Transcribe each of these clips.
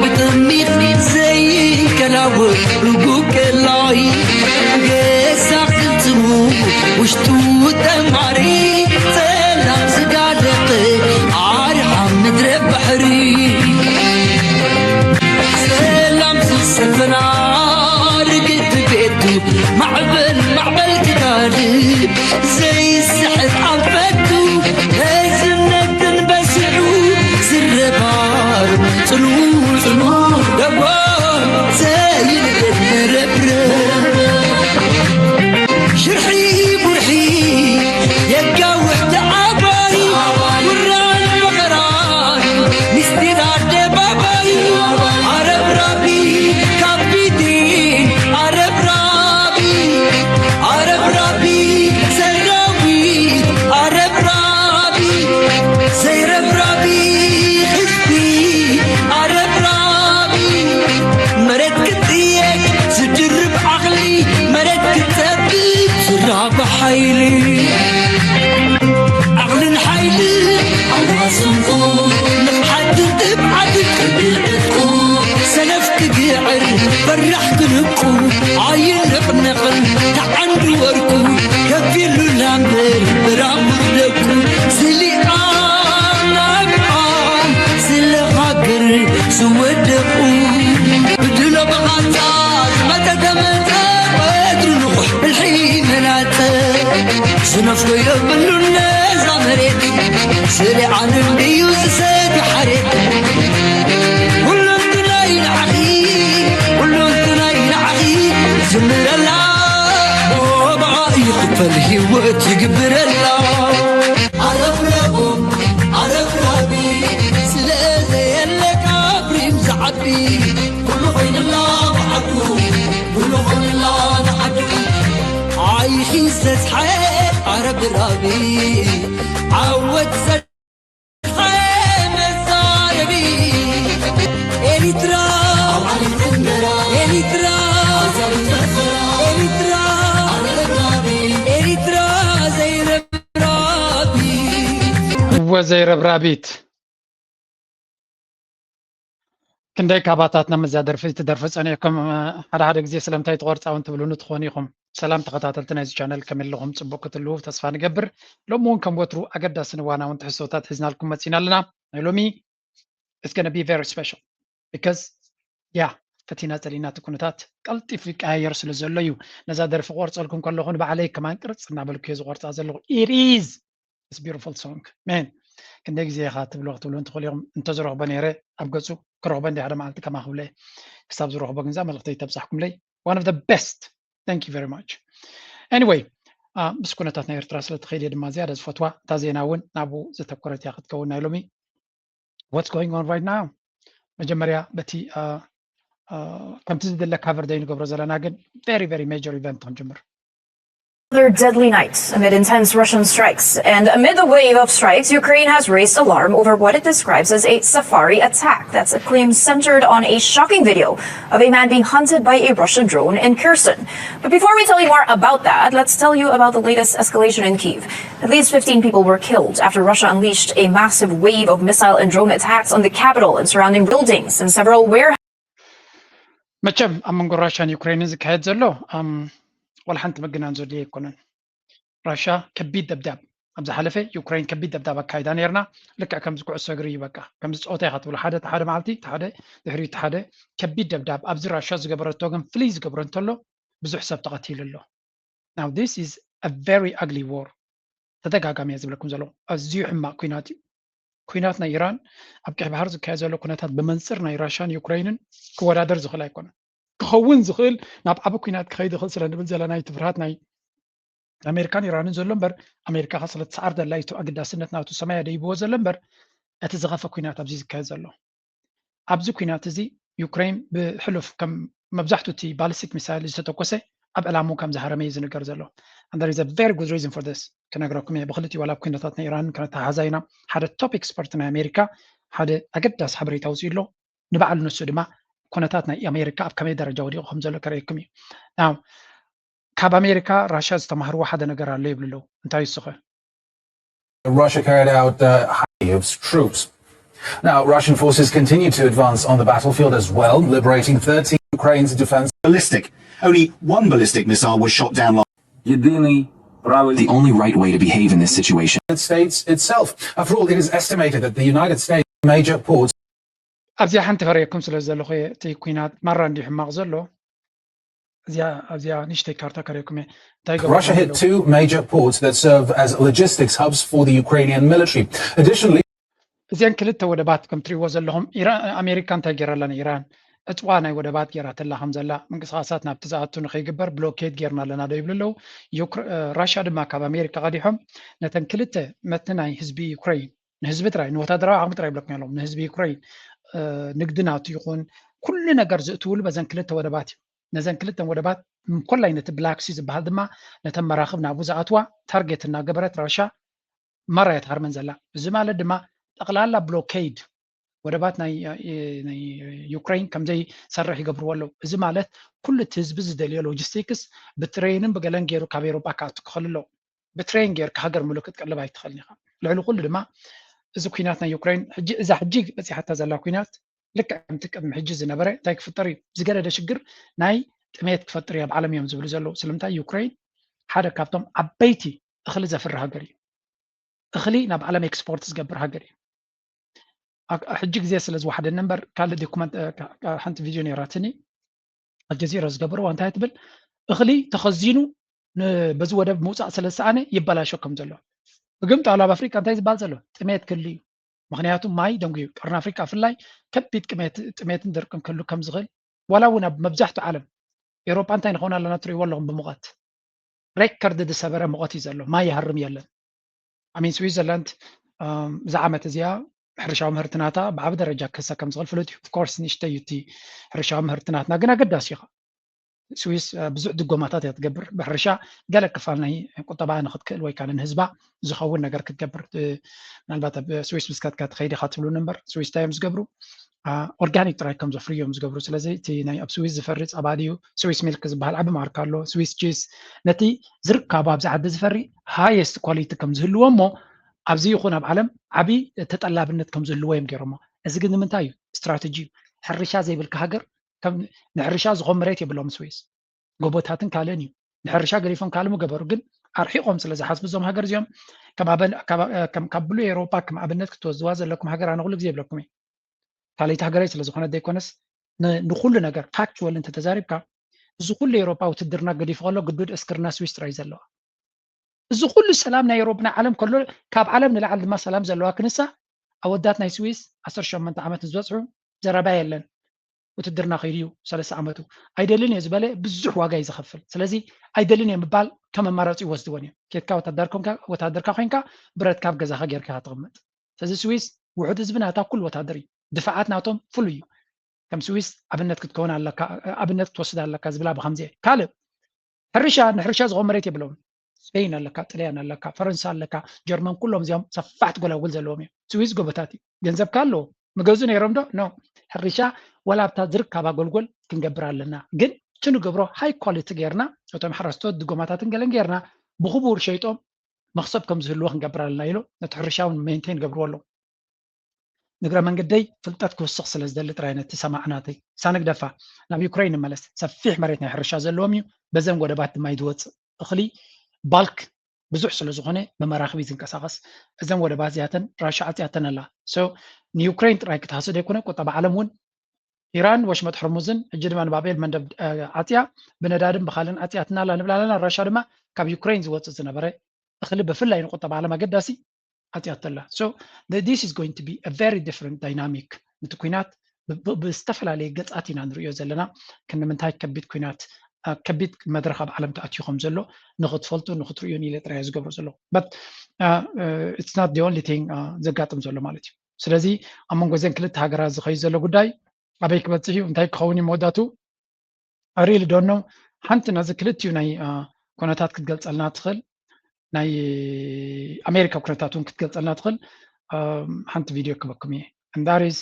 ብጥሚት ዘይከላወ ርጉቅ ቀላይ ገዛ ክልትሙ ውሽጡ ጠማሪ ጸላም ዝጋለጠ ኣርሓም ምድረ ባሕሪ ሰላም ዝሰፈና ርግእቲ ቤቱ ማዕበል ማዕበል ትጋልብ ዘይስሕት ኣንፈቱ ህዝነትን በሲዑ ዝረባር ጽልው ጽልው ደጓ ዘይንእድ መረብረ ሽርሒ ቡርሒ የጋውሕ ተዓባይ ውራን መኸራን ምስጢር ኣደባባይ ኣረብራቢ ካፒቴን ኣረብራቢ ኣረብራቢ ሰራዊት ኣረብራቢ ዘይረብራቢ ህዝቢ ኣረብራቢ መሬት ክጥየቅ ዝድርብ ዓቕሊ መሬት ክጸብብ ዝራብ ሓይሊ ዓቕልን ሓይልን ኣዋስንኩ ንቕሓትን ትብዓትን ክብዕጥቁ ሰነፍ ክግዕር ፈራሕ ክንቁ ኣይንቕነቕን ተዓንዱ ወርቁ ከፊሉ ላምበር ብራሙ ደቁ ስሊኣ ናብኣ ስለ ሃገር ዝወደቑ ብድሎ ብቓንጻ ዝመተ ተመተ ወትሩ ንቑሕ ብልሒ መላጸ ዝነፍጎ የብሉን ነዛ መሬት ስሪዓን እንድዩ ዝሰቲ ሓሬት ኩሉ እንትናይ ንዓኺ ኩሉ እንትናይ ንዓኺ ዝምረላ ብኣ ይኽፈል ህይወት ይግብረላ ኣረብረቡ ኣረብራቢ ስለ ዘየለ ካብሪም ዝዓቢ ኩሉ ኮይንላ ብዓዱ ኩሉ ኮይንላ ብዓዱ ኣይኺ ዝተስሓ ኣረብራቢ ዓወት ዘድሓ መዛረቢ ኤሪትራ ኤሪትራ ኤሪትራ ኤሪትራ ዘይረብራቢ እወ ዘይረብራቢት ክንደይ ካባታትና መዛ ደርፊ ትደርፊ ጸኒሕኩም ሓደ ሓደ ግዜ ስለምንታይ ትቆርጻ እውን ትብሉኒ ትኾኑ ኢኹም። ሰላም ተኸታተልቲ ናይዚ ቻነል ከመይ ኣለኹም? ጽቡቕ ክትህልዉ ተስፋ ንገብር። ሎሚ እውን ከም ወትሩ ኣገዳስን እዋናውን ትሕዝቶታት ሒዝናልኩም መጺና ኣለና። ናይ ሎሚ it's gonna be very special because yeah ፈቲና ጸሊና እቲ ኩነታት ቀልጢፉ ይቀያየር ስለ ዘሎ እዩ። ነዛ ደርፊ ክቆርጸልኩም ከለኹ ንባዕለይ ከማን ቅርጽ እናበልኩ እየ ዝቆርጻ ዘለኹ። It is this beautiful song man ክንደይ ግዜ ኢኻ ትብሎ ክትብሉ እንትኽእሉ ኢኹም። እንተዝረኽቦ ነይረ ኣብ ገጹ ክረኽቦ እንዲ ሓደ መዓልቲ ከማ ክብለ ክሳብ ዝረኽቦ ግንዛ መልእኽተይ ተብጻሕኩምለይ one of the best thank you very much anyway ምስ ኩነታት ናይ ኤርትራ ስለ ትኸይድ እየ ድማ ዝያዳ ዝፈትዋ እታ ዜና እውን ናብኡ ዘተኮረት እያ ክትከውን ናይ ሎሚ what's going on right now መጀመርያ በቲ ከምቲ ዝድለ ካቨር ዘይንገብሮ ዘለና ግን very very major event ክንጅምር Another deadly night amid intense Russian strikes. And amid the wave of strikes, Ukraine has raised alarm over what it describes as a safari attack. That's a claim centered on a shocking video of a man being hunted by a Russian drone in Kherson. But before we tell you more about that, let's tell you about the latest escalation in Kyiv. At least fifteen people were killed after Russia unleashed a massive wave of missile and drone attacks on the capital and surrounding buildings and several warehouses. መቸም ኣብ መንጎ ራሽያን ዩክሬንን ዝካየድ ዘሎ ዋላ ሓንቲ ምግናን ዘድልዮ ኣይኮነን። ራሽያ ከቢድ ደብዳብ ኣብ ዝሓለፈ ዩክሬን ከቢድ ደብዳብ ኣካይዳ ነርና። ልክዕ ከምዚ ኩዕሶ እግሪ እዩ በቃ ከምዚ ፀወታ ኢኻ ትብሎ ሓደ ሓደ መዓልቲ ሓደ ድሕሪኡ ሓደ ከቢድ ደብዳብ ኣብዚ ራሽያ ዝገበረቶ ግን ፍልይ ዝገብሮ እንተሎ ብዙሕ ሰብ ተቐቲሉ ኣሎ። Now this is a very ugly war ተደጋጋሚ እየ ዝብለኩም ዘለኹ ኣዝዩ ሕማቕ ኩናት እዩ። ኩናት ናይ ኢራን ኣብ ቀይ ባሕሪ ዝካየድ ዘሎ ኩነታት ብመንፅር ናይ ራሽያን ዩክሬንን ክወዳደር ዝኽእል ኣይኮነን። ክኸውን ዝኽእል ናብ ዓቢ ኩናት ክኸይድ ይኽእል ስለ ንብል ዘለና ናይ ትፍርሃት ናይ ኣሜሪካን ኢራንን ዘሎ እምበር ኣሜሪካ ከ ስለ ትሰዓር ዘላ እዩ ኣገዳስነት ናቱ ሰማይ ኣደይብዎ ዘሎ እምበር እቲ ዝኸፈ ኩናት ኣብዚ ዝካየድ ዘሎ ኣብዚ ኩናት እዚ ዩክሬን ብሕሉፍ ከም መብዛሕቱ እቲ ባሊስቲክ ሚሳይል ዝተተኮሰ ኣብ ዕላሙ ከም ዝሃረመ እዩ ዝንገር ዘሎ and there is a very good reason for this ክነግረኩም እየ ብክልቲኡ ዋላ ኩነታት ናይ ኢራንን ክነተሓሓዛ ኢና ሓደ top expert ናይ ኣሜሪካ ሓደ ኣገዳሲ ሓበሬታ ኣውፅኡ ኣሎ ንባዕሉ ንሱ ድማ ኩነታት ናይ ኣሜሪካ ኣብ ከመይ ደረጃ ወዲቑ ከም ዘሎ ከርእየኩም እዩ now ካብ ኣሜሪካ ራሽያ ዝተማህርዎ ሓደ ነገር ኣሎ ይብሉ ኣለዉ እንታይ እሱ ኸ Russia carried out uh, of troops. Now, Russian forces continue to advance on the battlefield as well, liberating thirteen Ukraine's defense. Ballistic. Only one ballistic missile was shot down last. Єдиний правильний The only right way to behave in this situation. States itself. After all, it is estimated that the United States major ports ኣብዚኣ ሓንቲ ከርእየኩም ስለ ዘለኹ እየ። እቲ ኩናት ማራ እንዲ ሕማቕ ዘሎ እዚኣ ኣብዚኣ ንሽተይ ካርታ ከርእየኩም እየ። እንታይ ይገብሩ Russia hit two major ports that serve as logistics hubs for the Ukrainian military. Additionally, እዚአን ክልተ ወደባት ከም ትሪእዎ ዘለኹም ኢራን ኣሜሪካ እንታይ ገይራላ ንኢራን ዕፅዋ ናይ ወደባት ገይራተላ ከም ዘላ ምንቅስቃሳት ናብቲ ዝኣቱ ንከይግበር ብሎኬድ ገይርና ኣለና ዶ ይብሉ ኣለዉ። ራሻ ድማ ካብ ኣሜሪካ ቀዲሖም ነተን ክልተ መቲ ናይ ህዝቢ ዩክረይን ንህዝቢ ጥራይ ንወታደራዊ ዓቕሚ ጥራይ ይብለኩም ኣለዎም ንህዝቢ ዩክረይን ንግዲ ናቱ ይኹን ኩሉ ነገር ዝእትውሉ በዘን ክልተ ወደባት እዩ። ነዘን ክልተን ወደባት ኮላይ ነቲ ብላክሲ ዝበሃል ድማ ነተን መራኽብ ናብኡ ዝኣትዋ ታርጌት እናገበረት ራሻ ማራ እያ ትሃርመን ዘላ። እዚ ማለት ድማ ጠቕላላ ብሎኬድ ወደባት ናይ ዩክረይን ከምዘይሰርሕ ይገብርዎ ኣለዉ። እዚ ማለት ኩሉ እቲ ህዝቢ ዝደልዮ ሎጂስቲክስ ብትሬንን ብገለን ገይሩ ካብ ኤሮጳ ክኣቱ ክኽእል ኣለዎ። ብትሬን ጌርካ ሃገር ሙሉእ ክትቅልብ ኣይትኽእልን ኢኻ። ልዕሊ ኩሉ ድማ እዚ ኩናት ናይ ዩክሬን ሕጂ እዛ ሕጂ በፂሓታ ዘላ ኩናት ልክዕ ከምቲ ቅድሚ ሕጂ ዝነበረ እንታይ ክፍጠር እዩ ዝገደደ ሽግር ናይ ጥሜት ክፈጥር እዩ ኣብ ዓለም እዮም ዝብሉ ዘለዉ። ስለምንታይ ዩክሬን ሓደ ካብቶም ዓበይቲ እኽሊ ዘፍሪ ሃገር እዩ። እኽሊ ናብ ዓለም ኤክስፖርት ዝገብር ሃገር እዩ። ሕጂ ግዜ ስለ ዝወሓደኒ እምበር ካልእ ዶኩመንት ሓንቲ ቪድዮ ነይራትኒ ኣልጀዚራ ዝገበርዋ እንታይ ትብል እኽሊ ተኸዚኑ በዚ ወደብ ምውፃእ ስለ ዝሰኣነ ይበላሾ ከም ዘሎ ብግምጣሉ ኣብ ኣፍሪቃ እንታይ ዝበሃል ዘሎ ጥሜት ክህሉ እዩ። ምክንያቱ ማይ ደንጉዩ ቀርኒ ኣፍሪቃ ብፍላይ ከቢድ ጥሜትን ድርቅን ክህሉ ከም ዝኽእል ዋላ እውን ኣብ መብዛሕትኡ ዓለም ኤሮጳ እንታይ ንኸውን ኣለና ትሪእዎ ኣለኹም ብሙቐት ሬከርድ ዝሰበረ ሙቐት እዩ ዘሎ። ማይ ይሃርም የለን። ኣሚን ስዊዘርላንድ እዛ ዓመት እዚኣ ሕርሻዊ ምህርቲ ናታ ብዓቢ ደረጃ ክህሰ ከም ዝኽእል ፍሉጥ እዩ። ኦፍኮርስ ንእሽተይ እዩ እቲ ሕርሻዊ ምህርቲ ናትና ግን ኣገዳሲ እዩ። ስዊስ ብዙሕ ድጎማታት እያ ትገብር ብሕርሻ ገለ ክፋል ናይ ቁጠባ ንክትክእል ወይ ከዓ ንህዝባ ዝኸውን ነገር ክትገብር ምናልባት ኣብ ስዊስ ምስ ከድካ ትኸይድ ኢኻ ትብሉኒ እምበር ስዊስ እንታይ እዮም ዝገብሩ ኦርጋኒክ ጥራይ ከም ዘፍርዩ እዮም ዝገብሩ ስለዚ እቲ ናይ ኣብ ስዊስ ዝፈሪ ጸባ ድዩ ስዊስ ሚልክ ዝበሃል ዓቢ ማርካ ኣሎ ስዊስ ቺስ ነቲ ዝርካቡ ኣብዚ ዓዲ ዝፈሪ ሃየስት ኳሊቲ ከም ዝህልዎ እሞ ኣብዚ ይኹን ኣብ ዓለም ዓቢ ተጠላብነት ከም ዝህልዎ እዮም ገይሮሞ እዚ ግን ንምንታይ እዩ ስትራተጂ እዩ ሕርሻ ዘይብልካ ሃገር ንሕርሻ ዝኾን መሬት የብሎም ስዊስ ጎቦታትን ካልእን እዩ ንሕርሻ ገዲፎም ካልእ ምገበሩ ግን ኣርሒቆም ስለ ዝሓስቡ እዞም ሃገር እዚኦም ካብ ብሉ ኤውሮጳ ከም ኣብነት ክትወስድዋ ዘለኩም ሃገር ኣነ ኩሉ ግዜ ይብለኩም እዩ ካልይቲ ሃገረይ ስለ ዝኾነት ዘይኮነስ ንኩሉ ነገር ፋክቹዋል እንተተዛሪብካ እዚ ኩሉ ኤውሮጳ ውትድርና ገዲፉ ከሎ ግዱድ እስክርና ስዊስ ጥራይ ዘለዋ እዚ ኩሉ ሰላም ናይ ኤውሮጳ ናይ ዓለም ከሎ ካብ ዓለም ንላዕሊ ድማ ሰላም ዘለዋ ክንሳ ኣወዳት ናይ ስዊስ ዓሰርተ ሸሞንተ ዓመት ዝበፅሑ ዘረባ የለን ውትድርና ከይዱ እዩ ሰለስተ ዓመቱ ኣይደልን እየ ዝበለ ብዙሕ ዋጋ እዩ ዝኸፍል ስለዚ ኣይደልን እየ ምባል ከም ኣማራፂ ይወስድዎን እዮም ኬድካ ወታደርካ ኮይንካ ብረትካ ኣብ ገዛኻ ጌርካ ትቕመጥ ስለዚ ስዊስ ውሑድ ህዝቢ ናታ ኩሉ ወታደር እዩ ድፋዓት ናቶም ፍሉ እዩ ከም ስዊስ ኣብነት ክትከውን ኣለካ ኣብነት ክትወስድ ኣለካ ዝብላ ብከምዚ ካልእ ሕርሻ ንሕርሻ ዝኾን መሬት የብለውን ስፔን ኣለካ ጥልያን ኣለካ ፈረንሳ ኣለካ ጀርመን ኩሎም እዚኦም ሰፋሕቲ ጎላጉል ዘለዎም እዮም ስዊስ ጎቦታት እዩ ገንዘብካ ኣለዎ ምገዙ ነይሮም ዶ ኖ ሕርሻ ወላ ኣብታ ዝርካብ ኣጎልጎል ክንገብር ኣለና ግን እቲ ንገብሮ ሃይ ኳሊቲ ጌርና እቶም ሓረስቶት ድጎማታትን ገለን ጌርና ብክቡር ሸይጦም መክሰብ ከም ዝህልዎ ክንገብር ኣለና ኢሉ ነቲ ሕርሻ እውን ሜንቴን ገብርዎ ኣለዉ ንግረ መንገደይ ፍልጠት ክውስኽ ስለ ዝደሊ ጥራይ ነቲ ሰማዕናተይ ሳንግደፋ ናብ ዩክሬን ንመለስ ሰፊሕ መሬት ናይ ሕርሻ ዘለዎም እዩ በዘን ወደባት ድማ ይዝወፅእ እኽሊ ባልክ ብዙሕ ስለ ዝኾነ ብመራኽቢ ዝንቀሳቐስ እዘን ወደባት እዚኣተን ራሻ ዓፅያተን ኣላ so ንዩክሬን ጥራይ ክትሃስድ ኣይኮነ ቁጠባ ዓለም እውን ኢራን ወሽመጥ ሕርሙዝን ሕጂ ድማ ንባቤል መንደብ ዓፅያ ብነዳድን ብካልን ዓፅያትና ኣላ ንብል ኣለና ራሻ ድማ ካብ ዩክሬን ዝወፅእ ዝነበረ እኽሊ ብፍላይ ንቁጠባ ዓለም ኣገዳሲ ዓፅያቶ ኣላ so this is going to be a very different dynamic ነቲ ኩናት ብዝተፈላለየ ገፃት ኢና ንሪኦ ዘለና ክንምንታይ ከቢድ ኩናት ከቢድ መድረክ ኣብ ዓለም ተኣትዩ ከም ዘሎ ንክትፈልጡ ንክትርእዩን ኢለ ጥራይ ዝገብሮ ዘለኹ but it's not the only thing ዘጋጥም ዘሎ ማለት እዩ ስለዚ ኣብ መንጎ ዘን ክልተ ሃገራት ዝኸዩ ዘሎ ጉዳይ ኣበይ ክበፅሕ እዩ እንታይ ክኸውን እዩ መወዳቱ I really don't know ሓንቲ ነዚ ክልቲኡ ናይ ኩነታት ክትገልፀልና ትኽእል ናይ ኣሜሪካ ኩነታት እውን ክትገልፀልና ትኽእል ሓንቲ ቪድዮ ክበኩም እየ and that is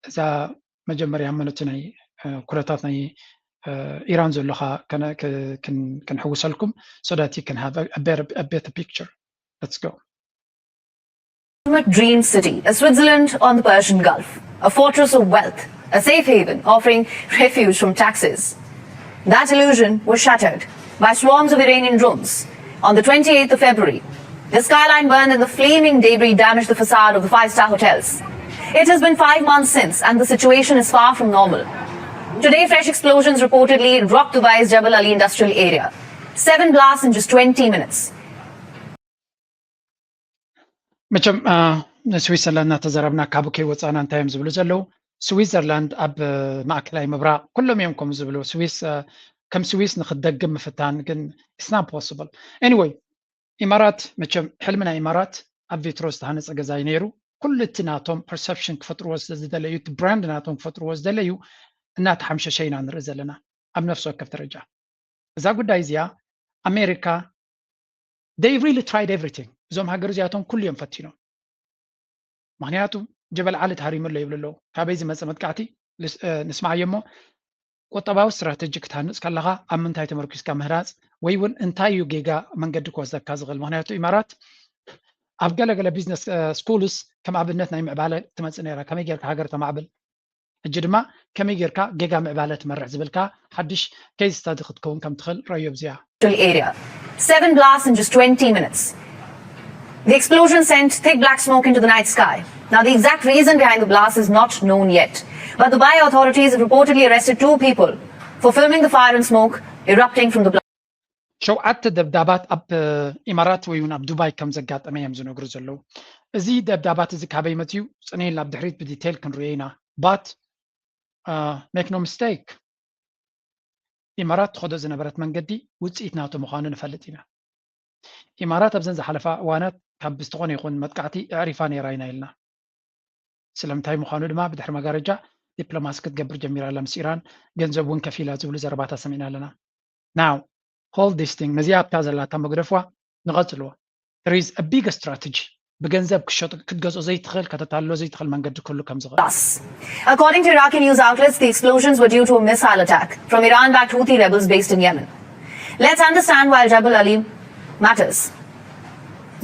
እዛ መጀመርያ መለቲ ናይ ኩነታት ናይ ኢራን ዘለኻ ክንሕውሰልኩም so that you can have a better picture let's go ultimate dream city, a Switzerland on the Persian Gulf, a fortress of wealth, a safe haven offering refuge from taxes. That illusion was shattered by swarms of Iranian drones. On the twenty-eighth of February, the skyline burned and the flaming debris damaged the facade of the five-star hotels. It has been five months since, and the situation is far from normal. Today, fresh explosions reportedly rocked Dubai's Jebel Ali industrial area. Seven blasts in just twenty minutes. መቸም ንስዊዘርላንድ እናተዘረብና ካብኡ ከይወፃእና እንታይ እዮም ዝብሉ ዘለዉ? ስዊዘርላንድ ኣብ ማእከላይ ምብራቕ ኩሎም እዮም ከም ዝብሉ። ስዊስ ከም ስዊስ ንክትደግም ምፍታን ግን it's not possible. Anyway, ኢማራት መቸም ሕልሚ ናይ ኢማራት ኣብ ቪትሮ ዝተሃነፀ ገዛ እዩ ነይሩ። ኩሉ እቲ ናቶም ፐርሰፕሽን ክፈጥርዎ ስለዝደለዩ፣ እቲ ብራንድ ናቶም ክፈጥርዎ ዝደለዩ እናተሓምሸሸ ኢና ንርኢ ዘለና ኣብ ነፍሲ ወከፍ ደረጃ። እዛ ጉዳይ እዚኣ ኣሜሪካ they really tried everything። እዞም ሃገር እዚኣቶም ኩሉ እዮም ፈቲኖም። ምክንያቱ ጀበል ዓሊ ተሃሪሙ ኣሎ ይብሉ ኣለዉ። ካበይ ዝመፀ መጥቃዕቲ ንስማዓዮ እሞ ቁጠባዊ ስትራተጂ ክትሃንፅ ከለካ ኣብ ምንታይ ተመርኪስካ ምህራፅ ወይ እውን እንታይ እዩ ጌጋ መንገዲ ክወስደካ ዝኽእል? ምክንያቱ ኢማራት ኣብ ገለገለ ቢዝነስ ስኩልስ ከም ኣብነት ናይ ምዕባለ ትመፅእ ነይራ። ከመይ ጌርካ ሃገር ተማዕብል? ሕጂ ድማ ከመይ ጌርካ ጌጋ ምዕባለ ትመርሕ ዝብል ከኣ ሓድሽ ኬዝ ስታዲ ክትከውን ከም ትኽእል ረዮ ኣብዚኣ። Area. Seven blasts in just twenty minutes. The explosion sent thick black smoke into the night sky. Now, the exact reason behind the blast is not known yet, but Dubai authorities have reportedly arrested two people for filming the fire and smoke erupting from the blast. ሸውዓተ ደብዳባት ኣብ ኢማራት ወይ እውን ኣብ ዱባይ ከም ዘጋጠመ እዮም ዝነግሩ ዘለዉ። እዚ ደብዳባት እዚ ካበይ መፅዩ? ፅን ኢልና ኣብ ድሕሪት ብዲቴይል ክንሪኦ ኢና። But make no mistake፣ ኢማራት ትኸዶ ዝነበረት መንገዲ ውፅኢት ናቶ ምዃኑ ንፈልጥ ኢና። ኢማራት ኣብዘን ዝሓለፋ እዋናት ካብ ዝተኾነ ይኹን መጥቃዕቲ ኣዕሪፋ ነይራ ኢና ኢልና። ስለምንታይ ምዃኑ ድማ ብድሕሪ መጋረጃ ዲፕሎማሲ ክትገብር ጀሚራ ኣላ ምስ ኢራን፣ ገንዘብ እውን ከፊላ ዝብሉ ዘረባታት ሰሚዕና ኣለና። Now hold this thing፣ ነዚኣ ኣብታ ዘላታ መግደፍዋ ንቐጽልዋ። There is a big strategy። ብገንዘብ ክትሸጦ ክትገዝኦ ዘይትኽእል፣ ከተታልሎ ዘይትኽእል መንገዲ ክህሉ ከም ዝኽእል። According to Iraqi news outlets, the explosions were due to a missile attack from Iran-backed Houthi rebels based in Yemen. Let's understand why Jebel Ali matters.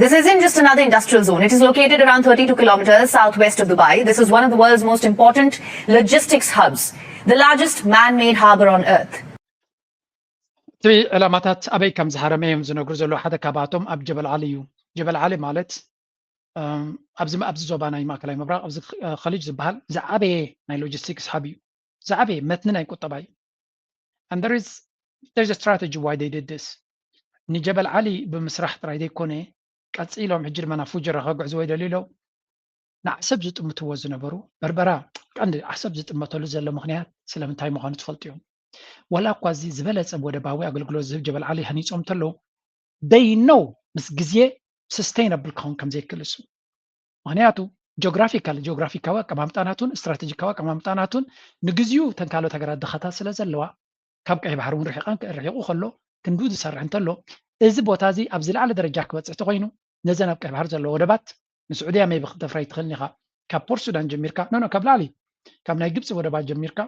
This isn't just another industrial zone. It is located around thirty-two kilometers southwest of Dubai. This is one of the world's most important logistics hubs, the largest man-made harbor on earth. እቲ ዕላማታት ኣበይ ከም ዝሃረመ እዮም ዝነግሩ ዘለዉ። ሓደ ካብኣቶም ኣብ ጀበል ዓሊ እዩ። ጀበል ዓሊ ማለት ኣብዚ ኣብዚ ዞባ ናይ ማእከላይ ምብራቕ ኣብዚ ኸሊጅ ዝበሃል ዝዓበየ ናይ ሎጂስቲክስ ሃብ እዩ። ዝዓበየ መትኒ ናይ ቁጠባ እዩ። And there is there's a strategy why they did this። ንጀበል ዓሊ ብምስራሕ ጥራይ ዘይኮነ ቀፂሎም ሕጂ ድማ ናብ ፉጀራ ከግዕዝዎ ይደልዩ ኣለዉ። ንዓሰብ ዝጥምትዎ ዝነበሩ በርበራ ቀንዲ ዓሰብ ዝጥመተሉ ዘሎ ምክንያት ስለምንታይ ምዃኑ ትፈልጡ እዮም። ዋላ እኳ እዚ ዝበለፀ ወደባዊ ኣገልግሎት ዝህብ ጀበል ዓሊ ሃኒፆም እንተለዉ they know ምስ ግዜ sustainable ክኸውን ከም ዘይክእል እሱ። ምክንያቱ ጂኦግራፊካል ጂኦግራፊካዊ ኣቀማምጣ ናቱን ስትራቴጂካዊ ኣቀማምጣ ናቱን ንግዚኡ ተን ካልኦት ሃገራት ድኻታት ስለ ዘለዋ ካብ ቀይ ባሕሪ እውን ርሒቐን ርሒቑ ከሎ ክንዱ ዝሰርሕ እንተሎ እዚ ቦታ እዚ ኣብ ዝለዓለ ደረጃ ክበፅሕ ተኮይኑ ነዘን ኣብ ቀይ ባሕሪ ዘለዎ ወደባት ንስዑድያ maybe ክትደፍራ ኣይትኽእልን ኢኻ። ካብ ፖርት ሱዳን ጀሚርካ ኖ ኖ ካብ ላዕሊ ካብ ናይ ግብፂ ወደባት ጀሚርካ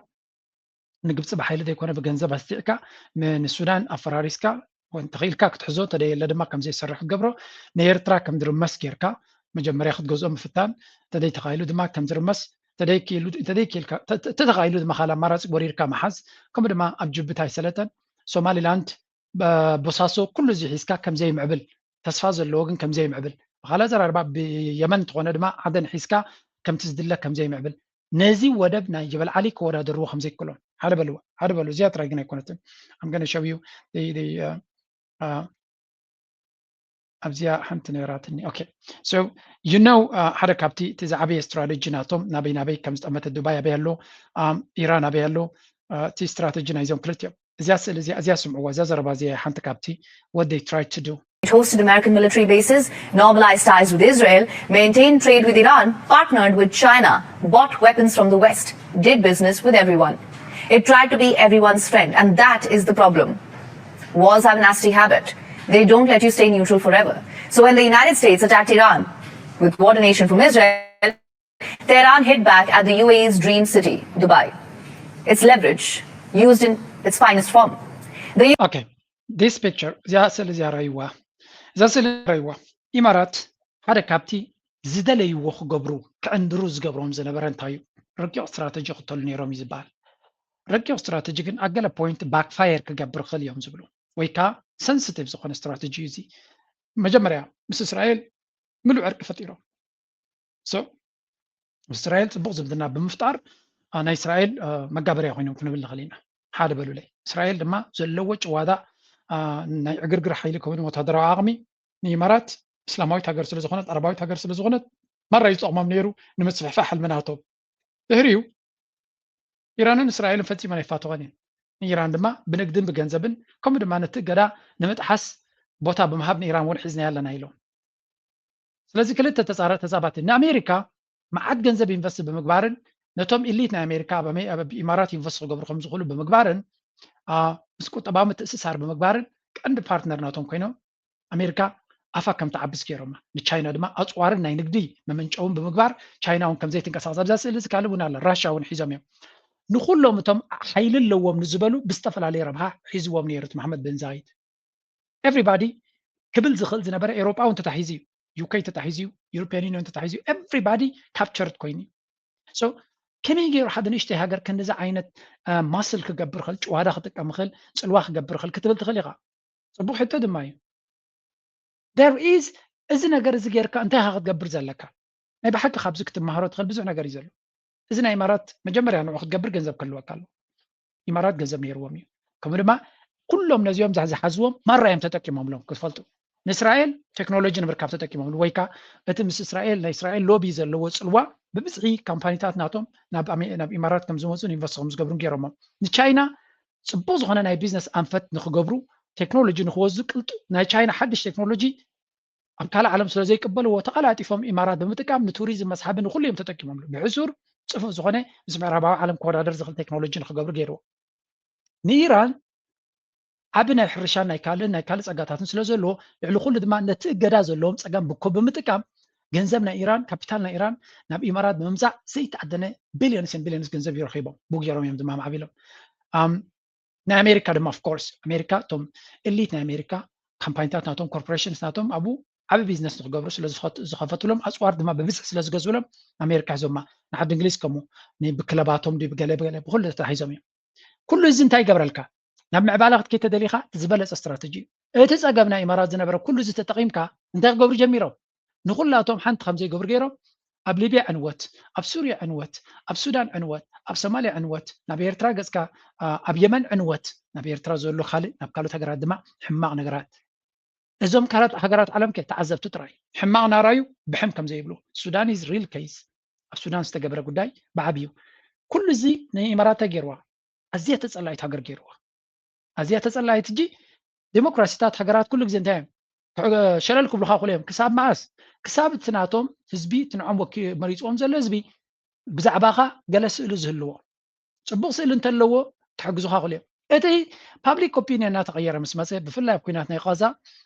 ንግብፂ ብሓይሊ ዘይኮነ ብገንዘብ ኣስጢዕካ ንሱዳን ኣፈራሪስካ እንተኽኢልካ ክትሕዞ እንተደየለ ድማ ከምዘይሰርሕ ክትገብሮ ንኤርትራ ከም ዝርመስ ጌርካ መጀመርያ ክትገዝኦ ምፍታን እንተደይተኻኢሉ ድማ ከም ዝርመስ እንተደይክኢሉ እንተደይክኢልካ እንተተኻኢሉ ድማ ካልእ ኣማራፂ ጎሪርካ ምሓዝ ከምኡ ድማ ኣብ ጅቡቲ ኣይሰለጠን ሶማሊላንድ ቦሳሶ ኩሉ እዚ ሒዝካ ከምዘይምዕብል ተስፋ ዘለዎ ግን ከምዘይምዕብል ብካልእ ኣዘራርባ ብየመን እንተኾነ ድማ ዓደን ሒዝካ ከምቲ ዝድለ ከምዘይምዕብል ነዚ ወደብ ናይ ጀበል ዓሊ ክወዳደርዎ ከምዘይክእሎም ሓደ በልዋ ሓደ በሉ እዚኣ ጥራይ ግን ኣይኮነትን I'm gonna show you ኣብዚኣ ሓንቲ ነራትኒ okay so you know ሓደ ካብቲ እቲ ዝዓበየ ስትራቴጂ ናቶም ናበይ ናበይ ከም ዝጠመተ ዱባይ ኣበይ ኣሎ ኢራን ኣበይ ኣሎ እቲ ስትራቴጂ ናይዞም ክልቲኦም እዚኣ ስእሊ እዚኣ እዚኣ ስምዕዋ እዚኣ ዘረባ እዚኣ ሓንቲ ካብቲ what they try to do It hosted American military bases, normalized ties with Israel, maintained trade with Iran, partnered with China, bought weapons from the West, did business with everyone. It tried to be everyone's friend, and that is the problem. Wars have a nasty habit. They don't let you stay neutral forever. So when the United States attacked Iran with coordination from Israel, Tehran hit back at the U A E's dream city, Dubai. It's leverage used in its finest form. The okay this picture እዚኣ ስእሊ እዚኣ ረይዋ እዛ ስእሊ ረይዋ ኢማራት ሓደ ካብቲ ዝደለይዎ ክገብሩ ክዕንድሩ ዝገብሮም ዝነበረ እንታይ እዩ? ረቂቕ ስትራተጂ ክተሉ ነይሮም እዩ ዝበሃል። ረቂቕ ስትራተጂ ግን ኣብ ገለ ፖይንት ባክፋየር ክገብር ክእል እዮም ዝብሉ ወይ ከዓ ሰንስቲቭ ዝኾነ ስትራተጂ እዩ። እዚ መጀመርያ ምስ እስራኤል ምሉእ ዕርቂ ፈጢሮም። So እስራኤል ፅቡቕ ዝምድና ብምፍጣር ናይ እስራኤል መጋበርያ ኮይኖም ክንብል ንኽእል ኢና። ሓደ በሉለይ። እስራኤል ድማ ዘለዎ ጭዋዳ ናይ ዕግርግር ሓይሊ ከምን ወታደራዊ ዓቕሚ ንኢማራት እስላማዊት ሃገር ስለ ዝኾነት፣ ዓረባዊት ሃገር ስለ ዝኾነት ማራ ይጠቕሞም ነይሩ ንምስፍሕፋሕ ሕልሚ ናቶም። ድሕሪኡ ኢራንን እስራኤልን ፈጺመን ኣይፋተዋን እየን። ንኢራን ድማ ብንግድን ብገንዘብን ከምኡ ድማ ነቲ እገዳ ንምጥሓስ ቦታ ብምሃብ ንኢራን እውን ሒዝናያ ኣለና ኢሎም። ስለዚ ክልተ ተጻረ ተጻባቲ ንኣሜሪካ መዓት ገንዘብ ኢንቨስት ብምግባርን ነቶም ኢሊት ናይ ኣሜሪካ ኣብ ኢማራት ኢንቨስት ክገብሩ ከም ዝኽእሉ ብምግባርን ምስ ቁጠባዊ ምትእስሳር ብምግባርን ቀንዲ ፓርትነር ናቶም ኮይኖም ኣሜሪካ ኣፋ ከም ትዓብስ ገይሮማ። ንቻይና ድማ ኣፅዋርን ናይ ንግዲ መመንጨውን ብምግባር ቻይና እውን ከም ዘይትንቀሳቐስ ኣብዛ ስእሊ እዚ ካልእ እውን ኣለ። ራሻ እውን ሒዞም እዮም። ንኩሎም እቶም ሓይሊ ኣለዎም ንዝበሉ ብዝተፈላለየ ረብሃ ሒዝዎም ነይሩ እቲ መሓመድ ብን ዛይድ። ኤቭሪባዲ ክብል ዝኽእል ዝነበረ ኤውሮጳ እውን ተታሒዙ እዩ። ዩኬ ተታሒዙ እዩ። ዩሮፒያን ዩኒዮን ተታሒዙ እዩ። ኤቭሪባዲ ካፕቸርድ ኮይኑ እዩ። So ከመይ ገይሩ ሓደ ንእሽተይ ሃገር ክንዲዚ ዓይነት ማስል ክገብር ክእል፣ ጭዋዳ ክጥቀም ክእል፣ ፅልዋ ክገብር ክእል ክትብል ትኽእል ኢኻ። ፅቡቅ ሕቶ ድማ እዩ። There is እዚ ነገር እዚ ጌርካ እንታይ ኢኻ ክትገብር ዘለካ? ናይ ብሓቂ ካብዚ ክትመሃሮ ትኽእል ብዙሕ ነገር እዩ ዘሎ። እዚ ናይ ኢማራት መጀመርያ ንዑ ክትገብር ገንዘብ ክህልወካ ኣለዎ። ኢማራት ገንዘብ ነይርዎም እዩ። ከምኡ ድማ ኩሎም ነዚኦም ዝሓዝዎም ማራ እዮም ተጠቂሞምሎም ክትፈልጡ። ንእስራኤል ቴክኖሎጂ ንምርካብ ተጠቂሞምሉ ወይ ከዓ እቲ ምስ እስራኤል ናይ እስራኤል ሎቢ ዘለዎ ፅልዋ ብብዝሒ ካምፓኒታት ናቶም ናብ ኣሜ- ናብ ኢማራት ከም ዝመፁን ኢንቨስት ከም ዝገብሩን ገይሮሞም። ንቻይና ፅቡቅ ዝኾነ ናይ ቢዝነስ ኣንፈት ንክገብሩ ቴክኖሎጂ ንክወስዱ ቅልጡ ናይ ቻይና ሓድሽ ቴክኖሎጂ ኣብ ካልእ ዓለም ስለ ዘይቅበልዎ ተቐላጢፎም ኢማራት ብምጥቃም ንቱሪዝም መስሓቢ ንኩሉ እዮም ተጠቂሞምሉ። ብሕሱር ፅፉፍ ዝኾነ ምስ ምዕራባዊ ዓለም ክወዳደር ዝኽእል ቴክኖሎጂ ንክገብሩ ገይርዎ። ንኢራን ዓቢ ናይ ሕርሻን ናይ ካልእን ናይ ካልእ ጸጋታትን ስለ ዘለዎ ልዕሊ ኩሉ ድማ ነቲ እገዳ ዘለዎም ጸገም ብኮ ብምጥቃም ገንዘብ ናይ ኢራን ካፒታል ናይ ኢራን ናብ ኢማራት ብምምጻእ ዘይተዓደነ ቢልዮንስ ን ቢልዮንስ ገንዘብ ይረኺቦም ብኡ ገይሮም እዮም ድማ ማዕቢሎም። ናይ ኣሜሪካ ድማ ኦፍኮርስ ኣሜሪካ እቶም ኤሊት ናይ ኣሜሪካ ካምፓኒታት ናቶም ኮርፖሬሽንስ ናቶም ኣብኡ ዓቢ ቢዝነስ ንክገብሩ ስለ ዝኸፈቱሎም ኣፅዋር ድማ ብብዝሒ ስለ ዝገዝኡሎም ኣሜሪካ ሒዞማ ንዓዲ እንግሊዝ ከምኡ ብክለባቶም ድዩ ብገለ ብገለ ብኩሉ ተታሒዞም እዮም። ኩሉ እዚ እንታይ ይገብረልካ? ናብ ምዕባለ ክትከይድ ተደሊኻ እቲ ዝበለፀ ስትራተጂ እዩ። እቲ ፀገም ናይ ኢማራት ዝነበረ ኩሉ እዚ ተጠቒምካ እንታይ ክገብሩ ጀሚሮም? ንኩላቶም ሓንቲ ከም ዘይገብሩ ገይሮም ኣብ ሊብያ ዕንወት፣ ኣብ ሱርያ ዕንወት፣ ኣብ ሱዳን ዕንወት፣ ኣብ ሶማልያ ዕንወት፣ ናብ ኤርትራ ገፅካ ኣብ የመን ዕንወት፣ ናብ ኤርትራ ዘሎ ካልእ ናብ ካልኦት ሃገራት ድማ ሕማቕ ነገራት። እዞም ካልኦት ሃገራት ዓለም ከ ተዓዘብቲ ጥራይ ሕማቕ ናራዩ ብሕም ከም ዘይብሉ ሱዳን is real case ኣብ ሱዳን ዝተገበረ ጉዳይ ብዓብዩ ኩሉ እዚ ንኢማራት እንታይ ገይርዋ? ኣዝያ ተጸላኢት ሃገር ገይርዋ። ኣዝያ ተጸላኢት እጂ ዴሞክራሲታት ሃገራት ኩሉ ግዜ እንታይ እዮም ሸለል ክብሉካ ኩሉ እዮም። ክሳብ መዓስ? ክሳብ እቲ ናቶም ህዝቢ እቲ ንዖም ወኪ መሪፅዎም ዘሎ ህዝቢ ብዛዕባኻ ገለ ስእሊ ዝህልዎ ፅቡቅ ስእሊ እንተለዎ ክሕግዙካ ክእሉ እዮም። እቲ ፓብሊክ ኦፒኒየን እናተቀየረ ምስ መፀ ብፍላይ ኣብ ኩናት ናይ ቃዛ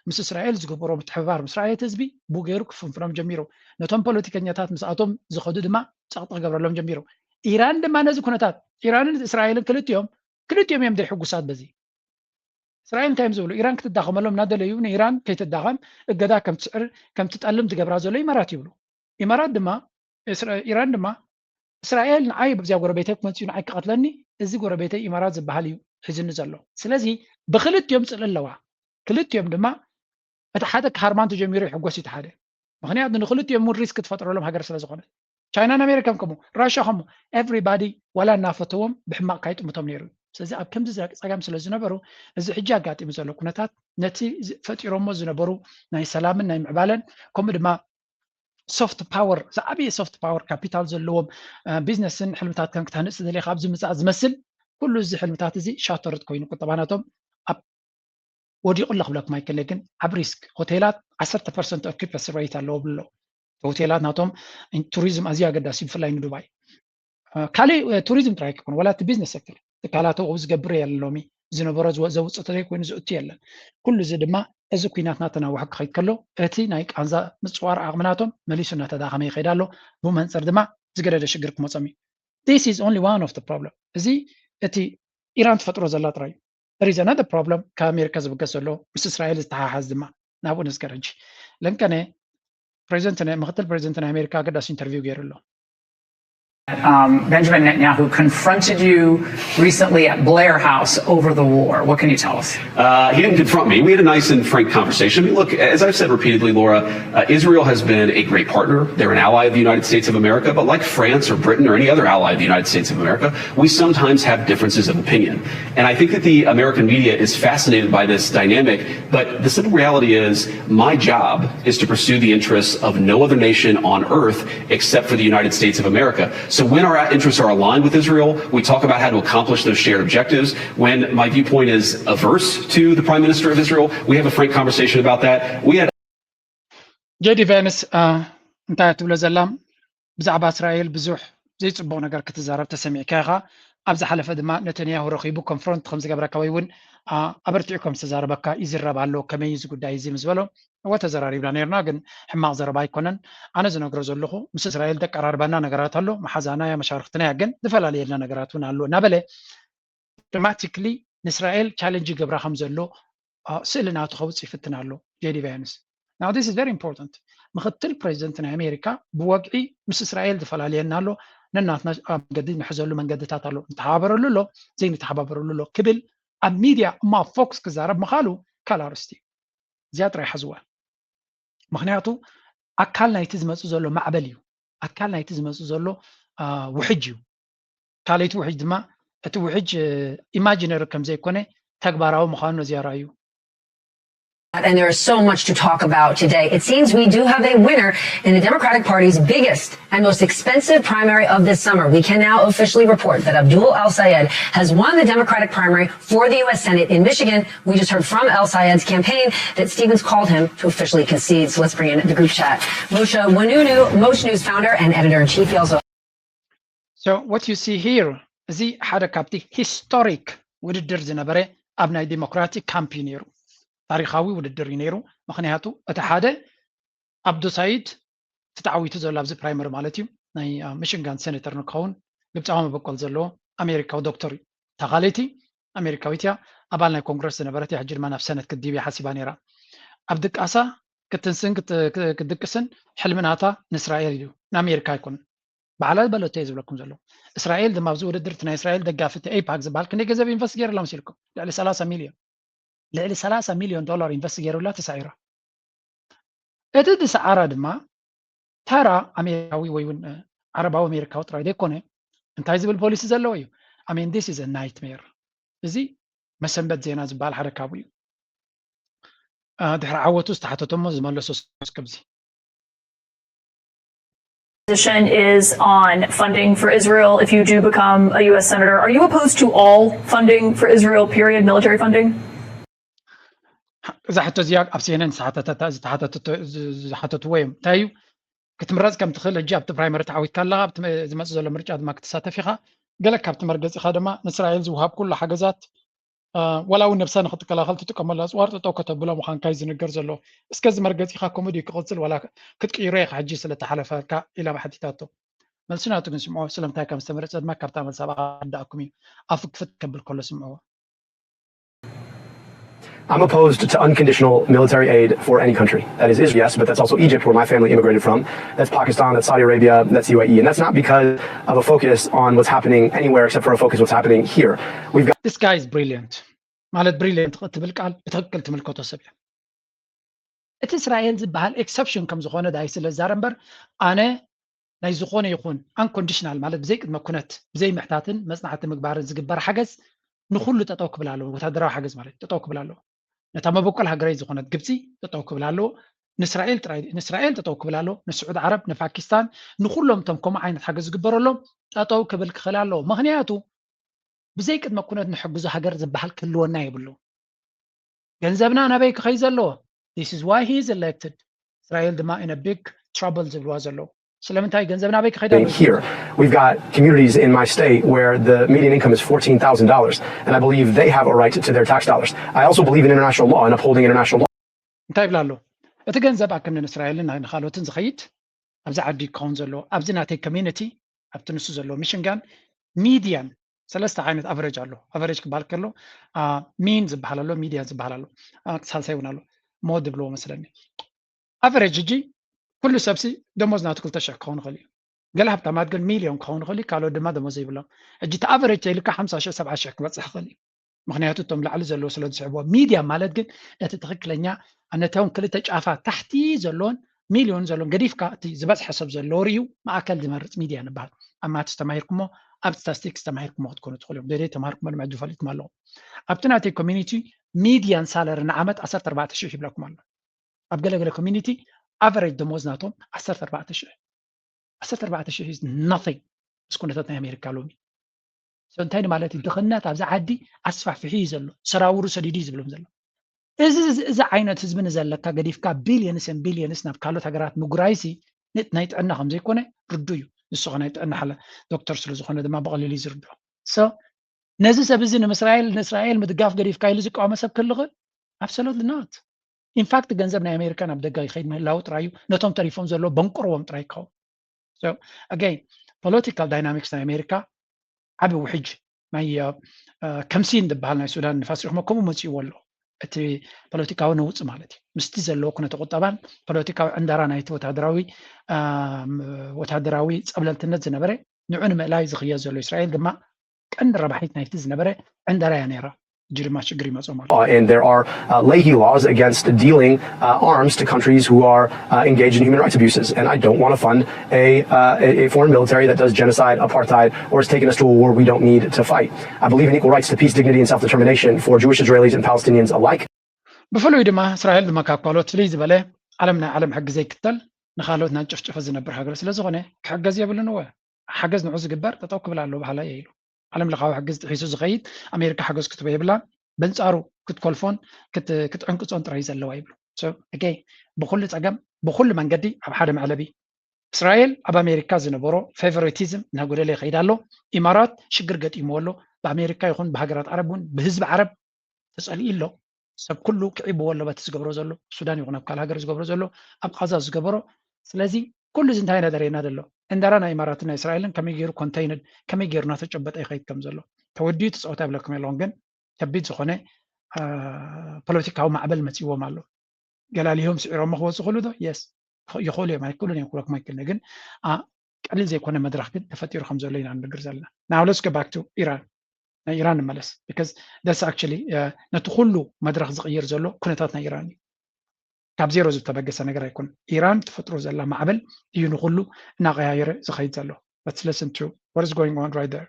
ምስ እስራኤል ዝገበሮ ምትሕብባር ምስ ረኣየ እቲ ህዝቢ ብኡ ገይሩ ክፍንፍኖም ጀሚሩ። ነቶም ፖለቲከኛታት ምስኣቶም ዝኸዱ ድማ ፀቕጢ ክገብረሎም ጀሚሩ። ኢራን ድማ ነዚ ኩነታት ኢራንን እስራኤልን ክልቲኦም ክልቲኦም እዮም ዘይሕጉሳት በዚ። እስራኤል እንታይ እዮም ዝብሉ? ኢራን ክትዳኸመሎም እናደለዩ ንኢራን ከይትዳኸም እገዳ ከም ትስዕር ከም ትጠልም ዝገብራ ዘሎ ኢማራት ይብሉ። ኢማራት ድማ ኢራን ድማ እስራኤል ንዓይ በዚያ ጎረቤተይ መፅኡ ንዓይ ክቐትለኒ እዚ ጎረቤተይ ኢማራት ዝበሃል እዩ ሒዝኒ ዘሎ። ስለዚ ብክልቲኦም ፅልኢ ኣለዋ። ክልቲኦም ድማ እቲ ሓደ ክሃርማን ተጀሚሩ ይሕጎስ እዩ እቲ ሓደ። ምክንያቱ ንክልቲኦም እውን ሪስክ ትፈጥረሎም ሃገር ስለ ዝኾነት ቻይናን ኣሜሪካን ከምኡ ራሽያ ከምኡ ኤቭሪባዲ ዋላ እናፈተዎም ብሕማቕ ካይጥምቶም ነይሩ እዩ። ስለዚ ኣብ ከምዚ ጸገም ስለ ዝነበሩ እዚ ሕጂ ኣጋጢሙ ዘሎ ኩነታት ነቲ ፈጢሮሞ ዝነበሩ ናይ ሰላምን ናይ ምዕባለን ከምኡ ድማ ሶፍት ፓወር ዝዓበየ ሶፍት ፓወር ካፒታል ዘለዎም ቢዝነስን ሕልምታት ከም ክተህንፅ ዝደለየ ካብዚ ምፃእ ዝመስል ኩሉ እዚ ሕልምታት እዚ ሻተርድ ኮይኑ ቁጠባ ናቶም ኣብ ወዲቑ ኣሎ ክብለኩም ኣይክእልን ግን ኣብ ሪስክ ሆቴላት ዓሰርተ ፐርሰንት ኦኪፐንሲ ሬት ኣለዎ ብሎ ሆቴላት ናቶም ቱሪዝም ኣዝዩ ኣገዳሲ ብፍላይ ንዱባይ ካልእ ቱሪዝም ጥራይ ክኮን ዋላ እቲ ቢዝነስ ሴክተር ትካላት ኣብኡ ዝገብር የለን ሎሚ ዝነበሮ ዘውፅእ ተዘይኮይኑ ዝእቱ የለን ኩሉ እዚ ድማ እዚ ኩናት ናተናውሑ ክኸይድ ከሎ እቲ ናይ ቃንዛ ምፅዋር ዓቕሚ ናቶም መሊሱ እናተዳኸመ ይኸይድ ኣሎ ብኡ መንፅር ድማ ዝገደደ ሽግር ክመፆም እዩ this is only one of the problem እዚ እቲ ኢራን ትፈጥሮ ዘላ ጥራይ እዩ there is another problem ካብ ኣሜሪካ ዝብገስ ዘሎ ምስ እስራኤል ዝተሓሓዝ ድማ ናብኡ ንዝከር ሕጂ ለንቀነ ፕሬዚደንት ናይ ምክትል ፕሬዚደንት ናይ ኣሜሪካ ኣገዳሲ ኢንተርቪው ገይሩ ኣሎ። Um, Benjamin Netanyahu confronted you recently at Blair House over the war. What can you tell us? Uh, he didn't confront me. We had a nice and frank conversation. I mean, look, as I've said repeatedly, Laura, uh, Israel has been a great partner. They're an ally of the United States of America, but like France or Britain or any other ally of the United States of America, we sometimes have differences of opinion. And I think that the American media is fascinated by this dynamic, but the simple reality is my job is to pursue the interests of no other nation on earth except for the United States of America. So when our interests are aligned with Israel, we talk about how to accomplish those shared objectives. When my viewpoint is averse to the Prime Minister of Israel, we have a frank conversation about that. We had ጄዲ ቫንስ እንታይ ትብሎ ዘላ? ብዛዕባ እስራኤል ብዙሕ ዘይፅቡቕ ነገር ክትዛረብ ተሰሚዕካ ኢኻ። ኣብ ዝሓለፈ ድማ ነተንያሁ ረኺቡ ኮንፍሮንት ከም ዝገበረካ ወይ እውን ኣበርቲዑ ከም ዝተዛረበካ ይዝረብ ኣሎ። ከመይ እዚ ጉዳይ እዚ ምስ በሎ፣ እወ ተዘራሪብና ነርና፣ ግን ሕማቕ ዘረባ ኣይኮነን። ኣነ ዝነግሮ ዘለኹ ምስ እስራኤል ደቀራርባና ነገራት ኣሎ፣ መሓዛና እያ፣ መሻርክትና እያ፣ ግን ዝፈላለየልና ነገራት እውን ኣሎ እናበለ ድራማቲክሊ ንእስራኤል ቻለንጅ ይገብራ ከም ዘሎ ስእሊ ናቱ ከውፅእ ይፍትን ኣሎ ጄዲ ቫንስ። Now this is very important። ምክትል ፕሬዚደንት ናይ ኣሜሪካ ብወግዒ ምስ እስራኤል ዝፈላለየና ኣሎ፣ ነናትና ኣብ መንገዲ ንሕዘሉ መንገድታት ኣሎ፣ ንተሓባበረሉ ኣሎ፣ ዘይንተሓባበረሉ ኣሎ ክብል ኣብ ሚድያ እማ ፎክስ ክዛረብ ምኻሉ ካልእ ኣርእስቲ እዩ። እዚኣ ጥራይ ሓዝዋ። ምክንያቱ ኣካል ናይቲ ዝመፅእ ዘሎ ማዕበል እዩ፣ ኣካል ናይቲ ዝመፅእ ዘሎ ውሕጅ እዩ። ካልኣይቲ ውሕጅ ድማ እቲ ውሕጅ ኢማጂነሪ ከም ዘይኮነ ተግባራዊ ምዃኑ ነዚ ኣርኣዩ። And there is so much to talk about today. It seems we do have a winner in the Democratic Party's biggest and most expensive primary of this summer. We can now officially report that Abdul El Sayed has won the Democratic primary for the U S Senate in Michigan. We just heard from El Sayed's campaign that Stevens called him to officially concede. So let's bring in the group chat. Moshe Ounounou, Moshe News founder and editor in chief. He also So what you see here እዚ ሓደ ካብቲ ሂስቶሪክ ውድድር ዝነበረ ኣብ ናይ ዲሞክራቲክ ካምፕ እዩ ነይሩ። ታሪካዊ ውድድር እዩ ነይሩ። ምክንያቱ እቲ ሓደ ኣብዱ ሳይድ እቲ ተዓዊቱ ዘሎ ኣብዚ ፕራይመሪ ማለት እዩ ናይ ሚሽንጋን ሴኔተር ንክኸውን ግብፃዊ መበቆል ዘለዎ ኣሜሪካዊ ዶክተር እዩ። እታ ካልኣይቲ ኣሜሪካዊት እያ፣ ኣባል ናይ ኮንግረስ ዝነበረት እያ፣ ሕጂ ድማ ናብ ሰነት ክትድይብ እያ ሓሲባ ነይራ። ኣብ ድቃሳ ክትንስን ክትድቅስን ሕልሚ ናታ ንእስራኤል እዩ፣ ንኣሜሪካ ኣይኮነን። ባዕላ ዝበለቶ እየ ዝብለኩም ዘለኹ። እስራኤል ድማ ኣብዚ ውድድር እቲ ናይ እስራኤል ደጋፊ እቲ ኤይፓክ ዝበሃል ክንደይ ገንዘብ ኢንቨስት ገይርላ መሲልኩም? ልዕሊ ሰላሳ ሚልዮን፣ ልዕሊ ሰላሳ ሚልዮን ዶላር ኢንቨስት ገይሩላ ተሳዒራ። እቲ ዝሰዓራ ድማ ተራ ኣሜሪካዊ ወይ እውን ዓረባዊ ኣሜሪካዊ ጥራይ ዘይኮነ እንታይ ዝብል ፖሊሲ ዘለዎ እዩ። I mean this is a nightmare። እዚ መሰንበት ዜና ዝበሃል ሓደ ካብኡ እዩ። ድሕሪ ዓወቱ ዝተሓተቶ እሞ ዝመለሶ እስከብዚ። position is on funding for Israel if you do become a U S senator. Are you opposed to all funding for Israel, period, military funding? እዛ ሕቶ እዚኣ ኣብ ሲ ኤን ኤን ዝተሓተተታ ዝተሓተትዎ እዮም። እንታይ እዩ ክትምረፅ ከም ትኽእል ሕጂ ኣብቲ ፕራይመሪ ተዓዊትካ ኣለኻ፣ ኣብቲ ዝመፅእ ዘሎ ምርጫ ድማ ክትሳተፍ ኢኻ። ገለ ካብቲ መርገፂኻ ድማ ንእስራኤል ዝወሃብ ኩሉ ሓገዛት ዋላ እውን ነብሳ ንክትከላኸል ትጥቀመሉ ኣፅዋር ጠጠው ከተብሎ ምዃንካ እዩ ዝንገር ዘሎ። እስከ እዚ መርገፂኻ ከምኡ ድዩ ክቕፅል ዋላ ክትቅይሮ ኢኻ ሕጂ ስለተሓለፈልካ ኢላ ሕቲታቶ። መልሲ ናቱ ግን ስምዖ፣ ስለምንታይ ከም ዝተመረፀ ድማ ካብታ መልሲ ኣብኣ ክርዳእኩም እዩ። ኣፉ ክፍት ከብል ከሎ ስምዕዎ። I'm opposed to unconditional military aid for any country. That is Israel, yes, but that's also Egypt, where my family immigrated from. That's Pakistan, that's Saudi Arabia, that's U A E. And that's not because of a focus on what's happening anywhere except for a focus what's happening here. We've got This guy is brilliant. ማለት ብሪሊየንት እትብል ቃል ብትክክል ትምልከቶ ሰብ እያ። እቲ እስራኤል ዝበሃል ኤክሰፕሽን ከም ዝኾነ ዳይ ስለ ዝዛረብ እምበር ኣነ ናይ ዝኾነ ይኹን ኣንኮንዲሽናል ማለት ብዘይ ቅድመ ኩነት ብዘይ ምሕታትን መፅናዕቲ ምግባርን ዝግበር ሓገዝ ንኩሉ ጠጠው ክብል ኣለዎ። ወታደራዊ ሓገዝ ማለት ጠጠው ክብል ኣለዎ። ነታ መበቆል ሃገረይ ዝኾነት ግብፂ ጠጠው ክብል ኣለዎ። ንእስራኤል ጥራይ ንእስራኤል ጠጠው ክብል ኣለዎ። ንስዑድ ዓረብ፣ ንፓኪስታን፣ ንኩሎም እቶም ከምኡ ዓይነት ሓገዝ ዝግበረሎም ጠጠው ክብል ክኽእል ኣለዎ። ምክንያቱ ብዘይ ቅድመ ኩነት ንሕግዞ ሃገር ዝበሃል ክህልወና የብሉ። ገንዘብና ናበይ ክኸይ ዘለዎ? This is why he is elected። እስራኤል ድማ in a big trouble ዝብልዋ ዘለዉ። ስለምንታይ ገንዘብ ናበይ ክኸይድ ኣለዎ? Here, we've got communities in my state where the median income is fourteen thousand dollars, and I believe they have a right to their tax dollars. I also believe in international law and upholding international law. እንታይ ይብላ ኣሎ? እቲ ገንዘብ ኣብ ክንዲ ንእስራኤልን ንኻልኦትን ዝኸይድ ኣብዚ ዓዲ ክኸውን ዘለዎ ኣብዚ ናተይ ኮሚዩኒቲ ኣብቲ ንሱ ዘለዎ ሚሽንጋን ሚድያን ሰለስተ ዓይነት ኣቨሬጅ ኣሎ። ኣቨሬጅ ክበሃል ከሎ ሚን ዝበሃል ኣሎ፣ ሚድያን ዝበሃል ኣሎ፣ ሳልሳይ እውን ኣሎ ሞድ ዝብልዎ መስለኒ። ኣቨሬጅ ሕጂ ኩሉ ሰብሲ ደሞዝ ናቱ ክልተ ሽሕ ክኸውን ይኽእል እዩ። ገለ ሃብታማት ግን ሚልዮን ክኸውን ይኽእል እዩ፣ ካልኦት ድማ ደሞዝ ዘይብሎም። ሕጂ እቲ ኣቨሬጅ ተይልካ ሓምሳ ሽሕ ሰብዓ ሽሕ ክበፅሕ ይኽእል እዩ። ምክንያቱ እቶም ላዕሊ ዘለዎ ስለ ዝስሕብዎ። ሚድያ ማለት ግን ነቲ ትኽክለኛ ነቶም ክልተ ጫፋት ታሕቲ ዘለዎን ሚልዮን ዘለዎን ገዲፍካ እቲ ዝበዝሐ ሰብ ዘለዎ ርዩ ማእከል ዝመርፅ ሚድያ ንበሃል። ኣብ ማትስ ተማሂርኩሞ፣ ኣብ ስታስቲክስ ተማሂርኩሞ ክትኮኑ ትኽእሉ እዮም። ደደይ ተማሂርኩሞ ድማ ሕጂ ፈሊጥኩም ኣለኹም። ኣብቲ ናተይ ኮሚኒቲ ሚድያን ሳለሪ ንዓመት ዓሰርተ ኣርባዕተ ሽሕ ይብለኩም ኣሎ። ኣብ ገለገለ ኮሚኒቲ ኣቨሬጅ ደሞዝ ናቶም ዓሰርተ ኣርባዕተ ሽሕ ዓሰርተ ኣርባዕተ ሽሕ is nothing ምስ ኩነታት ናይ ኣሜሪካ ሎሚ። So እንታይ ማለት እዩ? ድኽነት ኣብዚ ዓዲ ኣስፋሕፊሑ እዩ ዘሎ፣ ሰራውሩ ሰዲዱ እዩ ዝብሎም ዘሎ። እዚ እዚ ዓይነት ህዝቢ ንዘለካ ገዲፍካ ቢልየንስ ን ቢልየንስ ናብ ካልኦት ሃገራት ምጉራይሲ ን- ናይ ጥዕና ከም ዘይኮነ ርዱ እዩ። ንሱ ኸ ናይ ጥዕና ሓለ ዶክተር ስለ ዝኾነ ድማ ብቐሊሉ እዩ ዝርድኦ። So ነዚ ሰብ እዚ ንምስራኤል ንእስራኤል ምድጋፍ ገዲፍካ ኢሉ ዝቃወመ ሰብ ክልኽል? Absolutely not። ኢንፋክት ገንዘብ ናይ ኣሜሪካ ናብ ደገ ይኸይድ ምህላው ጥራይ እዩ። ነቶም ተሪፎም ዘለዎ በንቅርዎም ጥራይ ይከውን። ኣገይን ፖለቲካል ዳይናሚክስ ናይ ኣሜሪካ ዓቢ ውሕጅ ናይ ከምሲን ዝበሃል ናይ ሱዳን ንፋስ ሪኹሞ ከምኡ መፂእዎ ኣሎ። እቲ ፖለቲካዊ ነውፂ ማለት እዩ። ምስቲ ዘለዎ ኩነተ ቁጠባን ፖለቲካዊ ዕንደራ ናይቲ ወታደራዊ ወታደራዊ ፀብለልትነት ዝነበረ ንዑ ንምእላይ ዝኽየድ ዘሎ። እስራኤል ድማ ቀንዲ ረባሒት ናይቲ ዝነበረ ዕንደራ እያ ነይራ። ሕጂ ድማ ሽግር ይመፅኦም ኣሎ። Uh, and there are uh, Leahy laws against dealing uh, arms to countries who are uh, engaged in human rights abuses. And I don't want to fund a, uh, a a foreign military that does genocide, apartheid, or has taken us to a war we don't need to fight. I believe in equal rights to peace, dignity, and self determination for Jewish, Israelis, and Palestinians alike. ብፍሉይ ድማ እስራኤል ድማ ካብ ካልኦት ፍልይ ዝበለ ዓለም ናይ ዓለም ሕጊ ዘይክተል ንካልኦት ናንጨፍጨፈ ዝነብር ሃገር ስለ ዝኾነ ክሕገዝ የብሉን። እወ ሓገዝ ንዑ ዝግበር ጠጠው ክብል ኣለዎ በሃላይ እየ ኢሉ። ዓለም ለኻዊ ሕጊ ዝጥሒሱ ዝኸይድ ኣሜሪካ ሓገዝ ክትቦ የብላን። በንጻሩ ክትኮልፎን ክትዕንቅጾን ጥራይ ዘለዋ ይብሉ። ኣገይ ብኩሉ ጸገም ብኩሉ መንገዲ ኣብ ሓደ መዕለቢ እስራኤል ኣብ ኣሜሪካ ዝነበሮ ፌቨሪቲዝም እናጎደለ ይኸይድ ኣሎ። ኢማራት ሽግር ገጢምዎ ኣሎ። ብኣሜሪካ ይኹን ብሃገራት ዓረብ እውን ብህዝቢ ዓረብ ተጸሊኡ ኣሎ። ሰብ ኩሉ ክዒብዎ ኣሎ በቲ ዝገብሮ ዘሎ ሱዳን ይኹን ኣብ ካልእ ሃገር ዝገብሮ ዘሎ ኣብ ቃዛ ዝገበሮ። ስለዚ ኩሉ እዚ እንታይ ኢና ዘርእየና ዘሎ? ዕንደራ ናይ ኢማራትን ናይ እስራኤልን ከመይ ገይሩ ኮንተይንድ ከመይ ገይሩ እናተጨበጠ ይኸይድ ከም ዘሎ ተወዲኡ ትፃወት ኣይብለኩም የለኹም ግን ከቢድ ዝኾነ ፖለቲካዊ ማዕበል መፂዎም ኣሎ። ገላሊሆም ስዒሮሞ ክወፁ ክእሉ ዶ? የስ ይኽእሉ እዮም። ኣይክእሉን እዮም ክብለኩም ኣይክእልን ግን ቀሊል ዘይኮነ መድረኽ ግን ተፈጢሩ ከም ዘሎ ኢና ንነግር ዘለና። Now let's go back to ኢራን። ናይ ኢራን ንመለስ because that's actually ነቲ ኩሉ መድረኽ ዝቕይር ዘሎ ኩነታት ናይ ኢራን እዩ። ካብ ዜሮ ዝተበገሰ ነገር ኣይኮነን። ኢራን ትፈጥሮ ዘላ ማዕበል እዩ ንኩሉ እናቐያየረ ዝኸይድ ዘሎ። Let's listen to what is going on right there.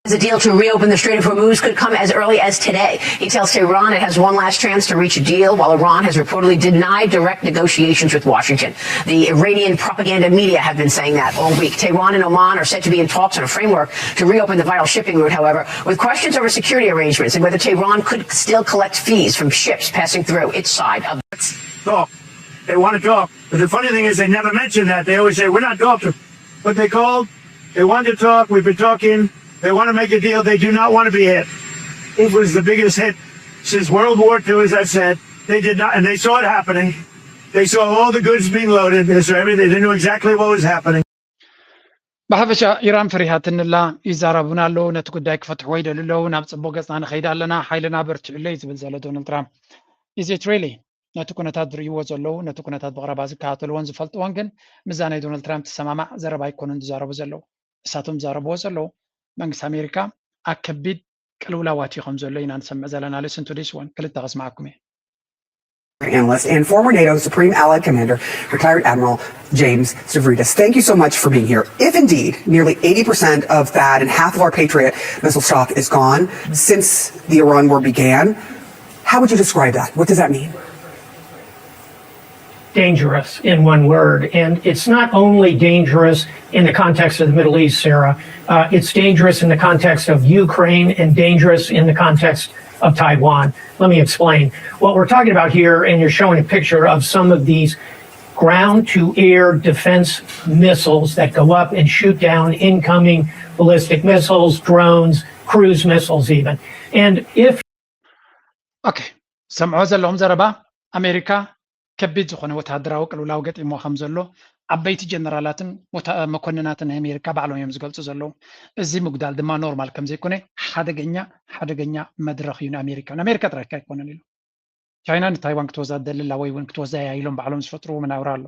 The deal to reopen the Strait of Hormuz could come as early as today. He tells Tehran it has one last chance to reach a deal, while Iran has reportedly denied direct negotiations with Washington. The Iranian propaganda media have been saying that all week. Tehran and Oman are set to be in talks on a framework to reopen the vital shipping route, however, with questions over security arrangements and whether Tehran could still collect fees from ships passing through its side of the talk. They want to talk. But the funny thing is, they never mention that. They always say, "We're not talking." But they called. They want to talk. We've been talking. They want to make a deal. They do not want to be hit. It was the biggest hit since World War Two, as I've said. They did not, and they saw it happening. They saw all the goods being loaded. They saw everything. They knew exactly what was happening. ብሓፈሻ ኢራን ፈሪሃትንላ ይዛረቡና ኣለዉ። ነቲ ጉዳይ ክፈትሕዎ ይደልዩ ኣለዉ። ናብ ጽቡቕ ገጽና ንኸይድ ኣለና። ሓይልና በርቲዑለይ ዝብል ዘሎ ዶናልድ ትራምፕ። Is it really? ነቲ ኩነታት ዝርእይዎ ዘለዉ፣ ነቲ ኩነታት ብቐረባ ዝከታተልዎን ዝፈልጥዎን ግን ምስዛ ናይ ዶናልድ ትራምፕ ትሰማማዕ ዘረባ ኣይኮኑን ዝዛረቡ ዘለዉ። እሳቶም ዝዛረብዎ ዘለዉ መንግስቲ ኣሜሪካ ኣብ ከቢድ ቅልውላዋት እዩ ከም ዘሎ ኢና ንሰምዕ ዘለና። Listen to this one ክልተ ከስምዓኩም እየ። analyst and former NATO Supreme Allied Commander, retired Admiral James Stavridis. Thank you so much for being here. If indeed nearly eighty percent of THAAD and half of our Patriot missile stock is gone since the Iran war began, how would you describe that? What does that mean? Dangerous in one word. And it's not only dangerous in the context of the Middle East, Sarah. Uh, it's dangerous in the context of Ukraine and dangerous in the context of Taiwan. Let me explain. What we're talking about here, and you're showing a picture of some of these ground to air defense missiles that go up and shoot down incoming ballistic missiles, drones, cruise missiles, even. And if ኦኬ፣ ዝሰምዕዎ ዘለኹም ዘረባ ኣሜሪካ ከቢድ ዝኾነ ወተሃደራዊ ቅልውላው ገጢምዋ ከም ዘሎ ዓበይቲ ጀነራላትን መኮንናትን ናይ ኣሜሪካ ባዕሎም እዮም ዝገልፁ ዘለዉ። እዚ ምጉዳል ድማ ኖርማል ከም ዘይኮነ ሓደገኛ ሓደገኛ መድረኽ እዩ ንኣሜሪካ፣ ንኣሜሪካ ጥራይ ኣይኮነን ኢሉ። ቻይና ንታይዋን ክትወስዳ ትደሊ ኣላ ወይ እውን ክትወስዳ እያ ኢሎም ባዕሎም ዝፈጥርዎ መናብራ ኣሎ።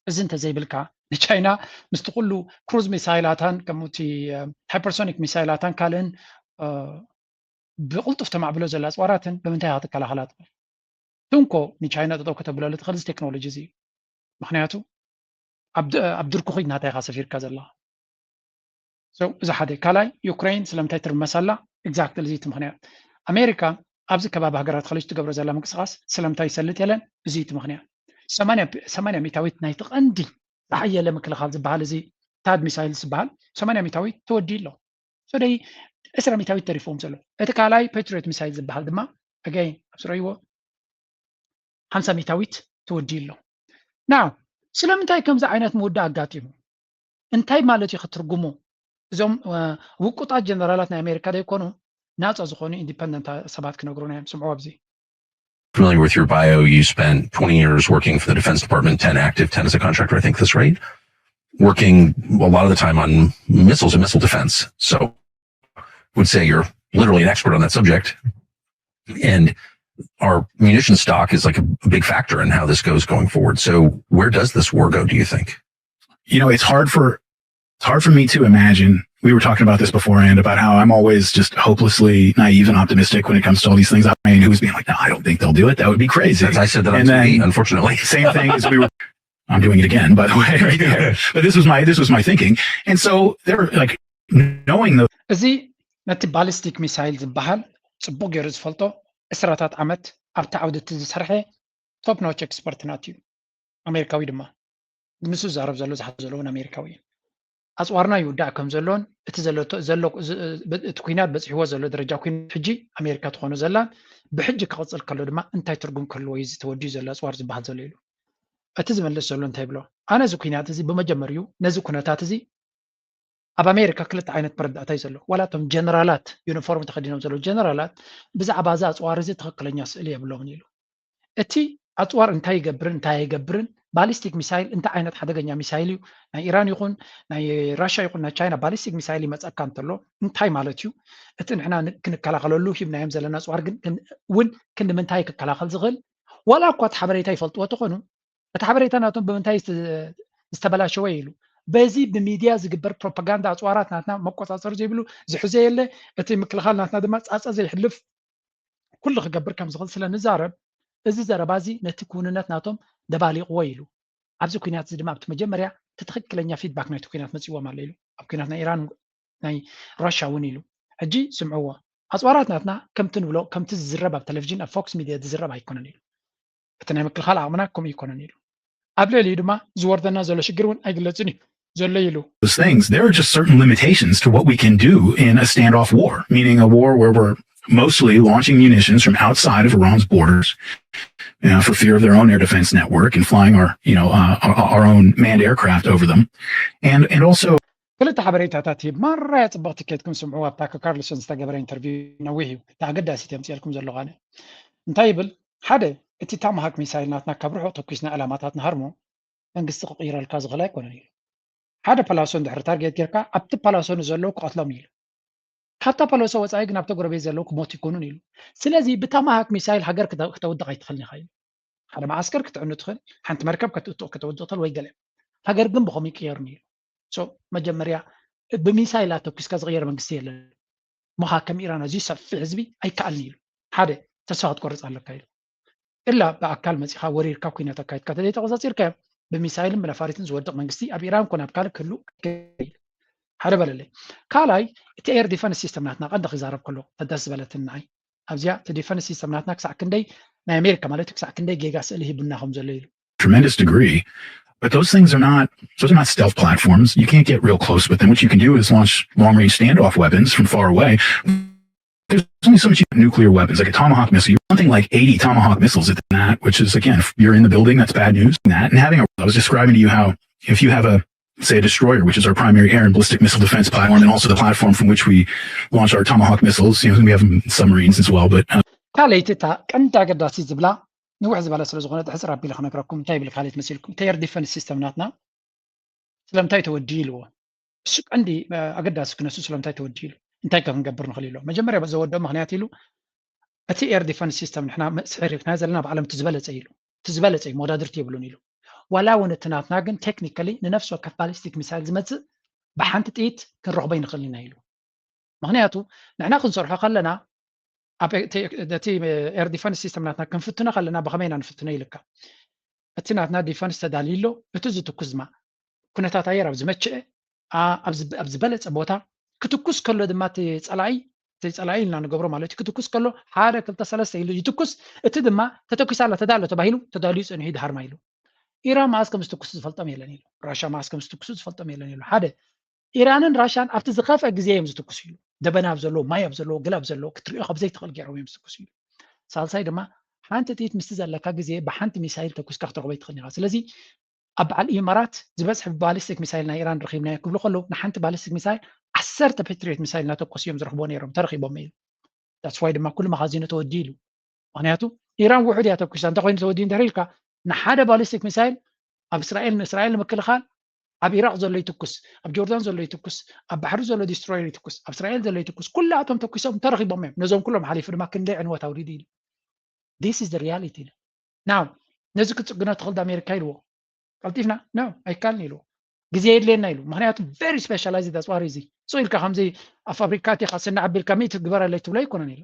እዚ እንተዘይብልካ ንቻይና ምስቲ ኩሉ ክሩዝ ሚሳይላታን ከምኡቲ ሃይፐርሶኒክ ሚሳይላታን ካልእን ብቕልጡፍ ተማዕብሎ ዘላ ኣፅዋራትን ብምንታይ ክትከላኸላ ትኽእል? ትንኮ ንቻይና ጠጠው ከተብለሉ ትኽእል እዚ ቴክኖሎጂ እዚ እዩ። ምክንያቱ ኣብ ድርኩ ኪድ ናታይካ ሰፊርካ ዘለካ። እዚ ሓደ ካልኣይ ዩክሬን ስለምንታይ ትርመስ ኣላ? ኤግዛክትሊ እዚ እቲ ምክንያት። ኣሜሪካ ኣብዚ ከባቢ ሃገራት ከሊጅ ትገብሮ ዘላ ምንቅስቃስ ስለምንታይ ይሰልጥ የለን? እዚ እቲ ምክንያት። ሰማንያ ሚእታዊት ናይቲ ቀንዲ ዝሓየለ ምክልኻል ዝበሃል እዚ ታድ ሚሳይል ዝበሃል ሰማንያ ሚእታዊት ተወዲኡ ኣሎ። ሶደይ ዕስራ ሚእታዊት ተሪፎም ዘሎ። እቲ ካልኣይ ፓትሪዮት ሚሳይል ዝበሃል ድማ ኣገይ ኣብ ስረይዎ ሓምሳ ሚእታዊት ተወዲኡ ኣሎ። ናው ስለምንታይ ከምዚ ዓይነት ምውዳእ ኣጋጢሙ? እንታይ ማለት እዩ ክትርጉሙ? እዞም ውቁጣት ጀነራላት ናይ ኣሜሪካ ዘይኮኑ ናፃ ዝኾኑ ኢንዲፐንደንት ሰባት ክነግሩና እዮም። ስምዑ ኣብዚ። Familiar with your bio, you spent twenty years working for the Defense Department, ten active, ten as a contractor, I think that's right. Working a lot of the time on missiles and missile defense. So I would say you're literally an expert on that subject. And our munition stock is like a big factor in how this goes going forward. So where does this war go, do you think? You know, it's hard for it's hard for me to imagine. We were talking about this beforehand about how I'm always just hopelessly naive and optimistic when it comes to all these things. I mean, who's being like, no, I don't think they'll do it. That would be crazy. That's, I said that on and T V, then, unfortunately. Same thing as we were. I'm doing it again, by the way. Right there. But this was my this was my thinking. And so there, like, knowing the እዚ ነቲ ባሊስቲክ ሚሳይል ዝበሃል ጽቡቕ ገይሩ ዝፈልጦ ዕስራታት ዓመት ኣብቲ ዓውዲ እቲ ዝሰርሐ ቶፕ ኖች ኤክስፐርት ናት እዩ። ኣሜሪካዊ ድማ ምስ ዝዛረብ ዘሎ ዝሓ ዘለውን ኣሜሪካዊ እዩ። ኣፅዋርና ይውዳእ ከም ዘሎን እቲ ዘለቶ ዘሎ እቲ ኩናት በፂሕዎ ዘሎ ደረጃ ኩናት ሕጂ ኣሜሪካ ትኾኖ ዘላን ብሕጂ ክቕፅል ከሎ ድማ እንታይ ትርጉም ክህልዎ እዩ እዚ ተወዲኡ ዘሎ ኣፅዋር ዝበሃል ዘሎ ኢሉ እቲ ዝመልስ ዘሎ እንታይ ይብሎ? ኣነ እዚ ኩናት እዚ ብመጀመሪኡ ነዚ ኩነታት እዚ ኣብ ኣሜሪካ ክልተ ዓይነት መረዳእታ እዩ ዘሎ። ዋላ እቶም ጀነራላት ዩኒፎርም ተኸዲኖም ዘለዉ ጀነራላት ብዛዕባ እዚ ኣፅዋር እዚ ትኽክለኛ ስእሊ የብሎምን ኢሉ። እቲ ኣፅዋር እንታይ ይገብርን እንታይ ኣይገብርን፣ ባሊስቲክ ሚሳይል እንታይ ዓይነት ሓደገኛ ሚሳይል እዩ፣ ናይ ኢራን ይኹን ናይ ራሽያ ይኹን ናይ ቻይና ባሊስቲክ ሚሳይል ይመፀካ እንተሎ እንታይ ማለት እዩ፣ እቲ ንሕና ክንከላኸለሉ ሂብናዮም ዘለና ኣፅዋር ግን እውን ክንዲ ምንታይ ክከላኸል ዝኽእል፣ ዋላ እኳ እቲ ሓበሬታ ይፈልጥዎ ተኾኑ እቲ ሓበሬታ ናቶም ብምንታይ ዝተበላሸወ ኢሉ በዚ ብሚድያ ዝግበር ፕሮፓጋንዳ ኣፅዋራት ናትና መቆፃፀሪ ዘይብሉ ዝሕዘ የለ፣ እቲ ምክልኻል ናትና ድማ ፃፀ ዘይሕልፍ ኩሉ ክገብር ከም ዝኽእል ስለ ንዛረብ እዚ ዘረባ እዚ ነቲ ክውንነት ናቶም ደባሊቕዎ ኢሉ። ኣብዚ ኩናት እዚ ድማ ኣብቲ መጀመርያ እቲ ትኽክለኛ ፊድባክ ናይቲ ኩናት መፅእዎም ኣሎ ኢሉ። ኣብ ኩናት ናይ ኢራን ናይ ራሻ እውን ኢሉ። ሕጂ ስምዕዎ፣ ኣፅዋራት ናትና ከምቲ ንብሎ ከምቲ ዝዝረብ ኣብ ቴሌቪዥን ኣብ ፎክስ ሚድያ ዝዝረብ ኣይኮነን ኢሉ። እቲ ናይ ምክልኻል ዓቕምና ከምኡ ኣይኮነን ኢሉ። ኣብ ልዕሊኡ ድማ ዝወርደና ዘሎ ሽግር እውን ኣይግለፅን እዩ ዘሎ ኢሉ። Those things, there are just certain limitations to what we can do in a standoff war, meaning a war where we're mostly launching munitions from outside of Iran's borders, you know, for fear of their own air defense network and flying our, you know, uh, our, our own manned aircraft over them, and and also ክልተ ሓበሬታታት ሂብ ማራያ ፅብቕቲ ኬድኩም ስምዑ። ኣብታ ከካርልሶን ዝተገበረ ኢንተርቪው ነዊሕ እዩ። እታ ኣገዳሲት የምፅኤልኩም ዘለኹ ኣነ እንታይ ይብል? ሓደ እቲ ታማሃክ ሚሳይል ናትና ካብ ርሑቕ ተኩስና ዕላማታት ንሃርሞ መንግስቲ ክቕይረልካ ዝኽእል ኣይኮነን ኢሉ። ሓደ ፓላሶ እንድሕሪ ታርጌት ጌርካ ኣብቲ ፓላሶ ንዘለዉ ክቐትሎም ኢሉ። ካብታ ፓላሶ ወፃኢ ግን ኣብቲ ጎረቤት ዘለዉ ክሞቱ ይኮኑን ኢሉ። ስለዚ ብታማሃክ ሚሳይል ሃገር ክተውድቕ ኣይትኽእልን ኢኻ ኢሉ። ሓደ መዓስከር ክትዕኑ ትኽእል፣ ሓንቲ መርከብ ከተውድቕ ትኽእል ወይ ገለ፣ ሃገር ግን ብኸም ይቅየርን ኢሉ። መጀመርያ ብሚሳይል ኣተኩስካ ዝቕየር መንግስቲ የለን። ምኻ ከም ኢራን ኣዝዩ ሰፊሕ ህዝቢ ኣይከኣልን ኢሉ። ሓደ ተስፋ ክትቆርፅ ኣለካ ኢሉ። እላ ብኣካል መፂኻ ወሪርካ ኩናት ኣካይድካ ተዘይተቆፃፂርካዮ ብሚሳይልን ብነፋሪትን ዝወድቕ መንግስቲ ኣብ ኢራን ኮነ ኣብ ካልእ ክህሉ ሓደ በለለይ። ካልኣይ እቲ ኤር ዲፈንስ ሲስተም ናትና ቀንዲ ክዛረብ ከሎ ተደስ ዝበለትን ንዓይ ኣብዚኣ እቲ ዲፈንስ ሲስተም ናትና ክሳዕ ክንደይ ናይ ኣሜሪካ ማለት እዩ ክሳዕ ክንደይ ጌጋ ስእሊ ሂቡና ከም ዘሎ ኢሉ። Tremendous degree. But those things are not, those are not stealth platforms. You can't get real close with them. What you can do is launch long range standoff weapons from far away. There's only so much nuclear weapons, like a Tomahawk missile. Something like eighty Tomahawk missiles at that, which is, again, if you're in the building, that's bad news. That and having a, I was describing to you how if you have a, say, a destroyer, which is our primary air and ballistic missile defense platform, and also the platform from which we launch our Tomahawk missiles. You know, we have submarines as well, but uh, ካልኣይቲ እታ ቀንዲ ኣገዳሲ ዝብላ ንውሕ ዝበለ ስለ ዝኾነ ሕፅር ኣቢለ ክነግረኩም እንታይ ይብል ካልኣይቲ መሲልኩም እቲ ኤር ዲፈንስ ሲስተም ናትና ስለምንታይ ተወዲ ኢልዎ እሱ ቀንዲ ኣገዳሲ ክነሱ ስለምንታይ ተወዲ ኢሉ እንታይ ከ ክንገብር ንኽእል ኢሎ መጀመርያ ዘወደኦ ምክንያት ኢሉ እቲ air defense system ንሕና ስዒርና ዘለና ኣብ ዓለም እቲ ዝበለፀ ኢሉ፣ እቲ ዝበለፀ እዩ፣ መወዳድርቲ የብሉን ኢሉ። ዋላ እውን እቲ ናትና ግን technically ንነፍሲ ወከፍ ballistic missile ዝመፅእ ብሓንቲ ጥይት ክንረኽቦ ይንኽእል ኢና ኢሉ። ምክንያቱ ንሕና ክንሰርሖ ከለና ነቲ air defense system ናትና ክንፍትኖ ከለና ብኸመይ ኢና ንፍትኖ ኢልካ፣ እቲ ናትና defense ተዳልዩ ኣሎ። እቲ ዝትኩስ ድማ ኩነታት ኣየር ኣብ ዝመቸአ ኣብ ዝበለፀ ቦታ ክትኩስ ከሎ ድማ እቲ ፀላኢ እቲ ፀላኢ ኢልና ንገብሮ ማለት እዩ ክትኩስ ከሎ ሓደ ክልተ ሰለስተ ኢሉ ይትኩስ። እቲ ድማ ተተኩሳ ኣላ ተዳሎ ተባሂሉ ተዳልዩ ፀኒሑ ይድሃርማ ኢሉ። ኢራን መዓስ ከም ዝትኩሱ ዝፈልጦም የለን ኢሉ። ራሻ መዓስ ከም ዝትኩሱ ዝፈልጦም የለን ኢሉ። ሓደ ኢራንን ራሻን ኣብቲ ዝኸፍአ ግዜ እዮም ዝትኩሱ ኢሉ። ደበና ኣብ ዘለዎ ማይ ኣብ ዘለዎ ግል ኣብ ዘለዎ ክትሪኦ ካብ ዘይትኽእል ገይሮም እዮም ዝትኩሱ ኢሉ። ሳልሳይ ድማ ሓንቲ ጥይት ምስቲ ዘለካ ግዜ ብሓንቲ ሚሳይል ተኩስካ ክትረኽቦ ይትኽእል ኢኻ። ስለዚ ኣብ በዓል ኢማራት ዝበዝሐ ብባሊስቲክ ሚሳይል ናይ ኢራን ረኺብናዮ ክብሉ ከለዉ ንሓንቲ ባሊስቲክ ሚሳይል ዓሰርተ ፓትሪዮት ሚሳይል እናተኮሱ እዮም ዝረኽቦ ነይሮም ተረኺቦም ኢሉ። That's why ድማ ኩሉ መኻዚኖ ተወዲኡ ኢሉ። ምክንያቱ ኢራን ውሑድ እያ ተኩሳ እንተ ኮይኑ ተወዲኡ እንድሕር ኢልካ ንሓደ ባሊስቲክ ሚሳይል ኣብ እስራኤል ንእስራኤል ንምክልኻል ኣብ ኢራቅ ዘሎ ይትኩስ፣ ኣብ ጆርዳን ዘሎ ይትኩስ፣ ኣብ ባሕሪ ዘሎ ዲስትሮየር ይትኩስ፣ ኣብ እስራኤል ዘሎ ይትኩስ፣ ኩላቶም ተኩሶም ተረኺቦም እዮም። ነዞም ኩሎም ሓሊፉ ድማ ክንደይ ዕንወት ኣውሪዱ ኢሉ። This is the reality ኢሉ። Now ነዚ ክትጽግኖ ትኽእል ኣሜሪካ ኢልዎ ቀልጢፍና no ኣይካልን ኢልዎ። ግዜ የድልየና ኢሉ። ምክንያቱ very specialized ኣፅዋር እዚ ሱ ኢልካ ከምዚ ኣብ ፋብሪካ እቲኻ ስና ዓቢልካ ሚእቲ ግበረለይ ትብሎ ኣይኮነን ኢሉ።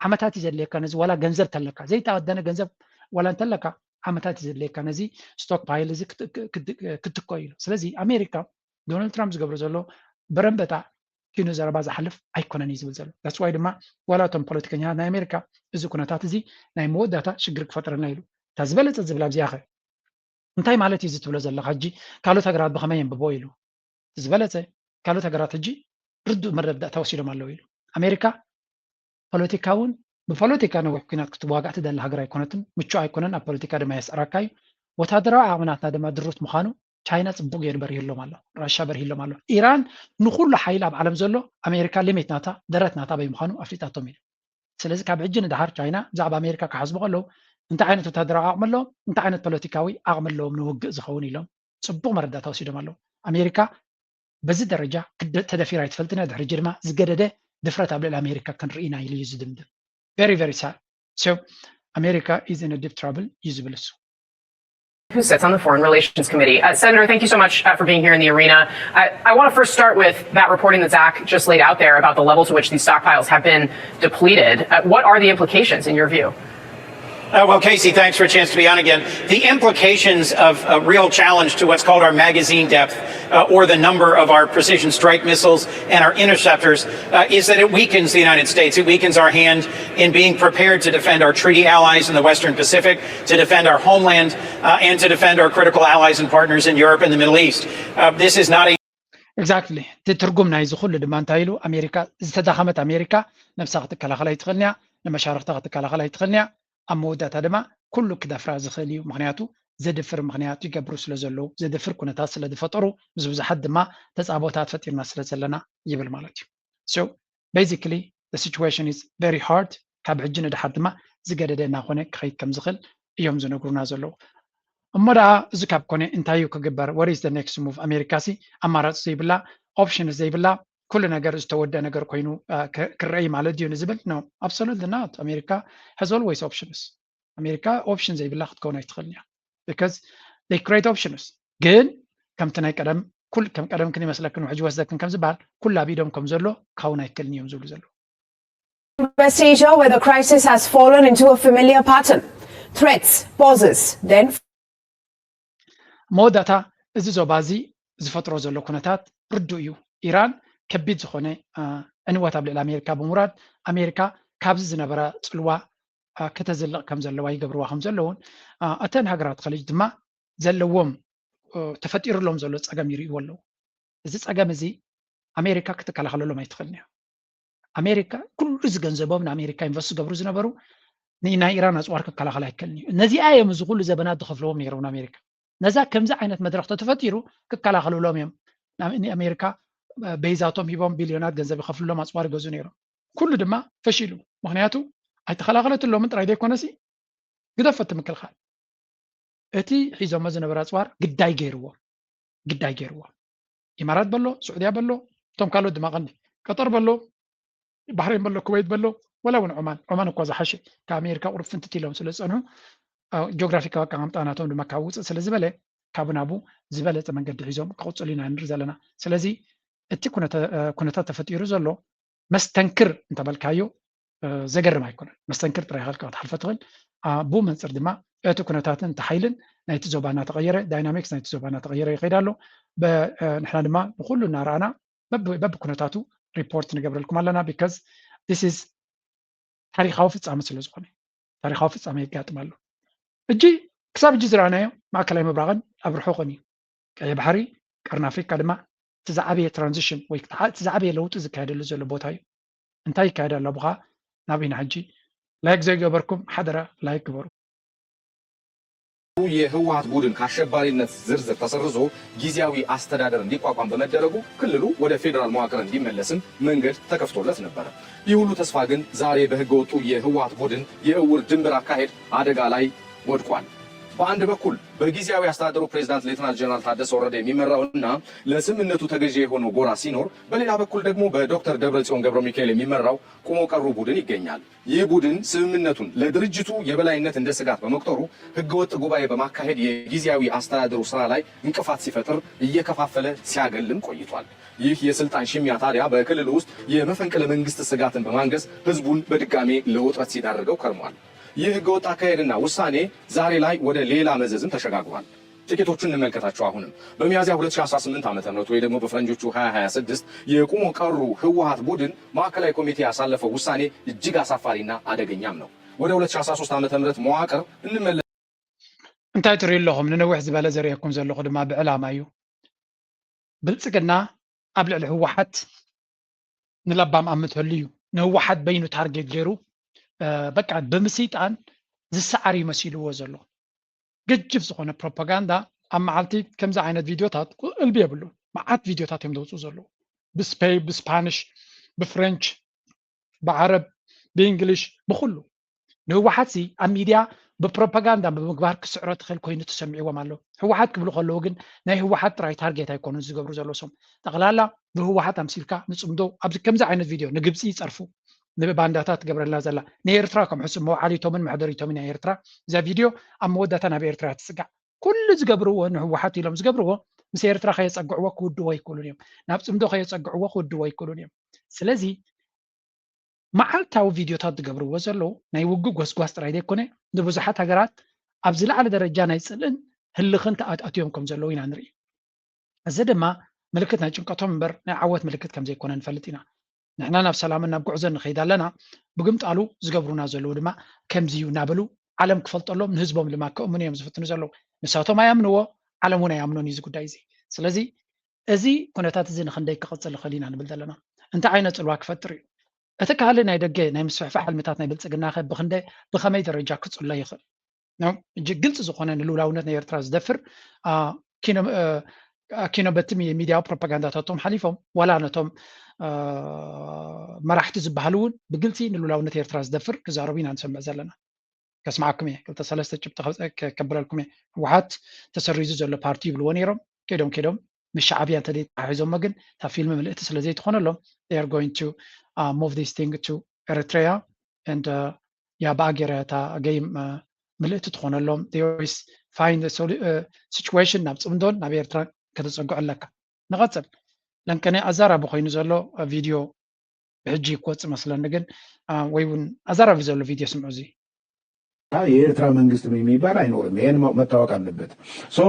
ዓመታት እዩ ዘድልየካ ነዚ ዋላ ገንዘብ ተለካ ዘይተወደነ ገንዘብ ዋላ እንተለካ ዓመታት እዩ ዘድልየካ ነዚ ስቶክ ፓይል እዚ ክትኮ ኢሉ። ስለዚ ኣሜሪካ ዶናልድ ትራምፕ ዝገብሮ ዘሎ በረንበጣ ኪኑ ዘረባ ዝሓልፍ ኣይኮነን እዩ ዝብል ዘሎ። That's why ድማ ዋላ እቶም ፖለቲከኛታት ናይ ኣሜሪካ እዚ ኩነታት እዚ ናይ መወዳእታ ሽግር ክፈጥረልና ኢሉ እታ ዝበለፀ ዝብል ኣብዚኣ ኸ እንታይ ማለት እዩ እዚ ትብሎ ዘለካ ሕጂ ካልኦት ሃገራት ብከመይ የንብቦ ኢሉ ዝበለፀ ካልኦት ሃገራት ሕጂ ርዱእ መረዳእታ ወሲዶም ኣለዉ ኢሉ። ኣሜሪካ ፖለቲካ እውን ብፖለቲካ ነዊሕ ኩናት ክትዋጋእ ትደሊ ሃገር ኣይኮነትን፣ ምቹእ ኣይኮነን፣ ኣብ ፖለቲካ ድማ የስዕረካ እዩ። ወታደራዊ ዓቕሚ ናትና ድማ ድሩት ምዃኑ ቻይና ፅቡቅ ገይሩ በሪህሎም ኣሎ፣ ራሻ በሪህሎም ኣሎ። ኢራን ንኩሉ ሓይሊ ኣብ ዓለም ዘሎ ኣሜሪካ ሊሚት ናታ ደረት ናታ በይ ምዃኑ ኣፍሊጣቶም ኢሉ። ስለዚ ካብ ሕጂ ንድሓር ቻይና ብዛዕባ ኣሜሪካ ክሓስቡ ከለዉ እንታይ ዓይነት ወታደራዊ ዓቕሚ ኣለዎም፣ እንታይ ዓይነት ፖለቲካዊ ዓቕሚ ኣለዎም ንውግእ ዝኸውን ኢሎም ፅቡቅ መረዳእታ ወሲዶም ኣለዉ። ኣሜሪካ በዚ ደረጃ ተደፊራ ኣይትፈልጥን እያ። ድሕሪ ሕጂ ድማ ዝገደደ ድፍረት ኣብ ልዕሊ ኣሜሪካ ክንርኢ ኢና ኢሉ እዩ ዝድምድም። Very very sad. So America is in a deep trouble እዩ ዝብል እሱ። Who sits on the Foreign Relations Committee. Uh, Senator, thank you so much uh, for being here in the arena. I, I want to first start with that reporting that Zach just laid out there about the level to which these stockpiles have been depleted. Uh, what are the implications, in your view? Uh, well, Casey, thanks for a chance to be on again. The implications of a real challenge to what's called our magazine depth uh, or the number of our precision strike missiles and our interceptors uh, is that it weakens the United States. It weakens our hand in being prepared to defend our treaty allies in the Western Pacific, to defend our homeland, uh, and to defend our critical allies and partners in Europe and the Middle East. Uh, this is not a Exactly. እቲ ትርጉም ናይዚ ኩሉ ድማ እንታይ ኢሉ ኣሜሪካ ዝተዳኸመት ኣሜሪካ ነብሳ ክትከላኸል ኣይትኽእልን እያ፣ ንመሻርክታ ክትከላኸል ኣይትኽእልን እያ። ኣብ መወዳእታ ድማ ኩሉ ክደፍራ ዝኽእል እዩ። ምክንያቱ ዘድፍር ምክንያት ይገብሩ ስለ ዘለዉ ዘድፍር ኩነታት ስለ ዝፈጠሩ ምስ ብዙሓት ድማ ተፃቦታት ፈጢርና ስለ ዘለና ይብል ማለት እዩ። So basically the situation is very hard። ካብ ሕጂ ንድሓር ድማ ዝገደደ እናኾነ ክኸይድ ከም ዝኽእል እዮም ዝነግሩና ዘለዉ። እሞ ደኣ እዚ ካብ ኮነ እንታይ እዩ ክግበር? What is the next move? ኣሜሪካ ሲ ኣማራፂ ዘይብላ ኦፕሽን ዘይብላ ኩሉ ነገር ዝተወደ ነገር ኮይኑ ክረአይ ማለት ድዩ ንዝብል no, absolutely not. ኣሜሪካ has always options. ኣሜሪካ ኦፕሽን ዘይብላ ክትከውን ኣይትኽእልን እያ because they create options። ግን ከምቲ ናይ ቀደም ኩል ከም ቀደምክን ይመስለክን ውሕጅ ይወስደክን ከም ዝበሃል ኩሉ ኣብ ኢዶም ከም ዘሎ ክኸውን ኣይክእልን እዮም ዝብሉ ዘለዉ። West Asia, where the crisis has fallen into a familiar pattern. Threats, pauses, then መወዳእታ እዚ ዞባ እዚ ዝፈጥሮ ዘሎ ኩነታት ርዱእ እዩ። ኢራን ከቢድ ዝኾነ ዕንወት ኣብ ልዕሊ ኣሜሪካ ብምውራድ ኣሜሪካ ካብዚ ዝነበራ ፅልዋ ከተዝልቕ ከም ዘለዋ ይገብርዋ ከም ዘለውን እተን ሃገራት ኸሊጅ ድማ ዘለዎም ተፈጢሩሎም ዘሎ ፀገም ይርእይዎ ኣለዉ። እዚ ፀገም እዚ ኣሜሪካ ክትከላኸለሎም ኣይትኽእልን እያ። ኣሜሪካ ኩሉ እዚ ገንዘቦም ንኣሜሪካ ኢንቨስት ዝገብሩ ዝነበሩ ናይ ኢራን ኣፅዋር ክከላኸል ኣይክእልን እዩ። ነዚኣ እዮም እዚ ኩሉ ዘበናት ዝኸፍልዎም ነይሮም ንኣሜሪካ። ነዛ ከምዚ ዓይነት መድረኽ ተተፈጢሩ ክከላኸልሎም እዮም ንኣሜሪካ በይዛቶም ሂቦም ቢልዮናት ገንዘብ ይኸፍልሎም ኣፅዋር ይገዙ ነይሮም። ኩሉ ድማ ፈሺሉ። ምክንያቱ ኣይተኸላኸለትሎምን ጥራይ ዘይኮነሲ ግደፎ እቲ ምክልኻል እቲ ሒዞሞ ዝነበረ ኣፅዋር ግዳይ ገይርዎ ግዳይ ገይርዎ ኢማራት በሎ ስዑድያ በሎ እቶም ካልኦት ድማ ቀንዲ ቀጠር በሎ ባሕሬን በሎ ኩወይት በሎ ወላ እውን ዑማን ዑማን እኳ ዝሓሸ ካብ ኣሜሪካ ቁሩብ ፍንትት ኢሎም ስለ ዝፀንሑ ጂኦግራፊካዊ ኣቀማምጣ ናቶም ድማ ካብ ውፅእ ስለ ዝበለ ካብ ናቡ ዝበለፀ መንገዲ ሒዞም ክቕፅሉ ኢና ንርኢ ዘለና። ስለዚ እቲ ኩነታት ተፈጢሩ ዘሎ መስተንክር እንተበልካዮ ዘገርም ኣይኮነን። መስተንክር ጥራይ ኢኻ ክትሓልፎ ትኽእል። ብኡ መንፅር ድማ እቲ ኩነታትን እቲ ሓይልን ናይቲ ዞባ እናተቐየረ፣ ዳይናሚክስ ናይቲ ዞባ እናተቐየረ ይኸይድ ኣሎ። ንሕና ድማ ብኩሉ እናረኣና በብኩነታቱ ሪፖርት ንገብረልኩም ኣለና። ቢካዝ ዚስ ኢዝ ታሪካዊ ፍፃመ ስለ ዝኾነ ታሪካዊ ፍፃመ የጋጥም ኣሎ። እጂ ክሳብ እጂ ዝረኣናዮ ማእከላይ ምብራቕን ኣብ ርሑቕን እዩ። ቀይሕ ባሕሪ፣ ቀርኒ ኣፍሪካ ድማ እቲ ዝዓበየ ትራንዚሽን ወይ እቲ ዝዓበየ ለውጢ ዝካየደሉ ዘሎ ቦታ እዩ። እንታይ ይካየድ ኣሎ ብኻ ናብ ኢና ሕጂ ላይክ ዘይገበርኩም ሓደራ ላይክ ግበሩ። የህወሓት ቡድን ከአሸባሪነት ዝርዝር ተሰርዞ ጊዜያዊ አስተዳደር እንዲቋቋም በመደረጉ ክልሉ ወደ ፌዴራል መዋቅር እንዲመለስም መንገድ ተከፍቶለት ነበረ። ይህ ሁሉ ተስፋ ግን ዛሬ በህገወጡ የህወሓት ቡድን የእውር ድንብር አካሄድ አደጋ ላይ ወድቋል። በአንድ በኩል በጊዜያዊ አስተዳደሩ ፕሬዝዳንት ሌተናል ጀነራል ታደሰ ወረደ የሚመራውና ለስምምነቱ ተገዢ የሆነው ጎራ ሲኖር፣ በሌላ በኩል ደግሞ በዶክተር ደብረጽዮን ገብረሚካኤል የሚመራው ቁሞ ቀሩ ቡድን ይገኛል። ይህ ቡድን ስምምነቱን ለድርጅቱ የበላይነት እንደ ስጋት በመቁጠሩ ህገወጥ ጉባኤ በማካሄድ የጊዜያዊ አስተዳደሩ ስራ ላይ እንቅፋት ሲፈጥር እየከፋፈለ ሲያገልም ቆይቷል። ይህ የስልጣን ሽሚያ ታዲያ በክልሉ ውስጥ የመፈንቅለ መንግስት ስጋትን በማንገስ ህዝቡን በድጋሜ ለውጥረት ሲዳርገው ከርሟል። ይህ ህገወጥ አካሄድና ውሳኔ ዛሬ ላይ ወደ ሌላ መዘዝም ተሸጋግሯል። ጥቂቶቹን እንመልከታቸው። አሁንም በሚያዝያ ሁለት ሺህ አስራ ስምንት ዓመተ ምህረት ወይ ደግሞ በፈረንጆቹ ሃያ ሃያ ስድስት የቁሞ ቀሩ ህወሓት ቡድን ማዕከላዊ ኮሚቴ ያሳለፈው ውሳኔ እጅግ አሳፋሪና አደገኛም ነው። ወደ ሁለት ሺህ አስራ ሶስት ዓመተ ምህረት መዋቅር እንመለስ። እንታይ ትሪኡ ኣለኹም? ንነዊሕ ዝበለ ዘርእየኩም ዘለኹ ድማ ብዕላማ እዩ። ብልፅግና ኣብ ልዕሊ ህወሓት ንለባም ኣምተሉ እዩ። ንህወሓት በይኑ ታርጌት ገይሩ በቃ ብምስይጣን ዝሰዓር እዩ መሲልዎ ዘሎ። ገጅፍ ዝኾነ ፕሮፓጋንዳ ኣብ መዓልቲ ከምዚ ዓይነት ቪድዮታት እልቢ የብሉ። መዓት ቪድዮታት እዮም ዘውፅኡ ዘለዉ ብስፔይ፣ ብስፓንሽ፣ ብፍሬንች፣ ብዓረብ፣ ብእንግሊሽ፣ ብኩሉ ንህወሓት ሲ ኣብ ሚድያ ብፕሮፓጋንዳ ብምግባር ክስዕሮ ትኽእል ኮይኑ ተሰሚዕዎም ኣሎ። ህወሓት ክብሉ ከለዉ ግን ናይ ህወሓት ጥራይ ታርጌት ኣይኮኑን ዝገብሩ ዘለዉ። ሶም ጠቕላላ ብህወሓት ኣምሲልካ ንፅምዶ ኣብዚ ከምዚ ዓይነት ቪድዮ ንግብፂ ይፀርፉ፣ ንባንዳታት ትገብረላ ዘላ ንኤርትራ ከም ሕሱም መውዓሊቶምን መሕደሪቶምን ናይ ኤርትራ እዛ ቪድዮ ኣብ መወዳእታ ናብ ኤርትራ ትፅጋዕ። ኩሉ ዝገብርዎ ንህወሓት ኢሎም ዝገብርዎ ምስ ኤርትራ ከየፀግዕዎ ክውድዎ ኣይክእሉን እዮም። ናብ ፅምዶ ከየፀግዕዎ ክውድዎ ኣይክእሉን እዮም። ስለዚ መዓልታዊ ቪድዮታት ዝገብርዎ ዘለዉ ናይ ውግእ ጎስጓስ ጥራይ ዘይኮነ ንብዙሓት ሃገራት ኣብ ዝለዓለ ደረጃ ናይ ፅልእን ህልኽን ኣትዮም ከም ዘለዉ ኢና ንርኢ። እዚ ድማ ምልክት ናይ ጭንቀቶም እምበር ናይ ዓወት ምልክት ከም ዘይኮነ ንፈልጥ ኢና። ንሕና ናብ ሰላምን ናብ ጉዕዞን ንኸይድ ኣለና። ብግምጣሉ ዝገብሩና ዘለዉ ድማ ከምዚ እዩ እናበሉ ዓለም ክፈልጠሎም ንህዝቦም ድማ ክእምኑ እዮም ዝፍትኑ ዘለዉ። ንሳቶም ኣይኣምንዎ፣ ዓለም እውን ኣይኣምኖን እዩ እዚ ጉዳይ እዚ። ስለዚ እዚ ኩነታት እዚ ንክንደይ ክቕፅል ይኽእል ኢና ንብል ዘለና። እንታይ ዓይነት ፅልዋ ክፈጥር እዩ? እቲ ካልእ ናይ ደገ ናይ ምስፍሕፋሕ ሕልምታት ናይ ብልፅግና ከ ብክንደይ ብኸመይ ደረጃ ክፅሎ ይኽእል? ሕጂ ግልፂ ዝኾነ ንልውላውነት ናይ ኤርትራ ዝደፍር ኪኖ በቲ ሚድያዊ ፕሮፓጋንዳታቶም ሓሊፎም ዋላ ነቶም መራሕቲ ዝበሃሉ እውን ብግልፂ ንልውላውነት ኤርትራ ዝደፍር ክዛረቡ ኢና ንሰምዕ ዘለና። ከስማዓኩም እየ ክልተ ሰለስተ ጭብጢ ከብረልኩም እየ። ህወሓት ተሰሪዙ ዘሎ ፓርቲ ይብልዎ ነይሮም። ከይዶም ከይዶም ምስ ሻዕብያ እንተ ተሓሒዞሞ ግን እታ ፊልም ምልእቲ ስለ ዘይትኾነሎም they are going to move this thing to Eritrea and ያባኣ ገይረ እታ ገይም ምልእቲ ትኾነሎም። They always find situation ናብ ፅምዶን ናብ ኤርትራ ከተፀግዑ ኣለካ። ንቐፅል። ለንቀነ ኣዛራቢ ኮይኑ ዘሎ ቪድዮ ብሕጂ ክወፅእ መስለኒ ግን ወይ እውን ኣዛራቢ ዘሎ ቪድዮ ስምዑ። እዚ የኤርትራ መንግስት የሚባል አይኖርም። ይሄን መታወቅ አለበት። So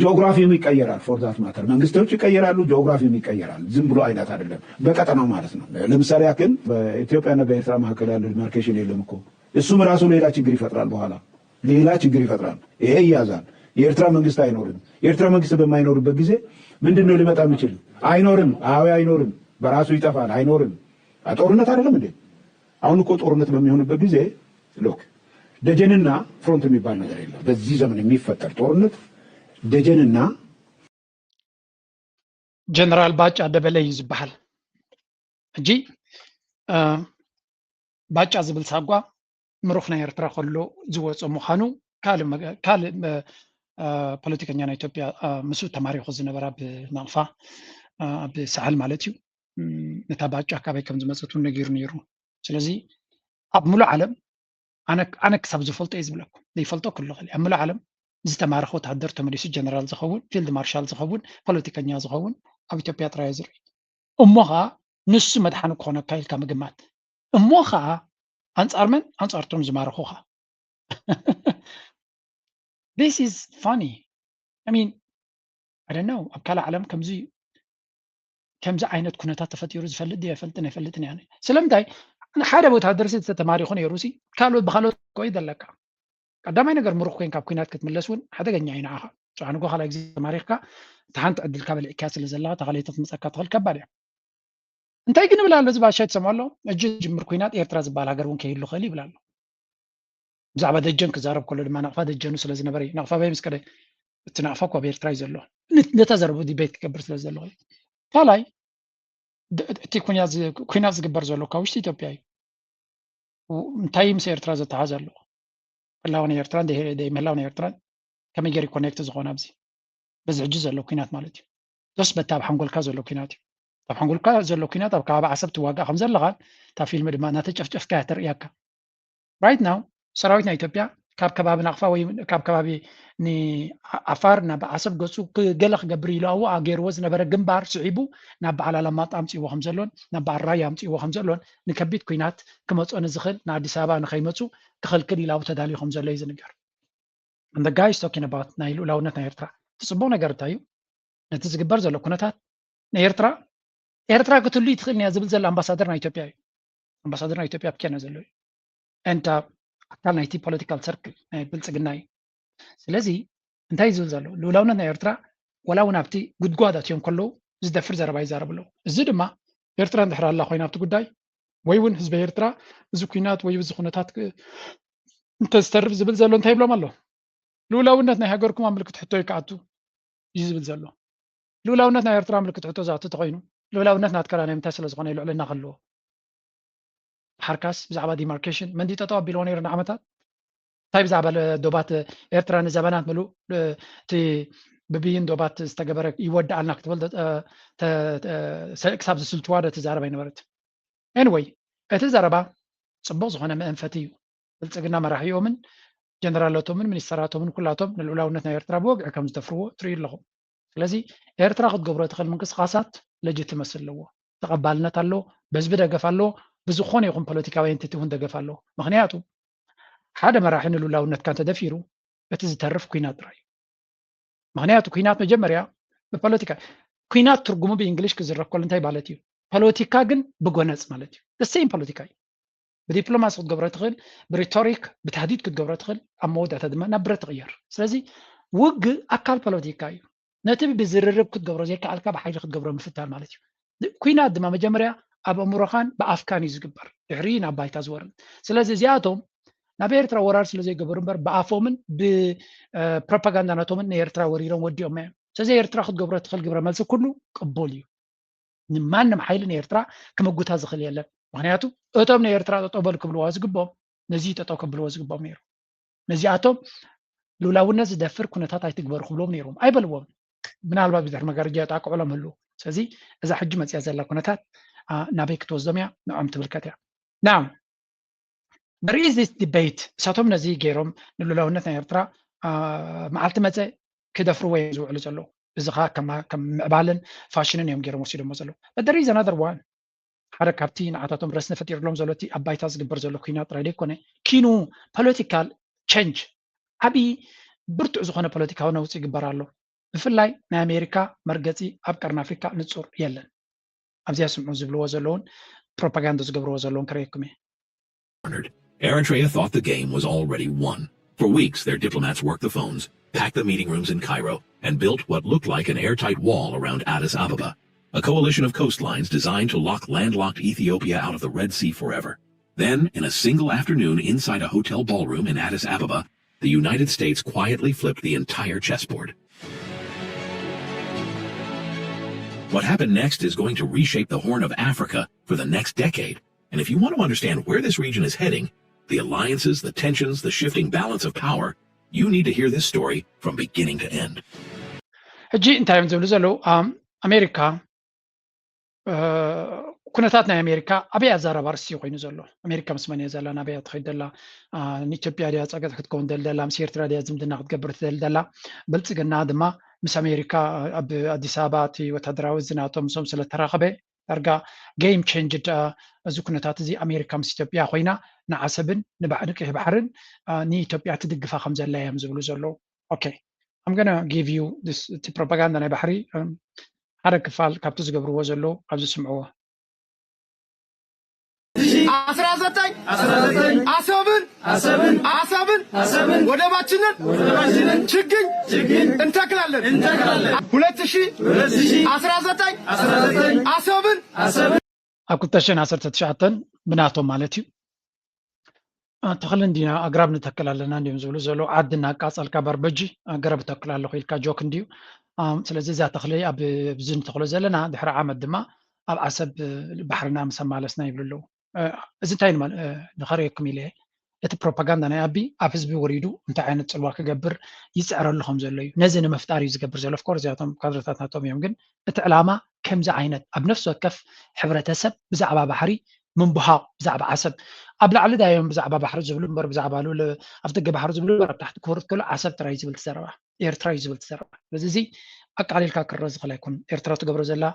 geography ው ይቀየራል። For that matter መንግስቶች ይቀየራሉ፣ geography ም ይቀየራል። ዝም ብሎ አይነት አይደለም፣ በቀጠናው ማለት ነው። ለምሳሌ ያክል በኢትዮጵያና በኤርትራ መካከል ያለው demarcation የለም እኮ። እሱም ራሱ ሌላ ችግር ይፈጥራል። በኋላ ሌላ ችግር ይፈጥራል። ይሄ ይያዛል። የኤርትራ መንግስት አይኖርም። የኤርትራ መንግስት በማይኖርበት ጊዜ ምንድን ነው ሊመጣ የሚችል? አይኖርም። አዎ አይኖርም። በራሱ ይጠፋል። አይኖርም። ጦርነት አይደለም እንዴ? አሁን እኮ ጦርነት በሚሆንበት ጊዜ look ደጀንና front የሚባል ነገር የለም። በዚህ ዘመን የሚፈጠር ጦርነት ደጀንና ጀነራል ባጫ ደበለ እዩ ዝበሃል። ሕጂ ባጫ ዝብል ሳጓ ምሩኽ ናይ ኤርትራ ከሎ ዝወፀ ምዃኑ ካልእ ፖለቲከኛ ናይ ኢትዮጵያ ምስኡ ተማሪኹ ዝነበረ ኣብ ናቕፋ ኣብ ሳሕል ማለት እዩ። ነታ ባጫ ካበይ ከም ዝመፀት እውን ነጊሩ ነይሩ። ስለዚ ኣብ ሙሉእ ዓለም ኣነ ኣነ ክሳብ ዝፈልጦ እየ ዝብለኩም፣ ዘይፈልጦ ክሉ ይኽእል እዩ። ኣብ ሙሉእ ዓለም ዝተማረኸ ወታደር ተመሊሱ ጀነራል ዝኸውን፣ ፊልድ ማርሻል ዝኸውን፣ ፖለቲከኛ ዝኸውን ኣብ ኢትዮጵያ ጥራይ እየ ዝርኢ። እሞ ኸዓ ንሱ መድሓኒ ክኾነካ ኢልካ ምግማት፣ እሞ ኸዓ ኣንጻር መን? ኣንጻር እቶም ዝማረኹኻ። This is funny. I mean, I don't know፣ ኣብ ካልእ ዓለም ከምዚ ከምዚ ዓይነት ኩነታት ተፈጢሩ ዝፈልጥ ድየ? ኣይፈልጥን፣ ኣይፈልጥን እየ። ስለምንታይ? ሓደ ወታደር ሲ ተተማሪኹ ነይሩ ሲ ካልኦት ብኻልኦት ኮይ ዘለካ። ቀዳማይ ነገር ምሩኽ ኮይንካ ኣብ ኩናት ክትምለስ እውን ሓደገኛ እዩ ንዓኻ። ጨዓ ንጎ ካልኣይ ግዜ ተማሪኽካ እታ ሓንቲ ዕድልካ በሊዕካ ስለ ዘለኻ እታ ካልኣይቲ ክትመፀካ ትኽእል ከባድ እያ። እንታይ ግን ይብል ኣሎ እዚ ባሻይ ትሰምዖ ኣሎ? ሕጂ ዝጅምር ኩናት ኤርትራ ዝበሃል ሃገር እውን ከይህሉ ክእል ይብል ኣሎ። ብዛዕባ ደጀን ክዛረብ ከሎ ድማ ናቕፋ ደጀኑ ስለ ዝነበረ እዩ። ናቕፋ በይ ምስ ከደ እቲ ናቕፋ እኮ ኣብ ኤርትራ እዩ ዘሎ። ን- ነታ ዘረቡ ዲቤት ክገብር ስለ ዘለኹ እዩ። ካልኣይ ድ- እቲ ኩናት ዝ- ኩናት ዝግበር ዘሎ ካብ ውሽጢ ኢትዮጵያ እዩ። ው- እንታይ ምስ ኤርትራ ዘተሓዝ ኣለዎ? ህላወ ናይ ኤርትራን ደይ- ደይ ምህላው ናይ ኤርትራን ከመይ ገይሩ ኮኔክት ዝኾነ ኣብዚ በዚ ሕጂ ዘሎ ኩናት ማለት እዩ። ዶስ በታ ኣብ ሓንጎልካ ዘሎ ኩናት እዩ። ኣብ ሓንጎልካ ዘሎ ኩናት ኣብ ከባቢ ዓሰብ ትዋጋእ ከም ዘለኻን እታ ፊልም ድማ እናተጨፍጨፍካ እያ ተርእያካ። Right now ሰራዊት ናይ ኢትዮጵያ ካብ ከባቢ ናቕፋ ወይ ካብ ከባቢ ንዓፋር ናብ ዓሰብ ገፁ ክ- ገለ ክገብር ኢሉ ኣብኡ ገይርዎ ዝነበረ ግንባር ስዒቡ ናብ በዓል ኣላማጣ ኣምፅእዎ ከም ዘሎን ናብ በዓል ራያ ኣምፅእዎ ከም ዘሎን ንከቢድ ኩናት ክመፆ ንዝኽእል ንኣዲስ ኣበባ ንኸይመፁ ክኽልክል ኢሉ ኣብኡ ተዳልዩ ከም ዘሎ እዩ ዝንገር። And the guy is talking about ናይ ልኡላውነት ናይ ኤርትራ። እቲ ፅቡቕ ነገር እንታይ እዩ? ነቲ ዝግበር ዘሎ ኩነታት ንኤርትራ ኤርትራ ክትህሉ ትኽእል እያ ዝብል ዘሎ ኣምባሳደር ናይ ኢትዮጵያ እዩ። ኣምባሳደር ናይ ኢትዮጵያ ኣብ ኬንያ ዘሎ እዩ። እንታ ኣካል ናይቲ ፖለቲካል ሰርክል ናይ ብልፅግና እዩ። ስለዚ እንታይ እዩ ዝብል ዘሎ? ልኡላውነት ናይ ኤርትራ ዋላ እውን ኣብቲ ጉድጓድ ኣትዮም ከለዉ ዝደፍር ዘረባ ይዛረቡ ኣለዉ። እዚ ድማ ኤርትራ እንድሕር ኣላ ኮይና ኣብቲ ጉዳይ ወይ እውን ህዝቢ ኤርትራ እዚ ኩናት ወይ እዚ ኩነታት ክ- እንተዝተርፍ ዝብል ዘሎ እንታይ ይብሎም ኣሎ? ልኡላውነት ናይ ሃገርኩም ኣብ ምልክት ሕቶ እዩ ክኣቱ እዩ ዝብል ዘሎ። ልኡላውነት ናይ ኤርትራ ምልክት ሕቶ ዝኣቱ ተኮይኑ ልኡላውነት ናትካ ናይ ምንታይ ስለ ዝኾነ እዩ ልዕልና ክህልዎ? ሓርካስ ብዛዕባ ዲማርኬሽን መንዲ ጠጠው ኣቢልዎ ነይሩ ንዓመታት። እንታይ ብዛዕባ ለ- ዶባት ኤርትራ ንዘበናት ምሉእ እ- እቲ ብብይን ዶባት ዝተገበረ ይወድኣልና ክትብል ተ- ተ- ተ- ሰ- ክሳብ ዝስልትዋ ዶ ትዛረብ ኣይነበረት? Anyway እቲ ዘረባ ፅቡቕ ዝኾነ መእንፈቲ እዩ። ብልፅግና መራሒኦምን ጀነራላቶምን ሚኒስተራቶምን ኩላቶም ንልኡላውነት ናይ ኤርትራ ብወግዒ ከም ዝደፍርዎ ትርእዩ ኣለኹም። ስለዚ ኤርትራ ክትገብሮ ትኽእል ምንቅስቃሳት ለጅትመሲ ኣለዎ፣ ተቐባልነት ኣለዎ፣ በህዝቢ ደገፍ ኣለዎ፣ ብዝኾነ ይኹን ፖለቲካዊ ኤንቲቲ እውን ደገፍ ኣለዎ። ምክንያቱ ሓደ መራሒ ንልኡላውነትካ እንተደፊሩ እቲ ዝተርፍ ኩናት ጥራይ እዩ። ምክንያቱ ኩናት መጀመርያ ብፖለቲካ ኩናት ትርጉሙ ብእንግሊሽ ክዝረብ ከሎ እንታይ ማለት እዩ? ፖለቲካ ግን ብጎነፅ ማለት እዩ። ሴም ፖለቲካ እዩ። ብዲፕሎማሲ ክትገብሮ ትኽእል፣ ብሪቶሪክ ብታህዲድ ክትገብሮ ትኽእል፣ ኣብ መወዳእታ ድማ ናብ ብረት ትቕየር። ስለዚ ውግእ ኣካል ፖለቲካ እዩ። ነቲ ብዝርርብ ክትገብሮ ዘይከኣልካ ብሓይሊ ክትገብሮ ምፍታን ማለት እዩ። ኩናት ድማ መጀመርያ ኣብ ኣእምሮኻን ብኣፍካን እዩ ዝግበር፣ ድሕሪ ናብ ባይታ ዝወርድ። ስለዚ እዚኣቶም ናብ ኤርትራ ወራር ስለ ዘይገበሩ እምበር ብኣፎምን ብፕሮፓጋንዳ ናቶምን ንኤርትራ ወሪሮም ወዲኦም እዮም። ስለዚ ኤርትራ ክትገብሮ ትኽእል ግብረ መልሲ ኩሉ ቅቡል እዩ። ንማንም ሓይሊ ንኤርትራ ክምጉታ ዝኽእል የለን። ምክንያቱ እቶም ንኤርትራ ጠጠው በሉ ክብልዋ ዝግብኦም ነዚ ጠጠው ከብልዎ ዝግብኦም ነይሩ። ነዚኣቶም ልውላውነት ዝደፍር ኩነታት ኣይትግበሩ ክብልዎም ነይሮም ኣይበልዎም። ምናልባት ብድሕሪ መጋረጃ የጣቅዑሎም ህሉ። ስለዚ እዛ ሕጂ መፅያ ዘላ ኩነታት ናበይ ክትወስዶም እያ ንዖም ትምልከት እያ። Now there is this debate። እሳቶም ነዚ ገይሮም ንልውላውነት ናይ ኤርትራ መዓልቲ መፀ ክደፍርዎ እዮም ዝውዕሉ ዘለዉ። እዚ ከዓ ከም ምዕባልን ፋሽንን እዮም ገይሮም ወሲዶሞ ዘለዉ። But there is another one። ሓደ ካብቲ ንዓታቶም ረስኒ ፈጢርሎም ዘሎ እቲ ኣብ ባይታ ዝግበር ዘሎ ኩናት ጥራይ ዘይኮነ ኪኑ ፖለቲካል ቸንጅ ዓብዪ ብርቱዕ ዝኾነ ፖለቲካዊ ነውፂ ይግበር ኣሎ። ብፍላይ ናይ ኣሜሪካ መርገፂ ኣብ ቀርኒ ኣፍሪካ ንፁር የለን። ኣብዚኣ ስምዑ ዝብልዎ ዘለውን ፕሮፓጋንዳ ዝገብርዎ ዘለውን ክረየኩም እየ። Eritrea thought the game was already won. For weeks, their diplomats worked the phones, packed the meeting rooms in Cairo, and built what looked like an airtight wall around Addis Ababa, a coalition of coastlines designed to lock landlocked Ethiopia out of the Red Sea forever. Then, in a single afternoon inside a hotel ballroom in Addis Ababa, the United States quietly flipped the entire chessboard. What happened next is going to reshape the Horn of Africa for the next decade. And if you want to understand where this region is heading, the alliances, the tensions, the shifting balance of power, you need to hear this story from beginning to end. ሕጂ እንታይ እዮም ዝብሉ ዘለዉ? ኣሜሪካ ኩነታት ናይ ኣሜሪካ ኣበይ ኣዛረባ ርእሲ ኮይኑ ዘሎ? ኣሜሪካ ምስ መን እያ ዘላ? ናበይ እያ ትኸይድ ዘላ? ንኢትዮጵያ ድያ ጸገት ክትከውን ደል ደላ? ምስ ኤርትራ ድያ ዝምድና ክትገብር ትደል ደላ? ብልጽግና ድማ ምስ ኣሜሪካ ኣብ ኣዲስ ኣበባ እቲ ወታደራዊ ዝናቶም ምስኦም ስለተራኸበ ዳርጋ game changed እዚ ኩነታት እዚ ኣሜሪካ ምስ ኢትዮጵያ ኮይና ንዓሰብን ንቀይሕ ባሕርን ንኢትዮጵያ ትድግፋ ከም ዘላ እዮም ዝብሉ ዘለዉ። Okay, I'm gonna give you this እቲ ፕሮፓጋንዳ ናይ ባሕሪ ሓደ ክፋል ካብቲ ዝገብርዎ ዘለዉ ኣብዚ ስምዕዎ። አስራ ዘጠኝ አሰብን አሰብን አሰብን ወደባችንን ችግኝ እንተክላለን። ሁለት ሺህ አስራ ዘጠኝ አሰብን ኣብ ክልተ ሽሕን ዓሰርተ ትሽዓተን ብናቶም ማለት እዩ። ተኽሊ እንዲና ኣግራብ ንተክል ኣለና እንዲዮም ዝብሉ ዘለዉ። ዓዲ እናቃጸልካ ባርበጂ ገረብ እተክል ኣለኹ ኢልካ ጆክ እንድዩ። ስለዚ እዛ ተኽሊ ኣብዚ ንተኽሎ ዘለና ድሕሪ ዓመት ድማ ኣብ ዓሰብ ባሕርና ምስ ኣማለስና ይብሉ ኣለዉ። እዚ እንታይ ንኸርእየኩም ኢለ እቲ ፕሮፓጋንዳ ናይ ኣቢ ኣብ ህዝቢ ወሪዱ እንታይ ዓይነት ጽልዋ ክገብር ይጽዕረሉ ከም ዘሎ እዩ። ነዚ ንምፍጣር እዩ ዝገብር ዘሎ። Of course እዚኣቶም ካድረታት ናቶም እዮም፣ ግን እቲ ዕላማ ከምዚ ዓይነት ኣብ ነፍሲ ወከፍ ሕብረተሰብ ብዛዕባ ባሕሪ ምንብሃቕ፣ ብዛዕባ ዓሰብ ኣብ ላዕሊ ዳዮም ብዛዕባ ባሕሪ ዝብሉ እምበር ብዛዕባ ልኡል ኣፍደገ ባሕሪ ዝብሉ እምበር ኣብ ታሕቲ ክወርድ ከሎ ዓሰብ ጥራይ ዝብል ትዘረባ፣ ኤርትራ እዩ ዝብል ትዘረባ። ስለዚ እዚ ኣቃሊልካ ክረአ ዝኽእል ኣይኮን። ኤርትራ ትገብሮ ዘላ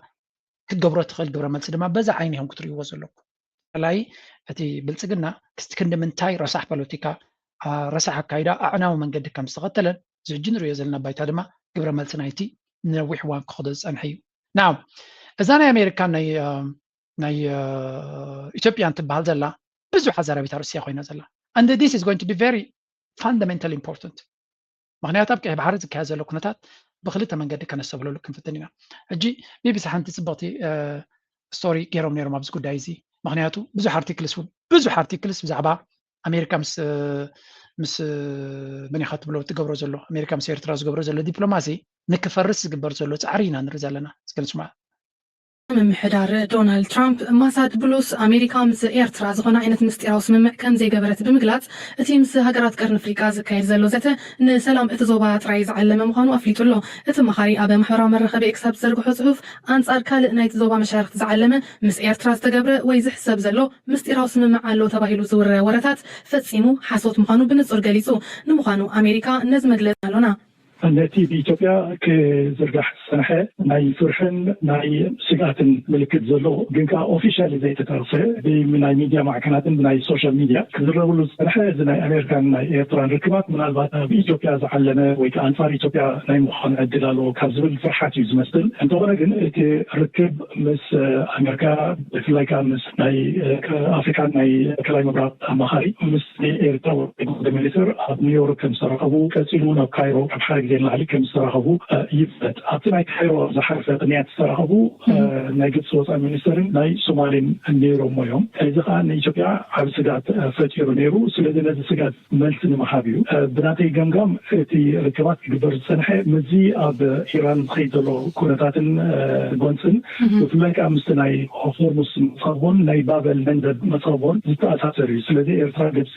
ክትገብሮ ትኽእል ግብረ መልሲ ድማ በዛ ዓይኒ ኢኹም ክትርእይዎ ዘለኩም። ብፍላይ እቲ ብልጽግና ክስቲ ክንዲ ምንታይ ረሳሕ ፖለቲካ፣ ረሳሕ ኣካይዳ ኣዕናዊ መንገዲ ከም ዝተኸተለን እዚ ሕጂ ንርእዮ ዘለና ባይታ ድማ ግብረ መልሲ ናይቲ ንነዊሕ እዋን ክኸዶ ዝጸንሐ እዩ። ናው እዛ ናይ ኣሜሪካን ናይ ናይ ኢትዮጵያን ትበሃል ዘላ ብዙሕ ኣዛራቢት ኣርእስቲ ኮይና ዘላ and this is going to be very fundamental important። ምክንያቱ ኣብ ቀይሕ ባሕሪ ዝካየድ ዘሎ ኩነታት ብክልተ መንገዲ ከነስተብህለሉ ክንፍትን ኢና። ሕጂ ቢቢሲ ሓንቲ ጽብቕቲ ስቶሪ ገይሮም ነይሮም ኣብዚ ጉዳይ እዚ። ምክንያቱ ብዙሕ ኣርቲክልስ ብዙሕ ኣርቲክልስ ብዛዕባ ኣሜሪካ ምስ ምስ መን ኢኻ ትብሎ ትገብሮ ዘሎ ኣሜሪካ ምስ ኤርትራ ዝገብሮ ዘሎ ዲፕሎማሲ ንክፈርስ ዝግበር ዘሎ ጻዕሪ ኢና ንርኢ ዘለና። እስከ ንስማዕ። ምምሕዳር ዶናልድ ትራምፕ ማሳድ ብሉስ ኣሜሪካ ምስ ኤርትራ ዝኾነ ዓይነት ምስጢራዊ ስምምዕ ከም ዘይገበረት ብምግላጽ እቲ ምስ ሃገራት ቀርኒ ኣፍሪቃ ዝካየድ ዘሎ ዘተ ንሰላም እቲ ዞባ ጥራይ ዝዓለመ ምዃኑ ኣፍሊጡ ኣሎ። እቲ ኣማኻሪ ኣብ ማሕበራዊ መራኸቢ ኤክስ ኣብ ዝዘርግሖ ጽሑፍ ኣንጻር ካልእ ናይቲ ዞባ መሻርኽቲ ዝዓለመ ምስ ኤርትራ ዝተገብረ ወይ ዝሕሰብ ዘሎ ምስጢራዊ ስምምዕ ኣሎ ተባሂሉ ዝውረ ወረታት ፈጺሙ ሓሶት ምዃኑ ብንጹር ገሊጹ። ንምዃኑ ኣሜሪካ ነዚ መግለጺ ኣሎና። ነቲ ብኢትዮጵያ ክዝርጋሕ ዝጸንሐ ናይ ፍርሕን ናይ ስግኣትን ምልክት ዘለዎ ግን ከኣ ኦፊሻሊ ዘይተጠቕሰ ብናይ ሚድያ ማዕከናትን ብናይ ሶሻል ሚድያ ክዝረበሉ ዝጸንሐ እዚ ናይ ኣሜሪካን ናይ ኤርትራን ርክባት ምናልባት ኣብ ኢትዮጵያ ዝዓለመ ወይ ከኣ ኣንጻር ኢትዮጵያ ናይ ምዃን ዕድል ኣለዎ ካብ ዝብል ፍርሓት እዩ ዝመስል። እንተኾነ ግን እቲ ርክብ ምስ ኣሜሪካ ብፍላይ ከኣ ምስ ናይ ኣፍሪካን ናይ ማእከላይ ምብራቕ ኣማኻሪ ምስ ኤርትራ ጉዳይ ሚኒስትር ኣብ ኒውዮርክ ከም ዝተራኸቡ ቀፂሉ እውን ኣብ ካይሮ ካብ ሓደ ግዜ ንላዕሊ ከም ዝተራኸቡ ይፍለጥ። ኣብቲ ናይ ካይሮ ዝሓለፈ ቅንያት ዝተራኸቡ ናይ ግብፂ ወፃኢ ሚኒስትርን ናይ ሶማሌን ነይሮሞ እዮም። እዚ ከዓ ንኢትዮጵያ ዓብ ስጋት ፈጢሩ ነይሩ። ስለዚ ነዚ ስጋት መልሲ ንምሃብ እዩ። ብናተይ ገምጋም እቲ ርክባት ክግበር ዝፀንሐ ምስዚ ኣብ ኢራን ዝኸይድ ዘሎ ኩነታትን ጎንፅን ብፍላይ ከዓ ምስቲ ናይ ሆርሙስ መፃቦን ናይ ባበል መንደብ መፃቦን ዝተኣሳሰር እዩ። ስለዚ ኤርትራ፣ ግብፂ፣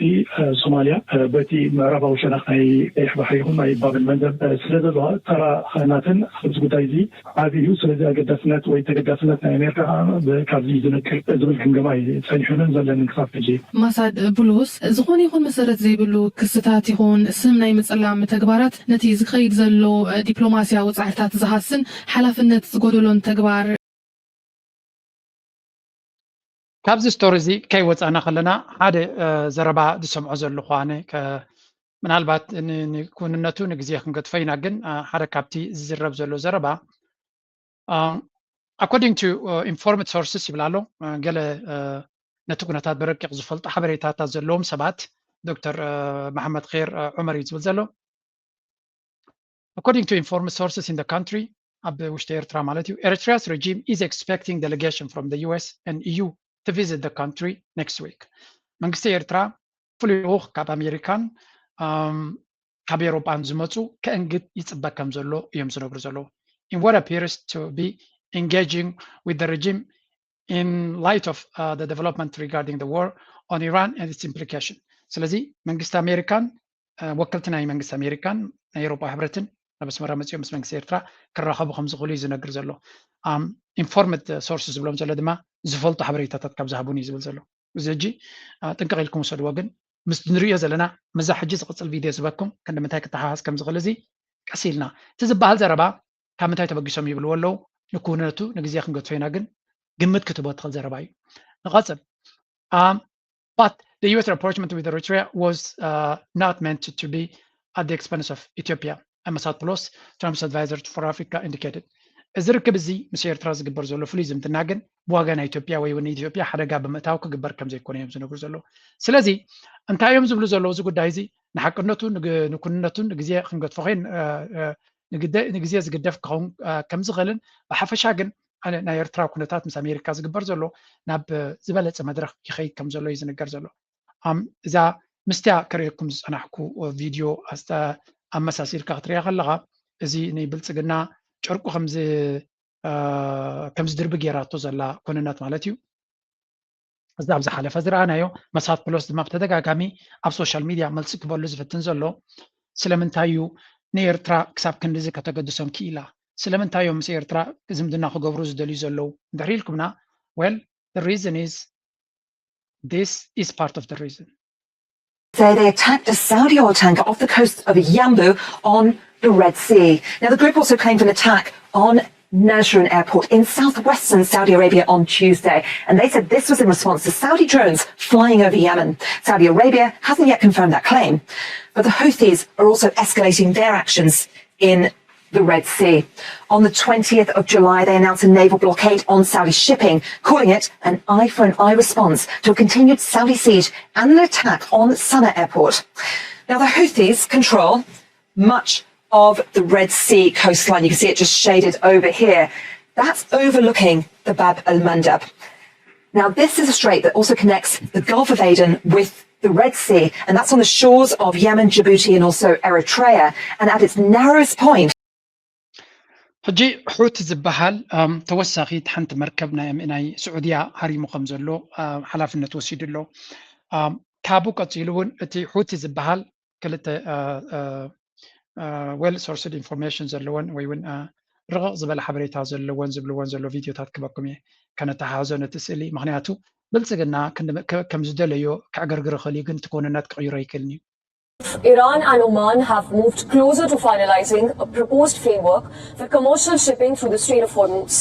ሶማልያ በቲ ምዕራባዊ ሸነኽ ናይ ቀይሕ ባሕሪ ይኹን ናይ ባበል መንደብ ስለ ዘለዋ ተራ ናተን ኣብዚ ጉዳይ እዚ ዓቢ እዩ። ስለዚ ኣገዳስነት ወይ ተገዳስነት ናይ ኣሜሪካ ካብዚ ዝነቅል ዝብል ግምገማ እዩ ጸኒሑንን ዘለንን ክሳብ ሕጂ። ማሳድ ቡሉስ ዝኾነ ይኹን መሰረት ዘይብሉ ክስታት ይኹን ስም ናይ ምጽላም ተግባራት ነቲ ዝኸይድ ዘሎ ዲፕሎማስያዊ ጻዕርታት ዝሃስን ሓላፍነት ዝጎደሎን ተግባር ካብዚ ስቶሪ እዚ ከይወፃእና ከለና ሓደ ዘረባ ዝሰምዖ ዘለኹ ኣነ ምናልባት ንክውንነቱ ንግዜ ክንገድፎ ኢና፣ ግን ሓደ ካብቲ ዝዝረብ ዘሎ ዘረባ according to informed sources ይብል ኣሎ። ገለ ነቲ ኩነታት ብረቂቕ ዝፈልጡ ሓበሬታታት ዘለዎም ሰባት ዶክተር መሓመድ ር ዑመር እዩ ዝብል ዘሎ። According to informed sources in the country ኣብ ውሽጢ ኤርትራ ማለት እዩ Eritrea's regime is expecting delegation from the U S and E U to visit the country next week። መንግስቲ ኤርትራ ፍሉይ ልኡኽ ካብ ኣሜሪካን ካብ ኤሮጳን ዝመፁ ከእንግድ ይፅበ ከም ዘሎ እዮም ዝነግሩ ዘለዉ። In what appears to be engaging with the regime in light of uh, the development regarding the war on Iran and its implication። ስለዚ መንግስቲ ኣሜሪካን ወከልቲ ናይ መንግስቲ ኣሜሪካን ናይ ኤሮጳ ሕብረትን ኣብ ኣስመራ መፂኦም ምስ መንግስቲ ኤርትራ ክራኸቡ ከም ዝኽእሉ እዩ ዝነግር ዘሎ። ኢንፎርምድ ሶርስ ዝብሎም ዘሎ ድማ ዝፈልጡ ሓበሬታታት ካብ ዝሃቡን እዩ ዝብል ዘሎ። እዚ ሕጂ ጥንቅቕ ኢልኩም ውሰድዎ። ግን ምስ ንሪኦ ዘለና ምዛ ሕጂ ዝቕፅል ቪድዮ ዝበኩም ክንዲ ምንታይ ክተሓሓዝ ከም ዝኽእል እዚ ቀስ ኢልና እቲ ዝበሃል ዘረባ ካብ ምንታይ ተበጊሶም ይብልዎ ኣለዉ። ንክውነቱ ንግዜ ክንገድፎ ኢና፣ ግን ግምት ክትቦ ትኽእል ዘረባ እዩ። ንቐፅል። But the U S rapprochement with Eritrea was uh, not meant to be at the expense of Ethiopia. Masad Plus, Trump's advisor for Africa, indicated. እዚ ርክብ እዚ ምስ ኤርትራ ዝግበር ዘሎ ፍሉይ ዝምድና ግን ብዋጋ ናይ ኢትዮጵያ ወይ እውን ኢትዮጵያ ሓደጋ ብምእታው ክግበር ከም ዘይኮነ እዮም ዝነግሩ ዘለዉ። ስለዚ እንታይ እዮም ዝብሉ ዘለዉ? እዚ ጉዳይ እዚ ንሓቅነቱ ንክውንነቱን ንግዜ ክንገድፎ ንግዜ ዝግደፍ ክኸውን ከም ዝኽእልን ብሓፈሻ ግን ናይ ኤርትራ ኩነታት ምስ ኣሜሪካ ዝግበር ዘሎ ናብ ዝበለፀ መድረኽ ይኸይድ ከም ዘሎ እዩ ዝንገር ዘሎ። እዛ ምስቲያ ከርእየኩም ዝፀናሕኩ ቪድዮ ኣመሳሲልካ ክትሪያ ከለኻ እዚ ናይ ብልፅግና ጨርቁ ከም ዝድርቢ ገይራቶ ዘላ ኩንነት ማለት እዩ። እዚ ኣብ ዝሓለፈ ዝረኣናዮ መሳት ፕሎስ ድማ ብተደጋጋሚ ኣብ ሶሻል ሚድያ መልሲ ክበሉ ዝፍትን ዘሎ ስለምንታይ እዩ ንኤርትራ ክሳብ ክንድዚ ከተገድሶም ክኢላ? ስለምንታይ እዮም ምስ ኤርትራ ዝምድና ክገብሩ ዝደልዩ ዘለዉ እንድሕር ኢልኩምና? Well, the reason is this is part of the reason. Say they attacked a Saudi oil tanker off the coast of Yambu on the Red Sea. Now, the group also claimed an attack on Nasrun Airport in southwestern Saudi Arabia on Tuesday, and they said this was in response to Saudi drones flying over Yemen. Saudi Arabia hasn't yet confirmed that claim, but the Houthis are also escalating their actions in the Red Sea. On the twentieth of July, they announced a naval blockade on Saudi shipping, calling it an eye for an eye response to a continued Saudi siege and an attack on Sana'a airport. Now, the Houthis control much of the Red Sea coastline. You can see it just shaded over here. That's overlooking the Bab el Mandab. Now, this is a strait that also connects the Gulf of Aden with the Red Sea, and that's on the shores of Yemen, Djibouti, and also Eritrea. And at its narrowest point, ሕጂ ሑቲ ዝበሃል ተወሳኺት ሓንቲ መርከብ ናይ ስዑድያ ሃሪሙ ከም ዘሎ ሓላፍነት ወሲዱ ኣሎ። ካብኡ ቀፂሉ እውን እቲ ሑቲ ዝበሃል ክልተ well sourced information ዘለወን ወይ እውን ርቕቕ ዝበለ ሓበሬታ ዘለወን ዝብልወን ዘሎ ቪድዮታት ክበኩም እየ ከነተሓሕዞ ነቲ ስእሊ። ምክንያቱ ብልፅግና ከም ዝደለዮ ከዕገርግር ይኽእል እዩ፣ ግን እቲ ክውንነት ክቕይሮ ኣይክእልን እዩ። Iran and Oman have moved closer to finalizing a proposed framework for commercial shipping through the Strait of Hormuz.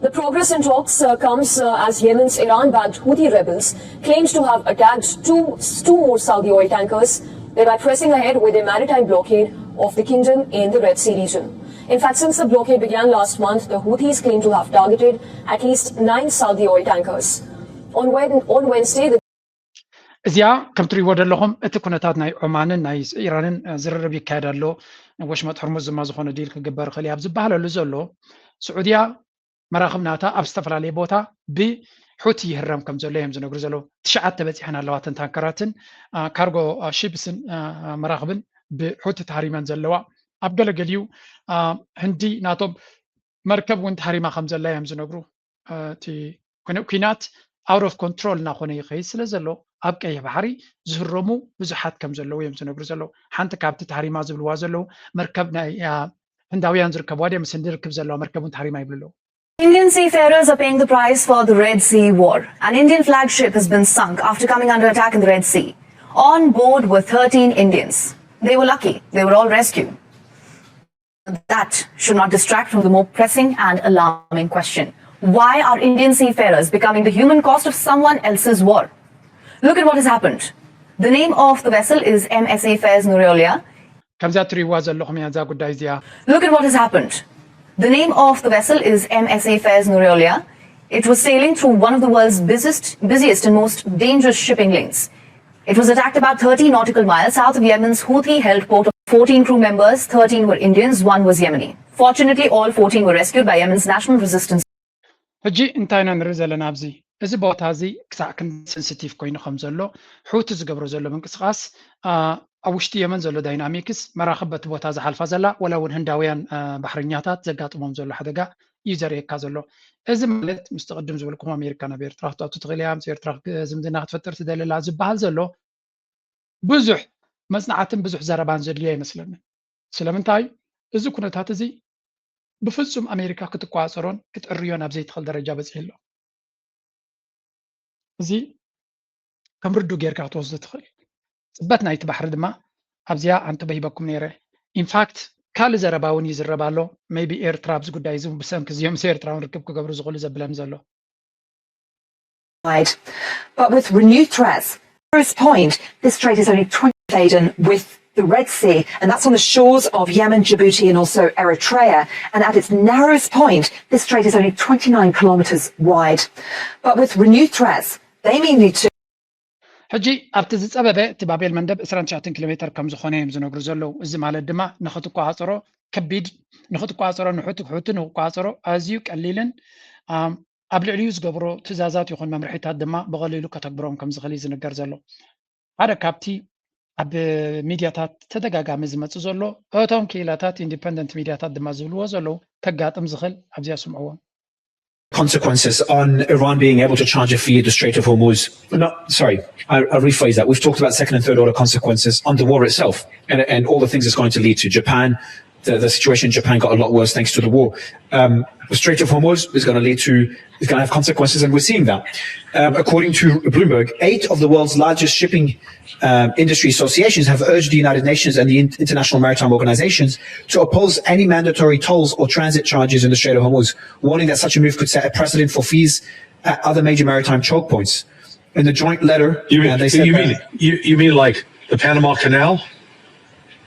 The progress in talks uh, comes uh, as Yemen's Iran-backed Houthi rebels claimed to have attacked two, two more Saudi oil tankers, thereby pressing ahead with a maritime blockade of the kingdom in the Red Sea region. In fact, since the blockade began last month, the Houthis claim to have targeted at least nine Saudi oil tankers. On, Wed- on Wednesday, the እዚኣ ከም ትሪእዎ ዘለኹም እቲ ኩነታት ናይ ዖማንን ናይ ኢራንን ዝርርብ ይካየድ ኣሎ። ወሽመጥ ሕርሙዝ ድማ ዝኾነ ዲል ክግበር ይኽእል እዩ ኣብ ዝበሃለሉ ዘሎ ስዑድያ መራኽብ ናታ ኣብ ዝተፈላለየ ቦታ ብሑቲ ይህረም ከም ዘሎ እዮም ዝነግሩ ዘለዉ። ትሽዓተ በፂሐን ኣለዋ እተን ታንከራትን ካርጎ ሺፕስን መራኽብን ብሑቲ ተሃሪመን ዘለዋ። ኣብ ገለገሊኡ ህንዲ ናቶም መርከብ እውን ተሃሪማ ከም ዘላ እዮም ዝነግሩ። እቲ ኩናት out of control እናኾነ ይኸይድ ስለ ዘሎ ኣብ ቀይሕ ባሕሪ ዝህረሙ ብዙሓት ከም ዘለዉ እዮም ዝነግሩ ዘለዉ። ሓንቲ ካብቲ ተሃሪማ ዝብልዋ ዘለዉ መርከብ ናይ ህንዳውያን ዝርከብዋ ድያ ምስ ህንዲ ርክብ ዘለዋ መርከብ እውን ተሃሪማ ይብሉ ኣለዉ። Indian seafarers are paying the price for the Red Sea war. An Indian flag ship has been sunk after coming under attack in the Red Sea. On board were thirteen Indians. They were lucky. They were all rescued. That should not distract from the more pressing and alarming question. Why are Indian seafarers becoming the human cost of someone else's war? Look at what has happened. The name of the vessel is M S A Faiz Nureolia. ከምዛ ትሪእዋ ዘለኹም እያ እዛ ጉዳይ እዚኣ። Look at what has happened. The name of the vessel is M S A Faiz Nureolia. It was sailing through one of the world's busiest, busiest and most dangerous shipping lanes. It was attacked about thirty nautical miles south of Yemen's Houthi-held port. Of fourteen crew members, thirteen were Indians, one was Yemeni. Fortunately, all fourteen were rescued by Yemen's National Resistance. ሕጂ እንታይ ኢና ንርኢ ዘለና ኣብዚ? እዚ ቦታ እዚ ክሳዕ ክንዲ ሴንሲቲቭ ኮይኑ ከም ዘሎ፣ ሑቲ ዝገብሮ ዘሎ ምንቅስቓስ ኣብ ውሽጢ የመን ዘሎ ዳይናሚክስ፣ መራኽብ በቲ ቦታ ዝሓልፋ ዘላ ወላ እውን ህንዳውያን ባሕረኛታት ዘጋጥሞም ዘሎ ሓደጋ እዩ ዘርእየካ ዘሎ። እዚ ማለት ምስቲ ቅድም ዝበልኩም ኣሜሪካ ናብ ኤርትራ ክትኣቱ ትኽእል እያ፣ ምስ ኤርትራ ዝምድና ክትፈጥር ትደሊ ኣላ ዝበሃል ዘሎ ብዙሕ መጽናዕትን ብዙሕ ዘረባን ዘድልዮ ኣይመስለንን። ስለምንታይ? እዚ ኩነታት እዚ ብፍጹም ኣሜሪካ ክትቋጸሮን ክትዕርዮን ኣብ ዘይትኽእል ደረጃ በጺሑ ኣሎ። እዚ ከም ርዱ ጌርካ ክትወስዶ ትኽእል። ጽበት ናይቲ ባሕሪ ድማ ኣብዚኣ ኣንተ በሂበኩም ነይረ። ኢንፋክት ካልእ ዘረባ እውን ይዝረብ ኣሎ። ሜቢ ኤርትራ ኣብዚ ጉዳይ እዚ ብሰንኪ እዚኦም ምስ ኤርትራ እውን ርክብ ክገብሩ ዝኽእሉ ዘብለን ዘሎ። But with renewed threats, at this point, this strait is only twenty laden with the Red Sea, and that's on the shores of Yemen, Djibouti, and also Eritrea. And at its narrowest point, this strait is only twenty-nine kilometers wide. But with renewed threats, they mean need to ሕጂ ኣብቲ ዝጸበበ እቲ ባቤል መንደብ ዕስራን ትሽዓተን ኪሎ ሜተር ከም ዝኾነ እዮም ዝነግሩ ዘለዉ። እዚ ማለት ድማ ንኽትቋጸሮ ከቢድ ንኽትቋጸሮ ንሑቲ ንክቋጸሮ ኣዝዩ ቀሊልን ኣብ ልዕሊኡ ዝገብሮ ትእዛዛት ይኹን መምርሒታት ድማ ብቐሊሉ ከተግብሮም ከም ዝኽእል እዩ ዝንገር ዘሎ። ሓደ ካብቲ ኣብ ሚድያታት ተደጋጋሚ ዝመጽእ ዘሎ እቶም ክኢላታት ኢንዲፐንደንት ሚድያታት ድማ ዝብልዎ ዘለዉ ከጋጥም ዝኽእል ኣብዚኣ ስምዕዎም። consequences on Iran being able to charge a fee at the Strait of Hormuz. No, sorry, I, I rephrase that. We've talked about second and third order consequences on the war itself and, and all the things it's going to lead to. Japan, the, the situation in Japan got a lot worse thanks to the war. Um, the Strait of Hormuz is going to lead to is going to have consequences, and we're seeing that. Um, according to Bloomberg, eight of the world's largest shipping um, industry associations have urged the United Nations and the International Maritime Organizations to oppose any mandatory tolls or transit charges in the Strait of Hormuz, warning that such a move could set a precedent for fees at other major maritime choke points. In the joint letter, you mean, uh, they said you, mean, you, you mean like the Panama Canal?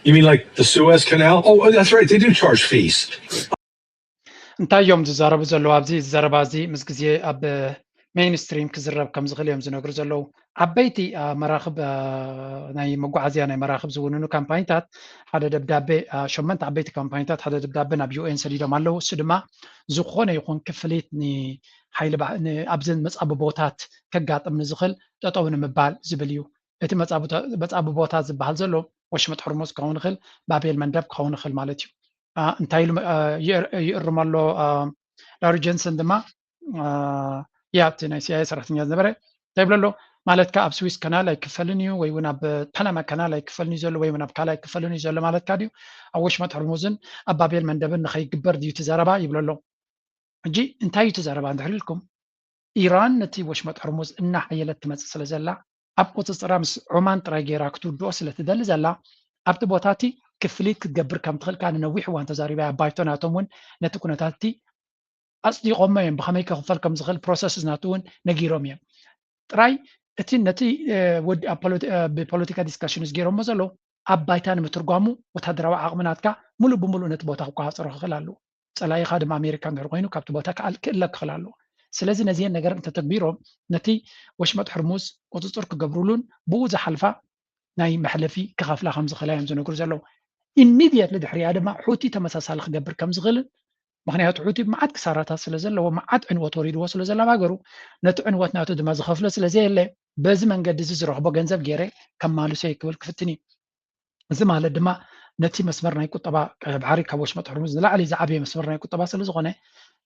You mean like the Suez Canal? Oh, that's right. They do charge fees. እንታይ እዮም ዝዛረቡ ዘለዉ ኣብዚ ዘረባ እዚ ምስ ግዜ ኣብ ሜይንስትሪም ክዝረብ ከም ዝኽእል እዮም ዝነግሩ ዘለዉ። ዓበይቲ መራኽብ ናይ መጓዓዝያ ናይ መራኽብ ዝውንኑ ካምፓኒታት ሓደ ደብዳቤ ሸመንተ ዓበይቲ ካምፓኒታት ሓደ ደብዳቤ ናብ ዩኤን ሰዲዶም ኣለዉ። እሱ ድማ ዝኾነ ይኹን ክፍሊት ንሓይሊ ኣብዘን መጻብቦታት ከጋጥም ንዝኽእል ጠጠው ንምባል ዝብል እዩ። እቲ መጻብቦታት ዝበሃል ዘሎ ወሽመጥ ሕርሙዝ ክኸውን ይኽእል፣ ባቤል መንደብ ክኸውን ይኽእል ማለት እዩ። እንታይ ኢሉ ይእርም ኣሎ ላሪ ጀንሰን ድማ ያ እቲ ናይ ሲኣይኤ ሰራሕተኛ ዝነበረ እንታይ ይብሎ ኣሎ ማለትካ ኣብ ስዊስ ካናል ኣይክፈልን እዩ ወይ እውን ኣብ ፓናማ ካናል ኣይክፈልን እዩ ዘሎ ወይ እውን ኣብ ካልእ ኣይክፈልን እዩ ዘሎ ማለትካ ድዩ ኣብ ወሽመጥ ሕርሙዝን ኣብ ባቤል መንደብን ንኸይግበር ድዩ እቲ ዘረባ ይብሎ ኣሎ ሕጂ እንታይ እዩ እቲ ዘረባ እንድሕር ኢልኩም ኢራን ነቲ ወሽመጥ ሕርሙዝ እናሓየለት ትመጽእ ስለ ዘላ ኣብ ቁጽጽራ ምስ ዑማን ጥራይ ገይራ ክትውድኦ ስለ ትደሊ ዘላ ኣብቲ ቦታ እቲ ክፍሊት ክትገብር ከም ትኽእል ከኣ ንነዊሕ እዋን ተዛሪባ እያ ባይቶ ናቶም እውን ነቲ ኩነታት እቲ ኣጽዲቖሞ እዮም ብኸመይ ክኽፈል ከም ዝኽእል ፕሮሰስ ናቱ እውን ነጊሮም እዮም ጥራይ እቲ ነቲ ብፖለቲካ ዲስካሽንስ ገይሮሞ ዘለዉ ኣብ ባይታ ንምትርጓሙ ወታደራዊ ዓቕሚ ናትካ ሙሉእ ብሙሉእ ነቲ ቦታ ክቆጻጸሮ ክኽእል ኣለዎ ጸላኢኻ ድማ ኣሜሪካ እንድሕር ኮይኑ ካብቲ ቦታ ክእለ ክኽእል ኣለዎ ስለዚ ነዚአን ነገር እንተተግቢሮም ነቲ ወሽመጥ ሕርሙዝ ቁፅፅር ክገብሩሉን ብኡ ዝሓልፋ ናይ መሕለፊ ክኸፍላ ከም ዝኽእላ እዮም ዝነግሩ ዘለዉ ኢሚድየትሊ ድሕሪኣ ድማ ሑቲ ተመሳሳሊ ክገብር ከም ዝኽእልን ምክንያቱ ሑቲ መዓት ክሳራታት ስለ ዘለዎ መዓት ዕንወት ወሪድዎ ስለ ዘሎ ኣብ ሃገሩ ነቲ ዕንወት ናቱ ድማ ዝኸፍሎ ስለ ዘየለ በዚ መንገዲ እዚ ዝረኽቦ ገንዘብ ገይረ ከማልሶ ክብል ክፍትን እዩ እዚ ማለት ድማ ነቲ መስመር ናይ ቁጠባ ቀይ ባሕሪ ካብ ወሽመጥ ሕርሙዝ ንላዕሊ ዝዓበየ መስመር ናይ ቁጠባ ስለ ዝኾነ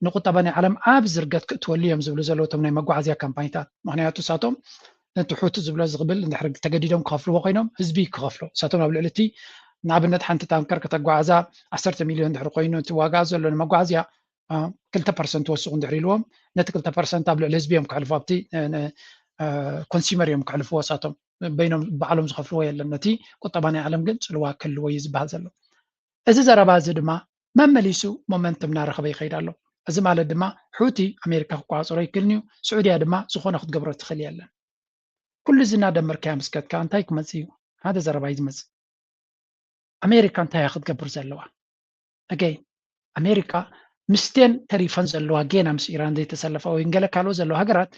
ንቁጠባ ናይ ዓለም ኣብ ዝርገት ክእትወሉ እዮም ዝብሉ ዘለዉ እቶም ናይ መጓዓዝያ ካምፓኒታት ምክንያቱ እሳቶም ነቲ ሑቲ ዝብሎ ዝብል እንድሕር ተገዲዶም ክኸፍልዎ ኮይኖም ህዝቢ ክኸፍሎ እሳቶም ኣብ ልዕሊ እቲ ንኣብነት ሓንቲ ታንከር ከተጓዓዛ ዓሰርተ ሚልዮን ድሕሪ ኮይኑ እቲ ዋጋ ዘሎ ንመጓዓዝያ ክልተ ፐርሰንት ወስኹ እንድሕር ኢልዎም ነቲ ክልተ ፐርሰንት ኣብ ልዕሊ ህዝቢ እዮም ክሕልፉ ኣብቲ ኮንሱመር እዮም ክሕልፍዎ እሳቶም በይኖም ባዕሎም ዝኸፍልዎ የለን ነቲ ቁጠባ ናይ ዓለም ግን ፅልዋ ክህልዎ እዩ ዝበሃል ዘሎ እዚ ዘረባ እዚ ድማ መመሊሱ ሞመንትም እናረኸበ ይኸይድ ኣሎ እዚ ማለት ድማ ሑቲ ኣሜሪካ ክቋፀሮ ይክልን እዩ ስዑድያ ድማ ዝኾነ ክትገብሮ ትኽእል የለን ኩሉ እዚ እናደመርካዮ ምስ ከድካ እንታይ ክመፅእ እዩ ሓደ ዘረባ እዩ ዝመፅእ ኣሜሪካ እንታይ እያ ክትገብር ዘለዋ ኣገይ ኣሜሪካ ምስቴን ተሪፈን ዘለዋ ጌና ምስ ኢራን ዘይተሰለፋ ወይ ገለ ካልኦ ዘለዋ ሃገራት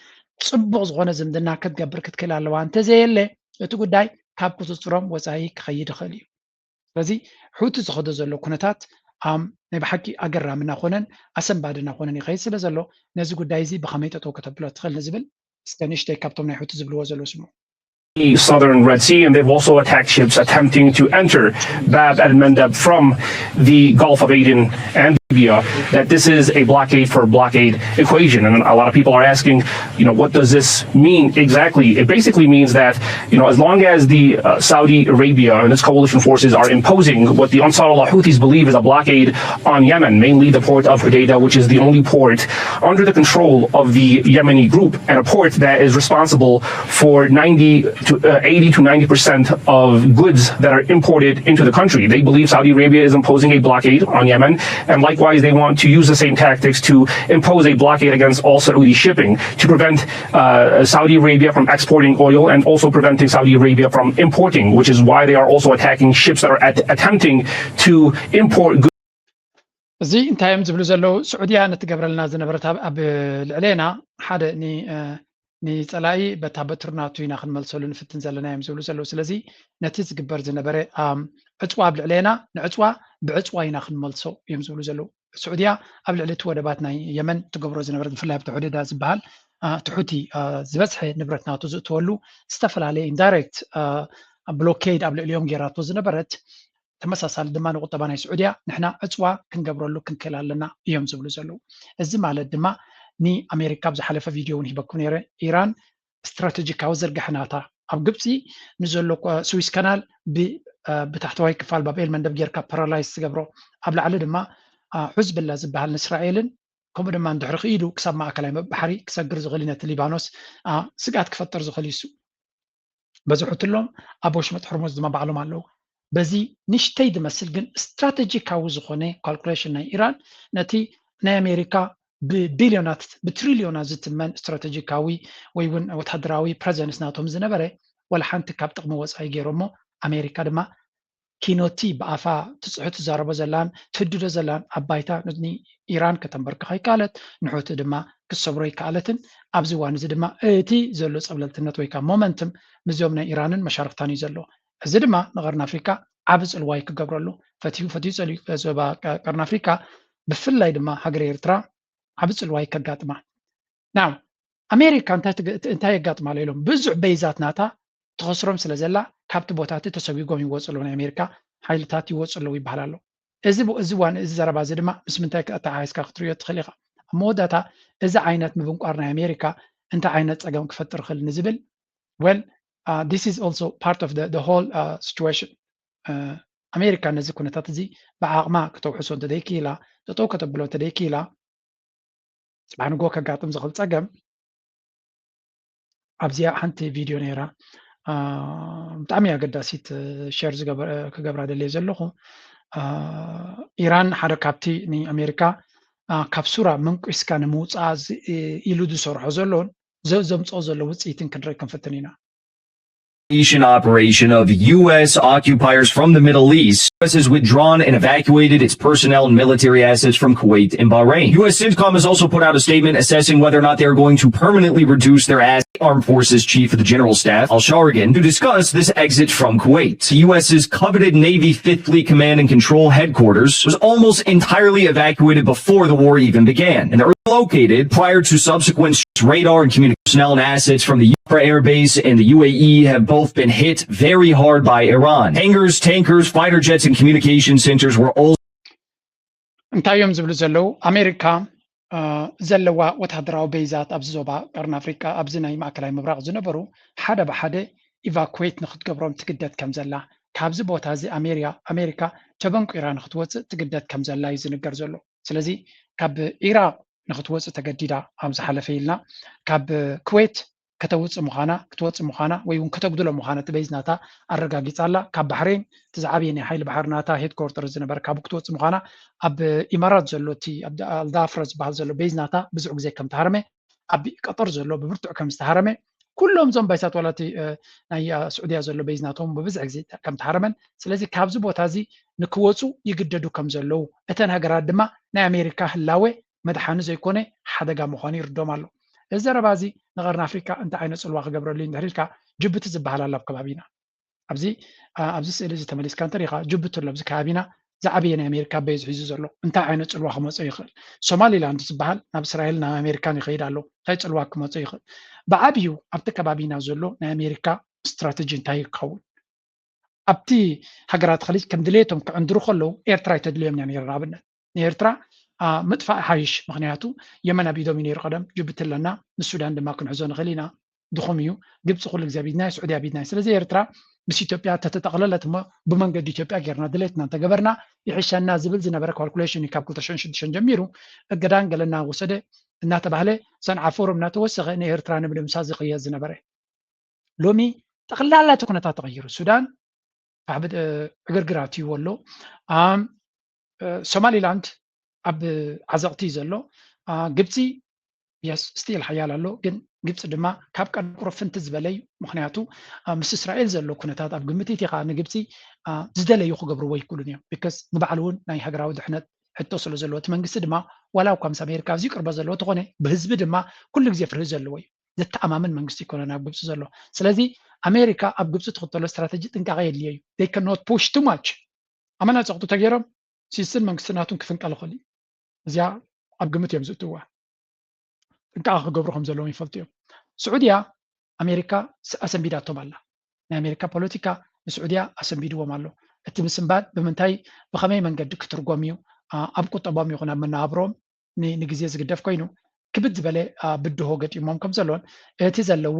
ፅቡቕ ዝኾነ ዝምድና ክትገብር ክትክእል ኣለዋ እንተዘየለ እቲ ጉዳይ ካብ ቁፅፅሮም ወፃኢ ክኸይድ ይኽእል እዩ ስለዚ ሑቲ ዝኸዶ ዘሎ ኩነታት ናይ ብሓቂ ኣገራሚ እናኾነን ኣሰንባዲ እናኾነን ይኸይድ ስለ ዘሎ ነዚ ጉዳይ እዚ ብኸመይ ጠጠው ከተብሎ ትኽእል ንዝብል እስከ ንእሽተይ ካብቶም ናይ ሑቲ ዝብልዎ ዘለዉ ስምዑ the southern Red Sea, and they've also attacked ships attempting to enter Bab al Mandab from the Gulf of Aden. And Arabia, that this is a blockade for blockade equation. And a lot of people are asking, you know, what does this mean exactly? It basically means that, you know, as long as the uh, Saudi Arabia and its coalition forces are imposing what the Ansar Allah Houthis believe is a blockade on Yemen, mainly the port of Hodeidah, which is the only port under the control of the Yemeni group, and a port that is responsible for ninety to uh, eighty to ninety percent of goods that are imported into the country. They believe Saudi Arabia is imposing a blockade on Yemen, and likewise, they want to use the same tactics to impose a blockade against all Saudi shipping to prevent uh, Saudi Arabia from exporting oil and also preventing Saudi Arabia from importing, which is why they are also attacking ships that are at- attempting to import goods. እዚ እንታይ እዮም ዝብሉ ዘለዉ? ስዑድያ ነቲ ገብረልና ዝነበረት ኣብ ኣብ ልዕሌና ሓደ ን- እ፣ ንጸላኢ በታ በትሩ ናቱ ኢና ክንመልሰሉ ንፍትን ዘለና እዮም ዝብሉ ዘለዉ። ስለዚ ነቲ ዝግበር ዝነበረ ኣም፣ ዕጽዋ ኣብ ልዕሌና ንዕጽዋ ብዕጽዋ ኢና ክንመልሶ እዮም ዝብሉ ዘለዉ። ስዑድያ ኣብ ልዕሊ እቲ ወደባት ናይ የመን ትገብሮ ዝነበረት ብፍላይ ኣብቲ ሑዴዳ ዝበሃል አ፣ እቲ ሑቲ አ፣ ዝበዝሐ ንብረት ናቱ ዝእትወሉ ዝተፈላለየ ኢንዳይሬክት ብሎኬድ ኣብ ልዕሊኦም ጌራቶ ዝነበረት ተመሳሳሊ ድማ ንቁጠባ ናይ ስዑድያ ንሕና ዕፅዋ ክንገብረሉ ክንክእል ኣለና እዮም ዝብሉ ዘለዉ። እዚ ማለት ድማ ንኣሜሪካ ኣብ ዝሓለፈ ቪድዮ እውን ሂበኩም ነይረ። ኢራን ስትራቴጂካዊ ዝርግሐ ናታ ኣብ ግብፂ ንዘሎ ስዊስ ካናል ብታሕተዋይ ክፋል ባብኤል መንደብ ጌርካ ፓራላይዝ ትገብሮ፣ ኣብ ላዕሊ ድማ ሑዝብላ ዝበሃል ንእስራኤልን ከምኡ ድማ እንድሕሪ ክኢሉ ክሳብ ማእከላይ ባሕሪ ክሰግር ዝኽእል እዩ፣ ነቲ ሊባኖስ ስግኣት ክፈጥር ዝኽእል እዩ። በዚ ሕትሎም ኣብ ወሽመጥ ሕርሙዝ ድማ ባዕሎም ኣለዉ። በዚ ንሽተይ ዝመስል ግን ስትራቴጂካዊ ዝኾነ ካልኩሌሽን ናይ ኢራን ነቲ ናይ ኣሜሪካ ብቢልዮናት ብትሪልዮናት ዝትመን ስትራቴጂካዊ ወይ እውን ወታደራዊ ፕረዘንስ ናቶም ዝነበረ ዋላ ሓንቲ ካብ ጥቕሚ ወፃኢ ገይሮሞ ኣሜሪካ ድማ ኪኖቲ ብኣፋ ትፅሑ ትዛረቦ ዘላን ትህድዶ ዘላን ኣብ ባይታ ንኢራን ከተንበርክኻ ይከኣለት፣ ንሑቲ ድማ ክትሰብሮ ይከኣለትን ኣብዚ እዋን እዚ ድማ እቲ ዘሎ ፀብለልትነት ወይ ከዓ ሞመንትም ምስዚኦም ናይ ኢራንን መሻርክታን እዩ ዘሎ። እዚ ድማ ንቀርኒ ኣፍሪካ ዓቢ ፅልዋይ ክገብረሉ ፈትዩ ፈትዩ ፀሊኡ ዞባ ቀርኒ ኣፍሪካ ብፍላይ ድማ ሃገር ኤርትራ ዓቢ ፅልዋይ ከጋጥማ። ናው ኣሜሪካ እንታይ የጋጥማ ኣሎ ኢሎም ብዙሕ በይዛት ናታ ትኸስሮም ስለ ዘላ ካብቲ ቦታ እቲ ተሰጒጎም ይወፁ ኣለዉ፣ ናይ ኣሜሪካ ሓይልታት ይወፁ ኣለዉ ይበሃል ኣሎ። እዚ እዚ ዋን እዚ ዘረባ እዚ ድማ ምስ ምንታይ ኣተሓሒዝካ ክትሪኦ ትኽእል ኢኻ። ኣብ መወዳእታ እዚ ዓይነት ምብንቋር ናይ ኣሜሪካ እንታይ ዓይነት ፀገም ክፈጥር ይኽእል ንዝብል well this is also part of the whole situation። ኣሜሪካ ነዚ ኩነታት እዚ ብዓቕማ ከተውሕሶ እንተደይክኢላ፣ ጠጠው ከተብሎ እንተደይክኢላ፣ ፅባሕ ንጎ ከጋጥም ዝኽእል ፀገም ኣብዚኣ ሓንቲ ቪድዮ ነይራ። ብጣዕሚ ኣገዳሲት ሸር ክገብራ ደልየ ዘለኹ። ኢራን ሓደ ካብቲ ንኣሜሪካ ካብ ሱራ መንቂስካ ንምውፃእ ኢሉ ዝሰርሖ ዘሎን ዘምፅኦ ዘሎ ውፅኢትን ክንርኢ ክንፍትን ኢና። Operation of U S occupiers from the Middle East. U S has withdrawn and evacuated its personnel and military assets from Kuwait and Bahrain. U S CENTCOM has also put out a statement assessing whether or not they are going to permanently reduce their assets. Armed Forces Chief of the General Staff, Al Sharigan, to discuss this exit from Kuwait. The U S's coveted Navy Fifth Fleet Command and Control Headquarters was almost entirely evacuated before the war even began, and they were located prior to subsequent radar and communication personnel and assets from the Yafra Air Base and the U A E have both been hit very hard by Iran. Hangars, tankers, fighter jets, and communication centers were also እንታይ እዮም ዝብሉ ዘለዉ? ኣሜሪካ ዘለዋ ወታደራዊ ቤዛት ኣብዚ ዞባ ቀርኒ ኣፍሪካ ኣብዚ ናይ ማእከላይ ምብራቕ ዝነበሩ ሓደ ብሓደ ኢቫኩዌት ንክትገብሮም ትግደድ ከም ዘላ፣ ካብዚ ቦታ እዚ ኣሜሪያ ኣሜሪካ ተበንቂራ ንክትወፅእ ትግደድ ከም ዘላ እዩ ዝንገር ዘሎ። ስለዚ ካብ ኢራቅ ንክትወፅእ ተገዲዳ ኣብ ዝሓለፈ ኢልና ካብ ኩዌት ከተውፅእ ምዃና ክትወፅእ ምዃና ወይ እውን ከተጉድሎ ምዃና እቲ ቤዝ ናታ ኣረጋጊፃ ኣላ። ካብ ባሕሬን እቲ ዝዓብየ ናይ ሓይሊ ባሕሪ ናታ ሄድኮርተር ዝነበረ ካብኡ ክትወፅእ ምዃና፣ ኣብ ኢማራት ዘሎ እቲ ኣልዳፍረ ዝበሃል ዘሎ ቤዝ ናታ ብዙሕ ግዜ ከም ተሃርመ፣ ኣብ ቀጠር ዘሎ ብብርቱዕ ከም ዝተሃረመ፣ ኩሎም እዞም ባይሳት ዋላ እቲ ናይ ስዑድያ ዘሎ ቤዝ ናቶም ብብዝሕ ግዜ ከም ተሃረመን፣ ስለዚ ካብዚ ቦታ እዚ ንክወፁ ይግደዱ ከም ዘለዉ፣ እተን ሃገራት ድማ ናይ ኣሜሪካ ህላወ መድሓኒ ዘይኮነ ሓደጋ ምዃኑ ይርዶም ኣሎ። እዚ ዘረባ እዚ ንቐርኒ ኣፍሪካ እንታይ ዓይነት ፅልዋ ክገብረሉ እዩ እንድሕር ኢልካ፣ ጅቡቲ ዝበሃል ኣሎ ኣብ ከባቢና። ኣብዚ ኣብዚ ስእሊ እዚ ተመሊስካ እንተሪኢኻ፣ ጅቡቲ ኣሎ ኣብዚ ከባቢና ዝዓበየ ናይ ኣሜሪካ ቤዝ ሒዙ ዘሎ። እንታይ ዓይነት ፅልዋ ክመፆ ይኽእል? ሶማሊላንድ ዝበሃል ናብ እስራኤል ናብ ኣሜሪካን ይኸይድ ኣሎ። እንታይ ፅልዋ ክመፆ ይኽእል? ብዓብዩ ኣብቲ ከባቢና ዘሎ ናይ ኣሜሪካ ስትራተጂ እንታይ ክኸውን? ኣብቲ ሃገራት ኸሊጅ ከም ድሌቶም ክዕንድሩ ከለዉ ኤርትራ ኣይተድልዮም እያ ነይራ። ንኣብነት ንኤርትራ ምጥፋእ ሓይሽ። ምክንያቱ የመን ኣብ ኢዶም እዩ ነይሩ ቀደም፣ ጅቡቲ ኣለና፣ ምስ ሱዳን ድማ ክንሕዞ ንኽእል ኢና። ድኹም እዩ። ግብፂ ኩሉ ግዜ ኣብ ኢድና እዩ፣ ስዑዲ ኣብ ኢድና እዩ። ስለዚ ኤርትራ ምስ ኢትዮጵያ ተተጠቕለለት እሞ ብመንገዲ ኢትዮጵያ ጌርና ድሌትና እንተገበርና ይሕሸና ዝብል ዝነበረ ካልኩሌሽን እዩ። ካብ ክልተ ሽሕን ሽዱሽተን ጀሚሩ እገዳን ገለና ወሰደ እናተባህለ ሰንዓ ፎረም እናተወሰኸ ንኤርትራ ንምድምሳስ ዝኽየድ ዝነበረ። ሎሚ ጠቕላላ እቲ ኩነታት ተቐይሩ። ሱዳን ዕግርግር ኣትይዎ ኣሎ። ሶማሊላንድ ኣብ ዓዘቕቲ እዩ ዘሎ። ግብፂ የስ ስቲል ሓያል ኣሎ፣ ግን ግብፂ ድማ ካብ ቀደም ቁሩብ ፍንቲ ዝበለ እዩ። ምክንያቱ ምስ እስራኤል ዘሎ ኩነታት ኣብ ግምት እቲ ከዓ ንግብፂ ዝደለዩ ክገብርዎ ይክእሉን እዮም። ቢካዝ ንባዕሉ እውን ናይ ሃገራዊ ድሕነት ሕቶ ስለ ዘለዎ፣ እቲ መንግስቲ ድማ ዋላ እኳ ምስ ኣሜሪካ ኣዝዩ ቅርበት ዘለዎ ተኾነ ብህዝቢ ድማ ኩሉ ግዜ ፍርሂ ዘለዎ እዩ። ዘተኣማምን መንግስቲ ይኮነን ኣብ ግብፂ ዘሎ። ስለዚ ኣሜሪካ ኣብ ግብፂ ትኽተሎ ስትራተጂ ጥንቃቐ የድልዮ እዩ። They cannot push too much። ኣመና ጸቕጡ ተገይሮም ሲስን መንግስቲ ናቱን ክፍንቀል ይኽእል እዩ። እዚኣ ኣብ ግምት እዮም ዝእትዋ። ጥንቃቐ ክገብሩ ከም ዘለዎም ይፈልጡ እዮም። ስዑድያ ኣሜሪካ ኣሰንቢዳቶም ኣላ። ናይ ኣሜሪካ ፖለቲካ ንስዑድያ ኣሰንቢድዎም ኣሎ። እቲ ምስንባድ ብምንታይ ብኸመይ መንገዲ ክትርጎም እዩ ኣብ ቁጠቦም ይኹን ኣብ መነባብሮም ንግዜ ዝግደፍ ኮይኑ ክብድ ዝበለ ብድሆ ገጢሞም ከም ዘሎን እቲ ዘለዎ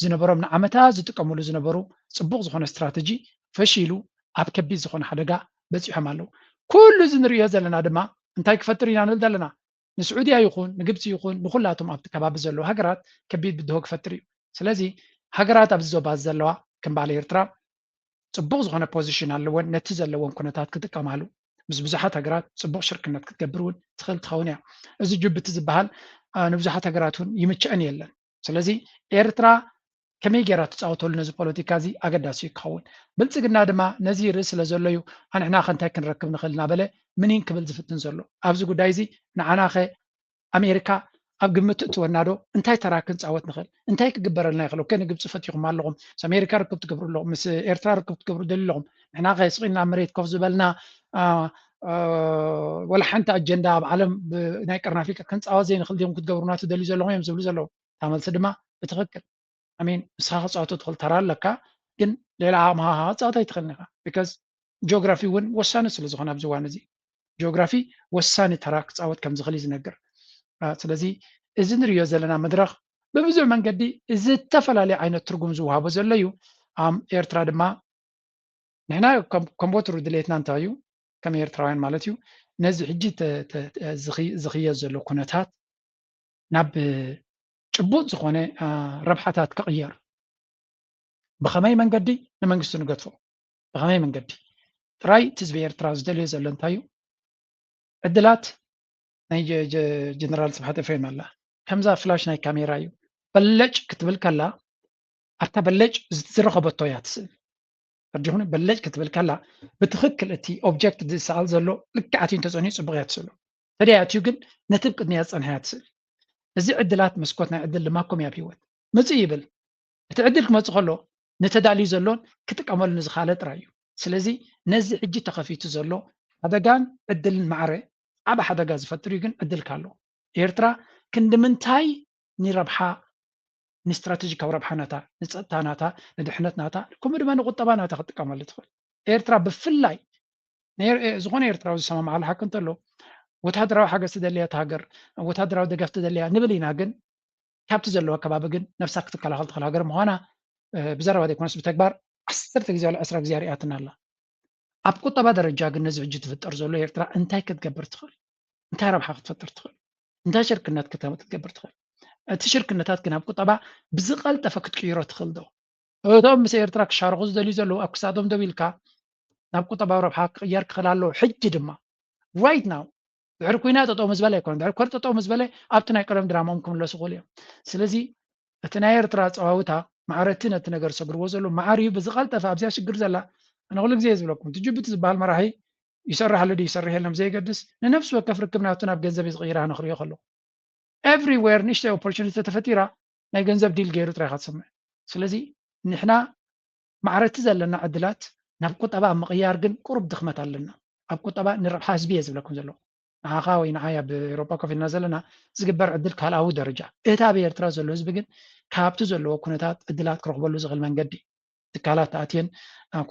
ዝነበሮም ንዓመታት ዝጥቀምሉ ዝነበሩ ፅቡቅ ዝኾነ ስትራተጂ ፈሺሉ ኣብ ከቢድ ዝኾነ ሓደጋ በፂሖም ኣለዉ። ኩሉ እዚ ንሪኦ ዘለና ድማ እንታይ ክፈጥር ኢና ንብል ዘለና? ንስዑድያ ይኹን ንግብፂ ይኹን ንኩላቶም ኣብቲ ከባቢ ዘለዉ ሃገራት ከቢድ ብድሆ ክፈጥር እዩ። ስለዚ ሃገራት ኣብዚ ዞባ ዘለዋ ከም በዓል ኤርትራ ፅቡቕ ዝኾነ ፖዚሽን ኣለወን። ነቲ ዘለወን ኩነታት ክጥቀማሉ ምስ ብዙሓት ሃገራት ፅቡቕ ሽርክነት ክትገብር እውን ትኽእል ትኸውን እያ። እዚ ጅቡቲ ዝበሃል ንብዙሓት ሃገራት እውን ይምቸአን የለን። ስለዚ ኤርትራ ከመይ ገይራ ትፃወተሉ ነዚ ፖለቲካ እዚ ኣገዳሲ እዩ ክኸውን። ብልፅግና ድማ ነዚ ይርኢ ስለ ዘሎ እዩ ኣንሕና ከ እንታይ ክንረክብ ንኽእል እናበለ ምኒን ክብል ዝፍትን ዘሎ። ኣብዚ ጉዳይ እዚ ንዓና ኸ ኣሜሪካ ኣብ ግምት ትእትወና ዶ? እንታይ ተራ ክንፃወት ንኽእል? እንታይ ክግበረልና ይኽእል? ኦኬ፣ ንግብፂ ፈቲኹም ኣለኹም፣ ምስ ኣሜሪካ ርክብ ትገብሩ ኣለኹም፣ ምስ ኤርትራ ርክብ ትገብሩ ደልዩ ኣለኹም። ንሕና ከ ስቕ ኢልና ኣብ መሬት ኮፍ ዝበልና ወላ ሓንቲ ኣጀንዳ ኣብ ዓለም ናይ ቀርኒ ኣፍሪቃ ክንፃወት ዘይንኽእል ድዮም ክትገብሩና ትደልዩ ዘለኹም እዮም ዝብሉ ዘለዉ። እታ መልሲ ድማ ብትኽክል ኣሜን፣ ንስኻ ክፃወቶ ትኽእል ተራ ኣለካ፣ ግን ሌላ ኣቕምኻ ክፃወት ኣይትኽእልን ኢኻ። ቢካዝ ጂኦግራፊ እውን ወሳኒ ስለ ዝኾነ ኣብዚ እዋን እዚ ጂኦግራፊ ወሳኒ ተራ ክፃወት ከም ዝኽእል እዩ ዝነግር። ስለዚ እዚ ንሪኦ ዘለና መድረኽ ብብዙሕ መንገዲ ዝተፈላለየ ዓይነት ትርጉም ዝወሃቦ ዘሎ እዩ። ኣም ኤርትራ ድማ ንሕና ከም ወትሩ ድሌትና እንታይ እዩ ከም ኤርትራውያን ማለት እዩ ነዚ ሕጂ ዝኽየድ ዘሎ ኩነታት ናብ ጭቡጥ ዝኾነ ረብሓታት ክቕየር ብኸመይ መንገዲ ንመንግስቲ ንገድፎ? ብኸመይ መንገዲ? ጥራይ እቲ ህዝቢ ኤርትራ ዝደልዮ ዘሎ እንታይ እዩ? ዕድላት ናይ ጀነራል ስብሓት ኤፍሬም ኣላ። ከምዛ ፍላሽ ናይ ካሜራ እዩ። በለጭ ክትብል ከላ ኣብታ በለጭ ዝረኸበቶ እያ ትስእል። ፈርዲኹን በለጭ ክትብል ከላ ብትኽክል እቲ ኦብጀክት ዝሰኣል ዘሎ ልክዓት እዩ እንተፀንዩ ፅቡቕ እያ ትስእሎ። ተደይ ኣትዩ ግን ነቲ ብቅድሚያ ዝፀንሐ እያ ትስእል። እዚ ዕድላት መስኮት ናይ ዕድል ድማ ኮም እያ ኣብ ህይወት ምፅእ ይብል። እቲ ዕድል ክመፅእ ከሎ ንተዳልዩ ዘሎን ክጥቀመሉ ንዝኻለ ጥራይ እዩ። ስለዚ ነዚ ሕጂ ተኸፊቱ ዘሎ ሓደጋን ዕድልን ማዕረ ዓብ ሓደጋ ዝፈጥር እዩ። ግን ዕድል ካሎ ኤርትራ ክንዲ ምንታይ ንረብሓ ንስትራተጂካዊ ረብሓ ናታ ንፀጥታ ናታ ንድሕነት ናታ ከምኡ ድማ ንቁጠባ ናታ ክትጥቀመሉ ትኽእል። ኤርትራ ብፍላይ ዝኾነ ኤርትራዊ ዝሰማማዓሉ ሓቂ እንተሎ ወታደራዊ ሓገዝ ትደልያ እታ ሃገር ወታደራዊ ደገፍ ትደልያ ንብል ኢና። ግን ካብቲ ዘለዎ ከባቢ ግን ነብሳ ክትከላኸል ትኽእል ሃገር ምዃና ብዘረባ ዘይኮነስ ብተግባር ዓሰርተ ግዜ ዋላ ዕስራ ግዜ ኣርእያትና ኣላ። ኣብ ቁጠባ ደረጃ ግን ነዚ ሕጂ ትፍጠር ዘሎ ኤርትራ እንታይ ክትገብር ትኽእል? እንታይ ረብሓ ክትፈጥር ትኽእል? እንታይ ሽርክነት ክትገብር ትኽእል? እቲ ሽርክነታት ግን ኣብ ቁጠባ ብዝቐልጠፈ ክትቅይሮ ትኽእል ዶ? እቶም ምስ ኤርትራ ክሻረኹ ዝደልዩ ዘለዉ ኣብ ክሳዶም ደው ኢልካ ናብ ቁጠባዊ ረብሓ ክቕየር ክኽእል ኣለዎ። ሕጂ ድማ right now ድሕሪ ኩናት ጠጠው ምስ በለ ኣይኮነን። ድሕሪ ኮር ጠጠው ምስ በለ ኣብቲ ናይ ቀደም ድራማኦም ክምለሱ ይኽእሉ እዮም። ስለዚ እቲ ናይ ኤርትራ ኣጸዋውታ ማዕረ እቲ ነቲ ነገር ዝሰግርዎ ዘለዉ ማዕረ እዩ ብዝቐልጠፈ ኣብዚኣ ሽግር ዘላ። ኣነ ኩሉ ግዜ እየ ዝብለኩም እቲ ጅቡቲ ዝበሃል መራሒ ይሰርሕ ኣሎ ድዩ ይሰርሕ የለን ብዘየገድስ ንነፍሲ ወከፍ ርክብ ናቱ ናብ ገንዘብ እዩ ዝቕይር ኣነ ክሪኦ ከለኹ። ኤቭሪዌር ንእሽተይ ኦፖርቹኒቲ ተተፈጢራ ናይ ገንዘብ ዲል ገይሩ ጥራይ ኢኻ ትሰምዕ። ስለዚ ንሕና ማዕረ እቲ ዘለና ዕድላት ናብ ቁጠባ ኣብ ምቕያር ግን ቁሩብ ድኽመት ኣለና። ኣብ ቁጠባ ንረብሓ ህዝቢ እየ ዝብለኩም ዘለኹ። ንዓኻ ወይ ንዓይ ኣብ ኤውሮጳ ኮፍ ኢልና ዘለና ዝግበር ዕድል ካልኣዊ ደረጃ። እቲ ኣብ ኤርትራ ዘሎ ህዝቢ ግን ካብቲ ዘለዎ ኩነታት ዕድላት ክረኽበሉ ዝኽእል መንገዲ ትካላት ተኣትየን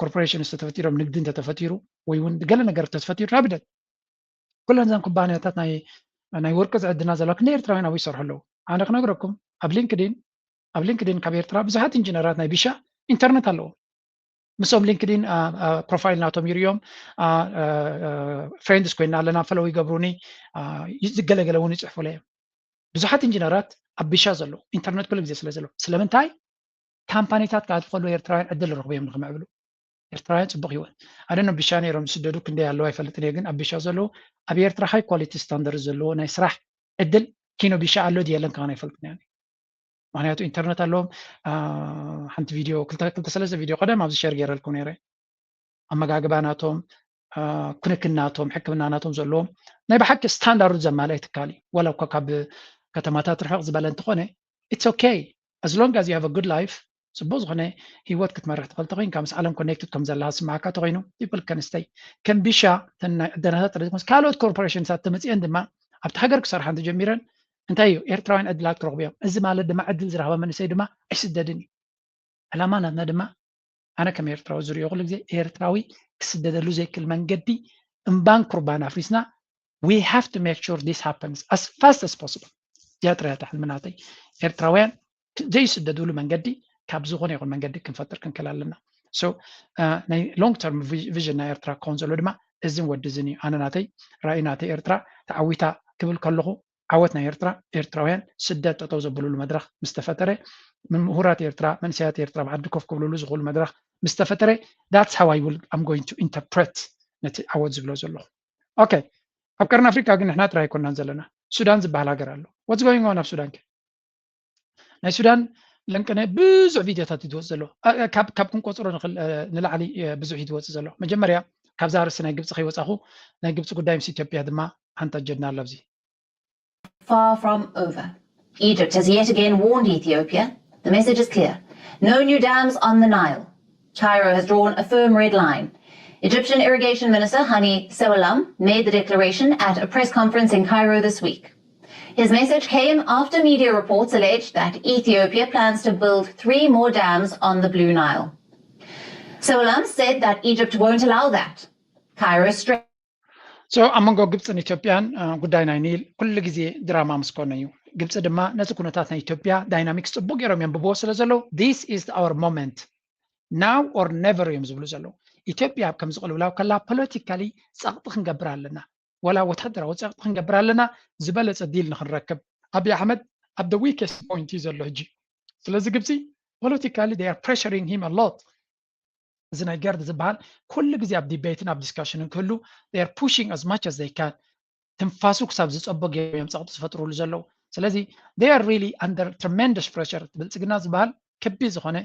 ኮርፖሬሽንስ ተተፈጢሮም ንግዲ እንተተፈጢሩ ወይ እውን ገለ ነገር ተተፈጢሩ ናብደት ኩለን እዘን ኩባንያታት ናይ ናይ ወርቂ ዝዕድና ዘለዋ ክንደይ ኤርትራውያን ኣብኡ ይሰርሑ ኣለዉ። ኣነ ክነግረኩም፣ ኣብ ሊንክዲን ኣብ ሊንክዲን ካብ ኤርትራ ብዙሓት ኢንጂነራት ናይ ቢሻ ኢንተርነት ኣለዎም። ምስኦም ሊንክዲን ፕሮፋይል ናቶም ይርእዮም፣ ፍሬንድስ ኮይና ኣለና፣ ፈለው ይገብሩኒ፣ ዝገለገለ እውን ይፅሕፉለይ እዮም። ብዙሓት ኢንጂነራት ኣብ ቢሻ ዘለዉ፣ ኢንተርነት ኩሉ ግዜ ስለ ዘለዉ። ስለምንታይ? ካምፓኒታት ካብ ትኸሉ ኤርትራውያን ዕድል ረኽቡ እዮም ንክምዕብሉ። ኤርትራውያን ፅቡቅ ህይወት ኣደነ ቢሻ ነይሮም ዝስደዱ ክንደይ ኣለዉ ኣይፈልጥን እየ፣ ግን ኣብ ቢሻ ዘለዉ ኣብ ኤርትራ ሃይ ኳሊቲ ስታንዳርድ ዘለዎ ናይ ስራሕ ዕድል ኪኖ ቢሻ ኣሎ ድየለን ከማን ኣይፈልጥን እየ። ምክንያቱ ኢንተርነት ኣለዎም። ሓንቲ ቪድዮ ክልተ ክልተ ሰለስተ ቪድዮ ቀደም ኣብዚ ሸር ገይረልኩም ነይረ። ኣመጋግባ ናቶም፣ ክንክን ናቶም፣ ሕክምና ናቶም ዘለዎም ናይ ብሓቂ ስታንዳርዱ ዘማልአ ትካል እዩ። ዋላ እኳ ካብ ከተማታት ርሕቕ ዝበለ እንተኾነ፣ it's okay as long as you have a good life፣ ፅቡቅ ዝኾነ ህይወት ክትመርሕ ትኽእል ተኮይንካ፣ ምስ ዓለም ኮኔክትድ ከም ዘለካ ዝስማዓካ ተኮይኑ፣ people can stay። ከም ቢሻ እተን ናይ ዕደናታት ጥራይ ዘይኮነስ ካልኦት ኮርፖሬሽንሳት ተመፂአን ድማ ኣብቲ ሃገር ክሰርሓ እንተጀሚረን እንታይ እዩ ኤርትራውያን ዕድላት ክረኽቡ እዮም። እዚ ማለት ድማ ዕድል ዝረኸበ መንእሰይ ድማ ኣይስደድን እዩ። ዕላማ ናትና ድማ ኣነ ከም ኤርትራዊ ዝሪኦ ኩሉ ግዜ ኤርትራዊ ክስደደሉ ዘይክእል መንገዲ እምባን ኩርባን ኣፍሪስና we have to make sure this happens as fast as possible። እዚኣ ጥራይ እያ ሕልሚ ናተይ። ኤርትራውያን ዘይስደድሉ መንገዲ ካብ ዝኾነ ይኹን መንገዲ ክንፈጥር ክንክእል ኣለና። So ናይ long term vision ናይ ኤርትራ ክኸውን ዘሎ ድማ እዝን ወዲ እዝን እዩ። ኣነ ናተይ ራእይ ናተይ ኤርትራ ተዓዊታ ክብል ከለኹ ዓወት ናይ ኤርትራ ኤርትራውያን ስደት ጠጠው ዘብልሉ መድረኽ ምስ ተፈጠረ፣ ምሁራት ኤርትራ መንእሰያት ኤርትራ ብዓዲ ኮፍ ክብልሉ ዝኽእሉ መድረኽ ምስ ተፈጠረ that's how I will I'm going to interpret ነቲ ዓወት ዝብሎ ዘለኹ። ኦኬ ኣብ ቀርኒ ኣፍሪካ ግን ንሕና ጥራይ ኣይኮናን ዘለና። ሱዳን ዝበሃል ሃገር ኣሎ። What's going on ኣብ ሱዳን ከ? ናይ ሱዳን ለንቅነ ብዙሕ ቪድዮታት እዩ ዝወፅ ዘሎ። ካብ ክንቆፅሮ ንላዕሊ ብዙሕ እዩ ዝወፅ ዘሎ። መጀመርያ ካብዛ ርእሲ ናይ ግብፂ ከይወፃኹ ናይ ግብፂ ጉዳይ ምስ ኢትዮጵያ ድማ ሓንቲ ኣጀንዳ ኣሎ ኣብዚ። Far from over. Egypt has yet again warned Ethiopia. The message is clear. No new dams on the Nile. Cairo has drawn a firm red line. Egyptian Irrigation Minister Hani Sewallam made the declaration at a press conference in Cairo this week. His message came after media reports alleged that Ethiopia plans to build three more dams on the Blue Nile. Sewallam said that Egypt won't allow that. Cairo stressed So ኣብ መንጎ ግብፅን ኢትዮጵያን ጉዳይ ናይ ኒል ኩሉ ግዜ ድራማ ምስ ኮነ እዩ። ግብፂ ድማ ነቲ ኩነታት ናይ ኢትዮጵያ ዳይናሚክስ ፅቡቅ ገይሮም የንብብዎ ስለ ዘለዉ this is our moment, now or never እዮም ዝብሉ ዘለዉ። ኢትዮጵያ ኣብ ከምዚ ቅልውላው ከላ ፖለቲካሊ ፀቕጢ ክንገብር ኣለና፣ ወላ ወታደራዊ ፀቕጢ ክንገብር ኣለና ዝበለፀ ዲል ንክንረክብ። ኣብይ ኣሕመድ ኣብ the weakest point እዩ ዘሎ ሕጂ። ስለዚ ግብፂ ፖለቲካሊ they are pressuring him a lot። እዚ ናይ ገርድ ዝበሃል ኩሉ ግዜ ኣብ ዲቤትን ኣብ ዲስካሽንን ክህሉ they are pushing as much as they can። ትንፋሱ ክሳብ ዝፀቦ ገይሮም እዮም ፀቕጢ ዝፈጥሩሉ ዘለዉ። ስለዚ they are really under tremendous pressure። ብልፅግና ዝበሃል ከቢድ ዝኾነ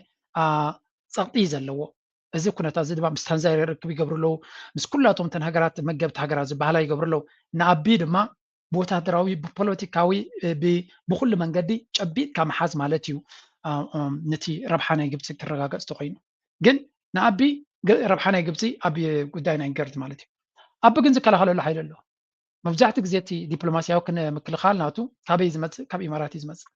ፀቕጢ እዩ ዘለዎ። እዚ ኩነታት እዚ ድማ ምስ ታንዛኒያ ርክብ ይገብሩ ኣለዉ። ምስ ኩላቶም እተን ሃገራት መገብቲ ሃገራት ዝበሃላ ይገብሩ ኣለዉ። ንኣቢ ድማ ብወታደራዊ ብፖለቲካዊ ብኩሉ መንገዲ ጨቢጥካ ምሓዝ ማለት እዩ። ነቲ ረብሓ ናይ ግብፂ ክረጋገፅ ተኮይኑ ግን ንኣቢ ረብሓ ናይ ግብፂ ኣብ ጉዳይ ናይ ገርድ ማለት እዩ። ኣቢ ግን ዝከላኸለሉ ሓይሊ ኣሎ። መብዛሕቲ ግዜ እቲ ዲፕሎማሲያዊ ምክልኻል ናቱ ካበይ ዝመፅእ? ካብ ኢማራት እዩ ዝመፅእ።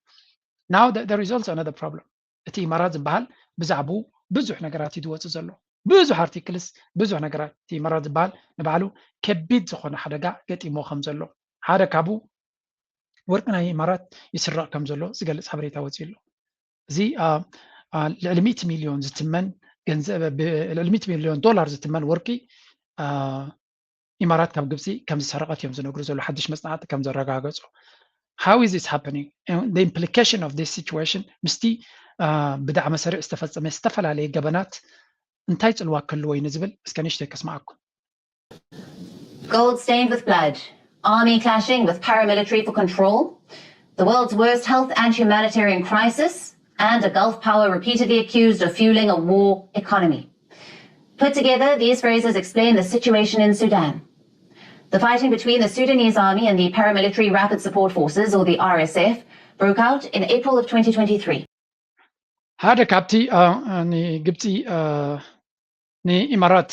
Now there is also another problem። እቲ ኢማራት ዝበሃል ብዛዕባኡ ብዙሕ ነገራት እዩ ዝወፅእ ዘሎ። ብዙሕ ኣርቲክልስ ብዙሕ ነገራት። እቲ ኢማራት ዝበሃል ንባዕሉ ከቢድ ዝኾነ ሓደጋ ገጢሞ ከም ዘሎ ሓደ ካብኡ ወርቂ ናይ ኢማራት ይስረቕ ከም ዘሎ ዝገልፅ ሓበሬታ ወፂኡ ኣሎ። እዚ ልዕሊ ሚእቲ ሚልዮን ዝትመን ገንዘብ ልዕሊ ሚእቲ ሚልዮን ዶላር ዝትመን ወርቂ ኢማራት ካብ ግብፂ ከም ዝሰረቐት እዮም ዝነግሩ ዘሎ ሓድሽ መፅናዕቲ ከም ዘረጋገፁ። How is this happening? The implication of this situation ምስቲ ብዳዕመ ሰሪዕ ዝተፈፀመ ዝተፈላለየ ገበናት እንታይ ፅልዋ ክህልዎ እዩ ንዝብል እስከ ንእሽተይ ከስማዓኩም። Gold stained with blood, army clashing with paramilitary for control, the world's worst health and humanitarian crisis, and a Gulf power repeatedly accused of fueling a war economy. Put together, these phrases explain the situation in Sudan. The fighting between the Sudanese army and the paramilitary Rapid Support Forces, or the R S F, broke out in April of twenty twenty-three. ሓደ ካብቲ ንግብፂ ንኢማራት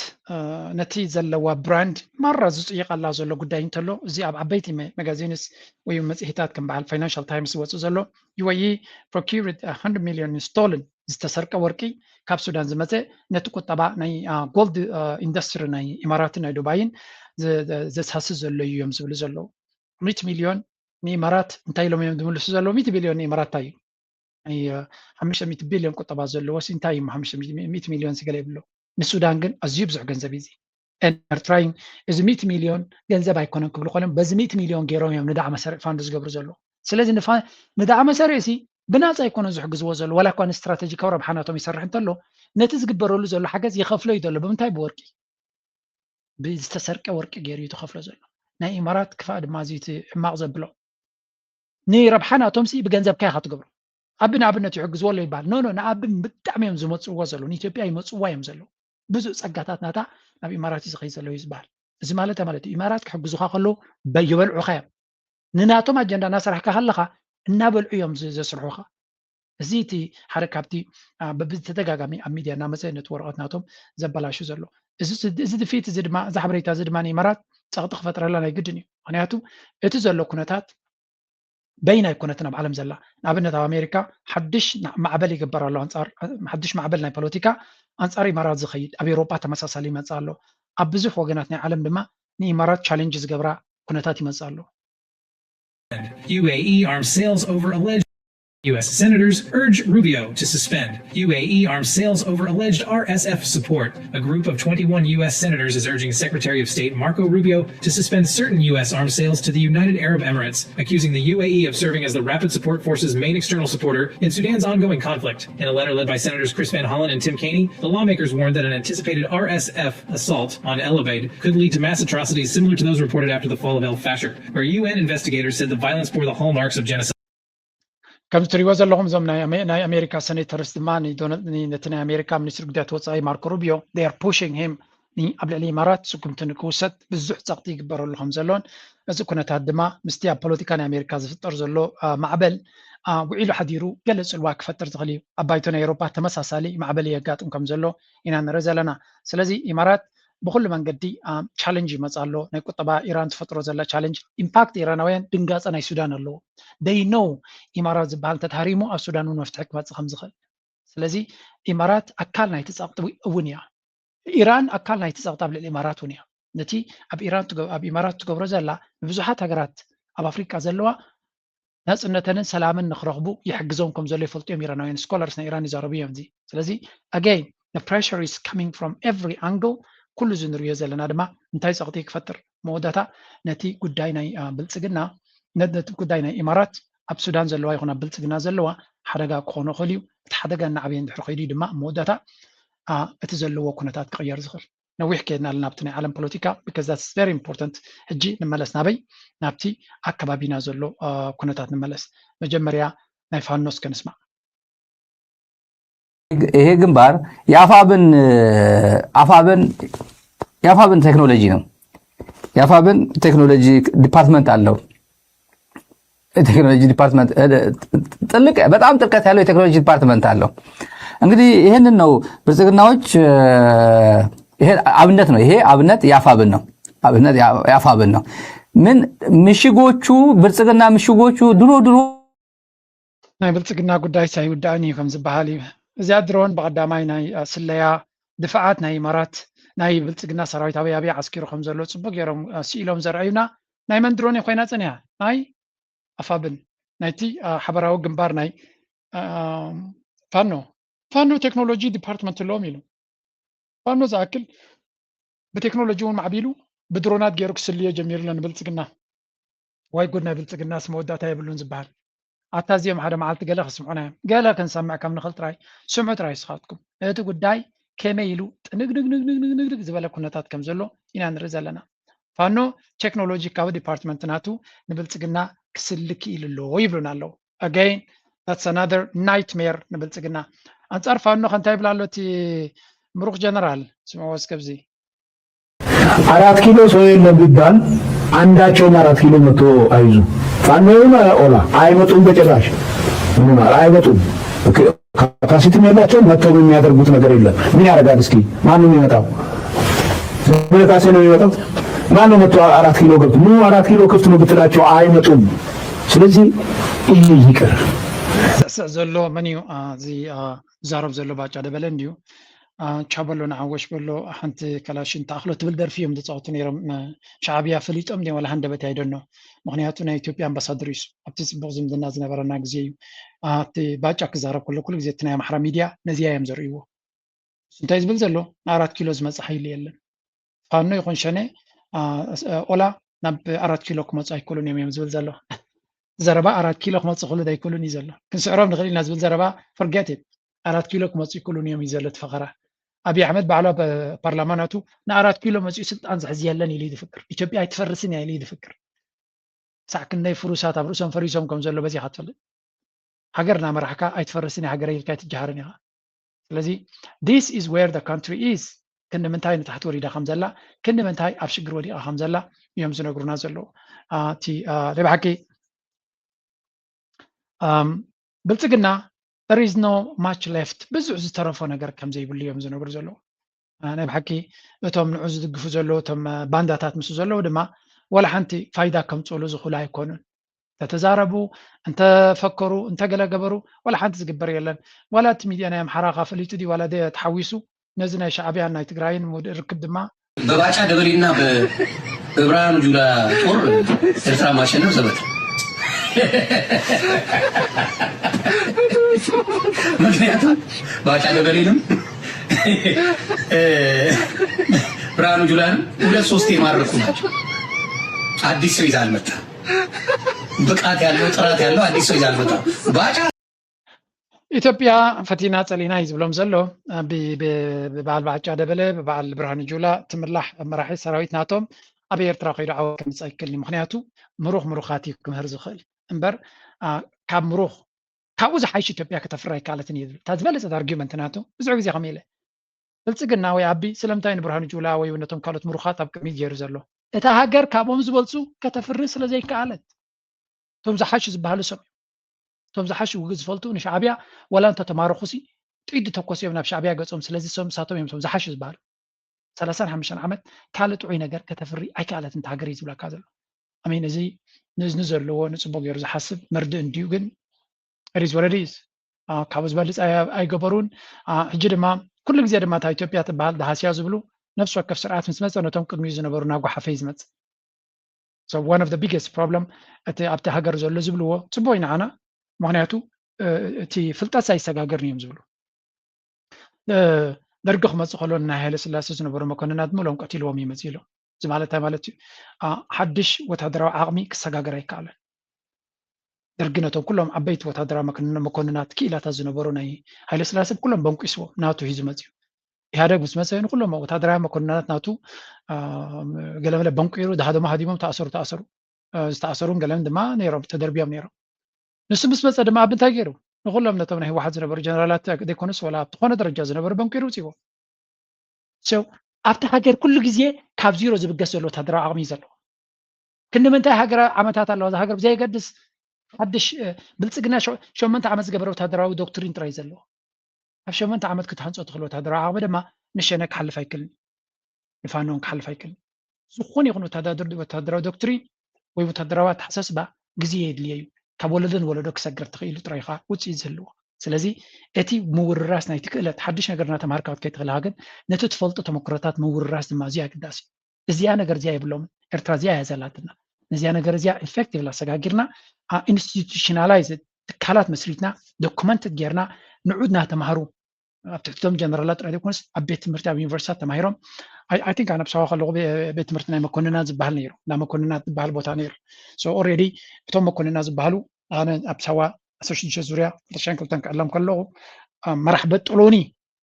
ነቲ ዘለዋ ብራንድ ማራ ዝፅይቐላ ዘሎ ጉዳይ እንተሎ፣ እዚ ኣብ ዓበይቲ መጋዚንስ ወይ መፅሄታት ከም በዓል ፋይናንሻል ታይምስ ዝወፅእ ዘሎ፣ ዩ ኤ ኢ procured one hundred million stolen፣ ዝተሰርቀ ወርቂ ካብ ሱዳን ዝመፀ፣ ነቲ ቁጠባ ናይ ጎልድ ኢንዱስትሪ ናይ ኢማራትን ናይ ዱባይን ዘሳሲ ዘሎ እዩ እዮም ዝብሉ ዘለዉ። ሚእቲ ሚልዮን ንኢማራት እንታይ ኢሎም እዮም ዝምልሱ ዘለዉ? ሚእቲ ቢልዮን ንኢማራት እንታይ እዩ? ሓሙሽተ ሚእቲ ቢልዮን ቁጠባ ዘለዎስ እንታይ እዩ? ሓሙሽተ ሚእቲ ሚልዮን ስገለ ይብሎ። ንሱዳን ግን ኣዝዩ ብዙሕ ገንዘብ እዩ። ኤርትራይን እዚ ሚእቲ ሚልዮን ገንዘብ ኣይኮነን ክብሉ ከሎም፣ በዚ ሚእቲ ሚልዮን ገይሮም እዮም ንዳዕመ ሰሪዕ ፋንድ ዝገብሩ ዘለዉ። ስለዚ ንዳዕመ ሰሪዕ ሲ ብናፃ ኣይኮነ ዝሕግዝዎ ዘሎ፣ ዋላ እኳ ንስትራቴጂካዊ ረብሓ ናቶም ይሰርሕ እንተሎ፣ ነቲ ዝግበረሉ ዘሎ ሓገዝ ይኸፍሎ እዩ ዘሎ። ብምንታይ? ብወርቂ፣ ብዝተሰርቀ ወርቂ ገይሩ እዩ ተኸፍሎ ዘሎ። ናይ ኢማራት ክፋእ ድማ እዚ እቲ ሕማቕ ዘብሎ፣ ንረብሓ ናቶም ሲ ብገንዘብካ ኢኻ ትገብሮ። ኣቢ ንኣብነት ይሕግዝዎ ኣሎ ይበሃል። ኖ ኖ፣ ንኣቢ ብጣዕሚ እዮም ዝመፅዎ ዘለዉ፣ ንኢትዮጵያ ይመፅዋ እዮም ዘለዉ። ብዙሕ ፀጋታት ናታ ናብ ኢማራት እዩ ዝኸይድ ዘሎ እዩ ዝበሃል። እዚ ማለት ማለት እዩ ኢማራት ክሕግዙኻ ከለዉ ይበልዑኻ እዮም። ንናቶም ኣጀንዳ እናሰራሕካ ከለኻ እናበልዑ እዮም ዘስርሑኻ። እዚ እቲ ሓደ ካብቲ በብተደጋጋሚ ኣብ ሚድያ እናመፀ ነቲ ወረቐት ናቶም ዘበላሹ ዘሎ። እዚ ድፊት እዚ ድማ፣ እዚ ሓበሬታ እዚ ድማ ንኢማራት ፀቕጢ ክፈጥረላ ናይ ግድን እዩ። ምክንያቱ እቲ ዘሎ ኩነታት በይና ኣይኮነትን ኣብ ዓለም ዘላ። ንኣብነት ኣብ ኣሜሪካ ሓድሽ ማዕበል ይግበር ኣሎ፣ ሓድሽ ማዕበል ናይ ፖለቲካ ኣንፃር ኢማራት ዝኸይድ። ኣብ ኤውሮጳ ተመሳሳሊ ይመፅእ ኣሎ። ኣብ ብዙሕ ወገናት ናይ ዓለም ድማ ንኢማራት ቻሌንጅ ዝገብራ ኩነታት ይመፅእ ኣሎ። U A E arms sales over alleged U S senators urge Rubio to suspend U A E arms sales over alleged R S F support. A group of twenty-one U S senators is urging Secretary of State Marco Rubio to suspend certain U S arms sales to the United Arab Emirates, accusing the U A E of serving as the Rapid Support Force's main external supporter in Sudan's ongoing conflict. In a letter led by Senators Chris Van Hollen and Tim Kaine, the lawmakers warned that an anticipated R S F assault on El Obeid could lead to mass atrocities similar to those reported after the fall of El Fasher, where U N investigators said the violence bore the hallmarks of genocide. ከም እትሪእዎ ዘለኹም፣ እዞም ናይ ኣሜሪካ ሴኔተርስ ድማ ነቲ ናይ ኣሜሪካ ሚኒስትሪ ጉዳያት ወፃኢ ማርኮ ሩቢዮ they are pushing him ኣብ ልዕሊ ኢማራት ስጉምቲ ንክውሰድ ብዙሕ ፀቕጢ ይግበረሉ ከም ዘሎን እዚ ኩነታት ድማ ምስቲ ኣብ ፖለቲካ ናይ ኣሜሪካ ዝፍጠር ዘሎ ማዕበል ውዒሉ ሓዲሩ ገለ ፅልዋ ክፈጥር ዝኽእል እዩ። ኣብ ባይቶ ናይ ኤውሮፓ ተመሳሳሊ ማዕበል የጋጥም ከም ዘሎ ኢና ንርኢ ዘለና። ስለዚ ኢማራት ብኩሉ መንገዲ ቻለንጅ ይመፅ ኣሎ። ናይ ቁጠባ ኢራን ትፈጥሮ ዘላ ቻለንጅ ኢምፓክት ኢራናውያን ድንጋፀ ናይ ሱዳን ኣለዎ። ደይ ነው ኢማራት ዝበሃል እንተተሃሪሙ ኣብ ሱዳን እውን መፍትሒ ክመፅእ ከም ዝኽእል። ስለዚ ኢማራት ኣካል ናይቲ ፀቕጢ እውን እያ። ኢራን ኣካል ናይቲ ፀቕጢ ኣብ ልዕሊ ኢማራት እውን እያ። ነቲ ኣብ ኢራን ኣብ ኢማራት ትገብሮ ዘላ ንብዙሓት ሃገራት ኣብ ኣፍሪቃ ዘለዋ ናፅነተንን ሰላምን ንክረኽቡ ይሕግዞም ከም ዘሎ ይፈልጡ እዮም ኢራናውያን። ስኮላርስ ናይ ኢራን ይዛረቡ እዮም እዚ። ስለዚ again the pressure is coming from every angle። ኩሉ እዚ ንሪኦ ዘለና ድማ እንታይ ፀቕጢ ክፈጥር መወዳእታ ነቲ ጉዳይ ናይ ብልፅግና ነቲ ጉዳይ ናይ ኢማራት ኣብ ሱዳን ዘለዋ ይኹን ኣብ ብልፅግና ዘለዋ ሓደጋ ክኾኖ ይኽእል እዩ። እቲ ሓደጋ እናዓበየ እንድሕር ከይዱ ድማ መወዳእታ እቲ ዘለዎ ኩነታት ክቕየር ዝኽእል። ነዊሕ ከይድና ኣለና ኣብቲ ናይ ዓለም ፖለቲካ because that's very important። ሕጂ ንመለስ ናበይ ናብቲ ኣከባቢና ዘሎ ኩነታት ንመለስ። መጀመርያ ናይ ፋኖ እስከ ንስማዕ። ይሄ ግንባር የአፋብን አፋብን የአፋብን ቴክኖሎጂ ነው። የአፋብን ቴክኖሎጂ ዲፓርትመንት አለው። ቴክኖሎጂ ዲፓርትመንት ጥልቅ በጣም ጥልቀት ያለው የቴክኖሎጂ ዲፓርትመንት አለው። እንግዲህ ይህንን ነው ብልጽግናዎች ይሄ አብነት ነው። ይሄ አብነት የአፋብን ነው። አብነት የአፋብን ነው። ምን ምሽጎቹ ብልጽግና ምሽጎቹ ድሮ ድሮ ናይ ብልጽግና ጉዳይ ሳይውዳእን እዩ ከም ዝበሃል እዩ። እዚኣ ድሮን ብቐዳማይ ናይ ስለያ ድፍዓት ናይ ኢማራት ናይ ብልጽግና ሰራዊት ኣበይ ኣበይ ዓስኪሩ ከም ዘሎ ጽቡቅ ገይሮም ስኢሎም ዘርኣዩና ናይ መን ድሮን ኮይና ጸኒሓ ናይ ኣፋብን ናይቲ ሓበራዊ ግንባር ናይ ፋኖ ፋኖ ቴክኖሎጂ ዲፓርትመንት ኣለዎም ኢሉ ፋኖ ዝኣክል ብቴክኖሎጂ እውን ማዕቢሉ ብድሮናት ገይሩ ክስልዮ ጀሚሩ ኣሎ ንብልፅግና። ዋይ ጉድ ናይ ብልፅግናስ መወዳእታ የብሉን ዝበሃል። ኣታ እዚኦም ሓደ መዓልቲ ገለ ክስምዑና እዮም። ገለ ክንሰምዕ ከም ንኽእል ጥራይ ስምዑ ጥራይ ስኻትኩም። እቲ ጉዳይ ከመይ ኢሉ ጥንግንግንግንግንግንግ ዝበለ ኩነታት ከም ዘሎ ኢና ንርኢ ዘለና። ፋኖ ቴክኖሎጂ ካብ ዲፓርትመንት ናቱ ንብልፅግና ክስሊ ክኢሉ ኣሎ ይብሉና ኣለዉ። Again that's another nightmare ንብልፅግና። ኣንፃር ፋኖ ከ እንታይ ይብል ኣሎ እቲ ምሩኽ ጀነራል? ስምዕዎ እስከ ኣብዚ። አራት ኪሎ ሰው የለም ቢባል አንዳቸውም አራት ኪሎ መጥቶ አይዙ ፋኖ ይሁን ኦላ አይመጡም በጭራሽ። ምንም አይመጡም። ካሴትም የላቸውም። መጥተው የሚያደርጉት ነገር የለም። ምን ያደርጋል እስኪ? ማን ነው የሚመጣው? ዘመነ ካሴ ነው የሚመጣው? ማን ነው መጥቶ አራት ኪሎ ገብቶ? ኑ አራት ኪሎ ክፍት ነው ብትላቸው አይመጡም። ስለዚህ ይሄ ይቅር። ስዕስዕ ዘሎ መን እዩ? እዚ ዝዛረብ ዘሎ ባጫ ደበለ እንድዩ። ቻበሎ ንዓወሽ በሎ ሓንቲ ከላሽን ተኣኽሎ ትብል ደርፊ እዮም ዝፃወቱ ነይሮም። ሻዕብያ ፈሊጦም ድዮም ዋላ ሃንደበት ኣይደኖ። ምክንያቱ ናይ ኢትዮጵያ ኣምባሳደር እዩ። ኣብቲ ፅቡቅ ዝምድና ዝነበረና ግዜ እዩ። ኣብቲ ባጫ ክዛረብ ከሎ ኩሉ ግዜ እቲ ናይ ኣምሓራ ሚድያ ነዚያ እዮም ዘርእይዎ። እንታይ ዝብል ዘሎ? ንኣራት ኪሎ ዝመፅእ ሓይሊ የለን። ፋኖ ይኹን ሸኔ ኦላ ናብ ኣራት ኪሎ ክመፁ ኣይክእሉን እዮም እዮም ዝብል ዘሎ። ዘረባ ኣራት ኪሎ ክመፁ ክሉ ኣይክእሉን እዩ ዘሎ። ክንስዕሮም ንኽእል ኢና ዝብል ዘረባ forget it። ኣራት ኪሎ ክመፁ ይክእሉን እዮም እዩ ዘሎ እቲ ፈኸራ። ኣብይ ኣሕመድ ባዕሉ ኣብ ፓርላማ ናቱ ንኣራት ኪሎ መፂኡ ስልጣን ዝሕዝ የለን ኢሉ እዩ ዝፍክር። ኢትዮጵያ ኣይትፈርስን እያ ኢሉ እዩ ዝፍክር። ሳዕ ክንደይ ፍሩሳት ኣብ ርእሶም ፈሪሶም ከም ዘሎ በዚኻ ትፈልጥ። ሃገር እናመራሕካ ኣይትፈርስን እያ ሃገረይ ኢልካ ኣይትጀሃርን ኢኻ። ስለዚ this is where the country is። ክንዲ ምንታይ ንታሕቲ ወሪዳ ከም ዘላ፣ ክንዲ ምንታይ ኣብ ሽግር ወዲቓ ከም ዘላ እዮም ዝነግሩና ዘለዉ። እቲ ናይ ብሓቂ ብልፅግና there is no much left፣ ብዙሕ ዝተረፎ ነገር ከም ዘይብሉ እዮም ዝነግሩ ዘለዉ። ናይ ብሓቂ እቶም ንዑ ዝድግፉ ዘለዉ፣ እቶም ባንዳታት ምስ ዘለዉ ድማ ዋላ ሓንቲ ፋይዳ ከምፅእሉ ዝኽእሉ ኣይኮኑን። እንተተዛረቡ፣ እንተፈከሩ፣ እንተገለ ገበሩ ዋላ ሓንቲ ዝግበር የለን። ዋላ እቲ ሚድያ ናይ ኣምሓራ ካ ፈሊጡ ድዩ ዋላ ደ ተሓዊሱ ነዚ ናይ ሻዕብያን ናይ ትግራይን ሙድ ርክብ ድማ በባጫ ደበሌና በብርሃኑ ጁላ ጦር ኤርትራ ማሸነፍ ዘበት። ምክንያቱም ባጫ ደበሌንም ብርሃኑ ጁላን ሁለት ሶስት የማረኩ ናቸው። አዲስ ሰው ይዛ አልመጣ። ብቃት ያለው ጥራት ያለው አዲስ ሰው ይዛ አልመጣ። ባጫ ኢትዮጵያ ፈቲና ጸሊና እዩ ዝብሎም ዘሎ። ብበዓል ባጫ ደበለ፣ ብበዓል ብርሃኑ ጁላ ትምላሕ መራሒ ሰራዊት ናቶም ኣብ ኤርትራ ከይዱ ዓወት ከምፅእ ኣይክእልን እዩ። ምክንያቱ ምሩኽ ምሩኻት እዩ ክምህር ዝኽእል እምበር ካብ ምሩኽ ካብኡ ዝሓይሽ ኢትዮጵያ ከተፍሪ ኣይከኣለትን እየ ዝብል። እታ ዝበለፀት ኣርጊመንት ናቱ ብዙሕ ግዜ ከም ኢለ ብልፅግና ወይ ኣቢ ስለምንታይ ንብርሃኑ ጁላ ወይ ነቶም ካልኦት ምሩኻት ኣብ ቅድሚት ገይሩ ዘሎ? እታ ሃገር ካብኦም ዝበልፁ ከተፍሪ ስለ ዘይከኣለት። እቶም ዝሓሹ ዝበሃሉ ሰብ እዮም። እቶም ዝሓሹ ውግእ ዝፈልጡ ንሻዕብያ ዋላ እንተተማረኹሲ ጥይት ዝተኮሱ እዮም ናብ ሻዕብያ ገፆም። ስለዚ እሶም እሳቶም እዮም እቶም ዝሓሹ ዝበሃሉ። ሰላሳን ሓሙሽተን ዓመት ካልእ ጥዑይ ነገር ከተፍሪ ኣይከኣለትን እታ ሃገር እዩ ዝብለካ ዘሎ። ኣሜን። እዚ ንእዝኒ ዘለዎ ንፅቡቅ ገይሩ ዝሓስብ መርድእ እንድዩ፣ ግን ሪዝ ወረዲዝ ካብኡ ዝበልፅ ኣይገበሩን። ሕጂ ድማ ኩሉ ግዜ ድማ እታ ኢትዮጵያ ትበሃል ደሃስያ ዝብሉ ነፍሲ ወከፍ ስርዓት ምስ መፀ ነቶም ቅድሚኡ ዝነበሩ እናጓሓፈ እዩ ዝመፅእ። So one of the biggest problem እቲ ኣብቲ ሃገር ዘሎ ዝብልዎ ፅቡቅ እዩ ንዓና፣ ምክንያቱ እቲ ፍልጠት ኣይሰጋገርን እዮም ዝብሉ። ደርጊ ክመፅእ ከሎ ናይ ሃይለ ስላሴ ዝነበሩ መኮንናት ምሎም ቀቲልዎም እዩ መፂእ ኢሎም። እዚ ማለት እንታይ ማለት እዩ? ሓድሽ ወታደራዊ ዓቕሚ ክሰጋገር ኣይከኣለን። ደርጊ ነቶም ኩሎም ዓበይቲ ወታደራዊ መኮንናት ክኢላታት ዝነበሩ ናይ ሃይለ ስላሴ ኩሎም በንቂስዎም ናቱ ሂዙ መፂኡ። ኢህኣደግ ምስ መፀ ንኩሎም ወታደራዊ መኮንናት ናቱ ገለመለ በንቂሩ፣ ድሃ ድማ ሃዲሞም ተኣሰሩ ተኣሰሩ። ዝተኣሰሩን ገለን ድማ ነይሮም፣ ተደርቢዮም ነይሮም። ንሱ ምስ መፀ ድማ ኣብ እንታይ ገይሩ? ንኩሎም ነቶም ናይ ህወሓት ዝነበሩ ጀነራላት ዘይኮኑስ ዋላ ኣብ ዝኾነ ደረጃ ዝነበሩ በንቂሩ ውፅዎ። ኣብቲ ሃገር ኩሉ ግዜ ካብ ዚሮ ዝብገስ ዘሎ ወታደራዊ ዓቕሚ እዩ ዘለዎ። ክንዲ ምንታይ ሃገር ዓመታት ኣለዋ እዛ ሃገር ብዘየገድስ ሓድሽ ብልፅግና ሸመንተ ዓመት ዝገበረ ወታደራዊ ዶክትሪን ጥራይ ዘለዎ። ኣብ ሸመንተ ዓመት ክትሃንፆ ትኽእል ወታደራዊ ዓቕሚ ድማ ንሸነ ክሓልፍ ኣይክልን፣ ንፋኖን ክሓልፍ ኣይክልን። ዝኾነ ይኹን ወታደራዊ ዶክትሪን ወይ ወታደራዊ ኣተሓሳስባ ግዜ የድልዮ እዩ። ካብ ወለዶ ንወለዶ ክሰግር ተኽኢሉ ጥራይ ከዓ ውፅኢት ዝህልዎ። ስለዚ እቲ ምውርራስ ናይቲ ክእለት ሓድሽ ነገር እናተምሃርካ ከይትኽእልካ ግን ነቲ ትፈልጦ ተመክሮታት ምውርራስ ድማ ኣዝዩ ኣገዳሲ እዩ። እዚኣ ነገር እዚኣ የብሎምን። ኤርትራ እዚኣ እያ ዘላትና። ነዚኣ ነገር እዚኣ ኢፌክቲቭሊ ኣሰጋጊርና ኢንስቲቱሽናላይዝ ትካላት መስሪትና ዶኩመንት ጌርና ንዑ እናተምሃሩ ኣብ ትሕቶም ጀነራላት ጥራይ ዘይኮነስ ኣብ ቤት ትምህርቲ ኣብ ዩኒቨርሲታት ተማሂሮም I think ኣነ ኣብ ሳዋ ከለኹ ቤት ትምህርቲ ናይ መኮንናት ዝበሃል ነይሩ እንዳ መኮንናት ዝበሃል ቦታ ነይሩ። So already እቶም መኮንናት ዝበሃሉ ኣነ ኣብ ሳዋ ዓሰርተ ሽዱሽተ ዙርያ ክልተ ሽሕን ክልተን ክዕለም ከለኹ መራሕ በጠሎኒ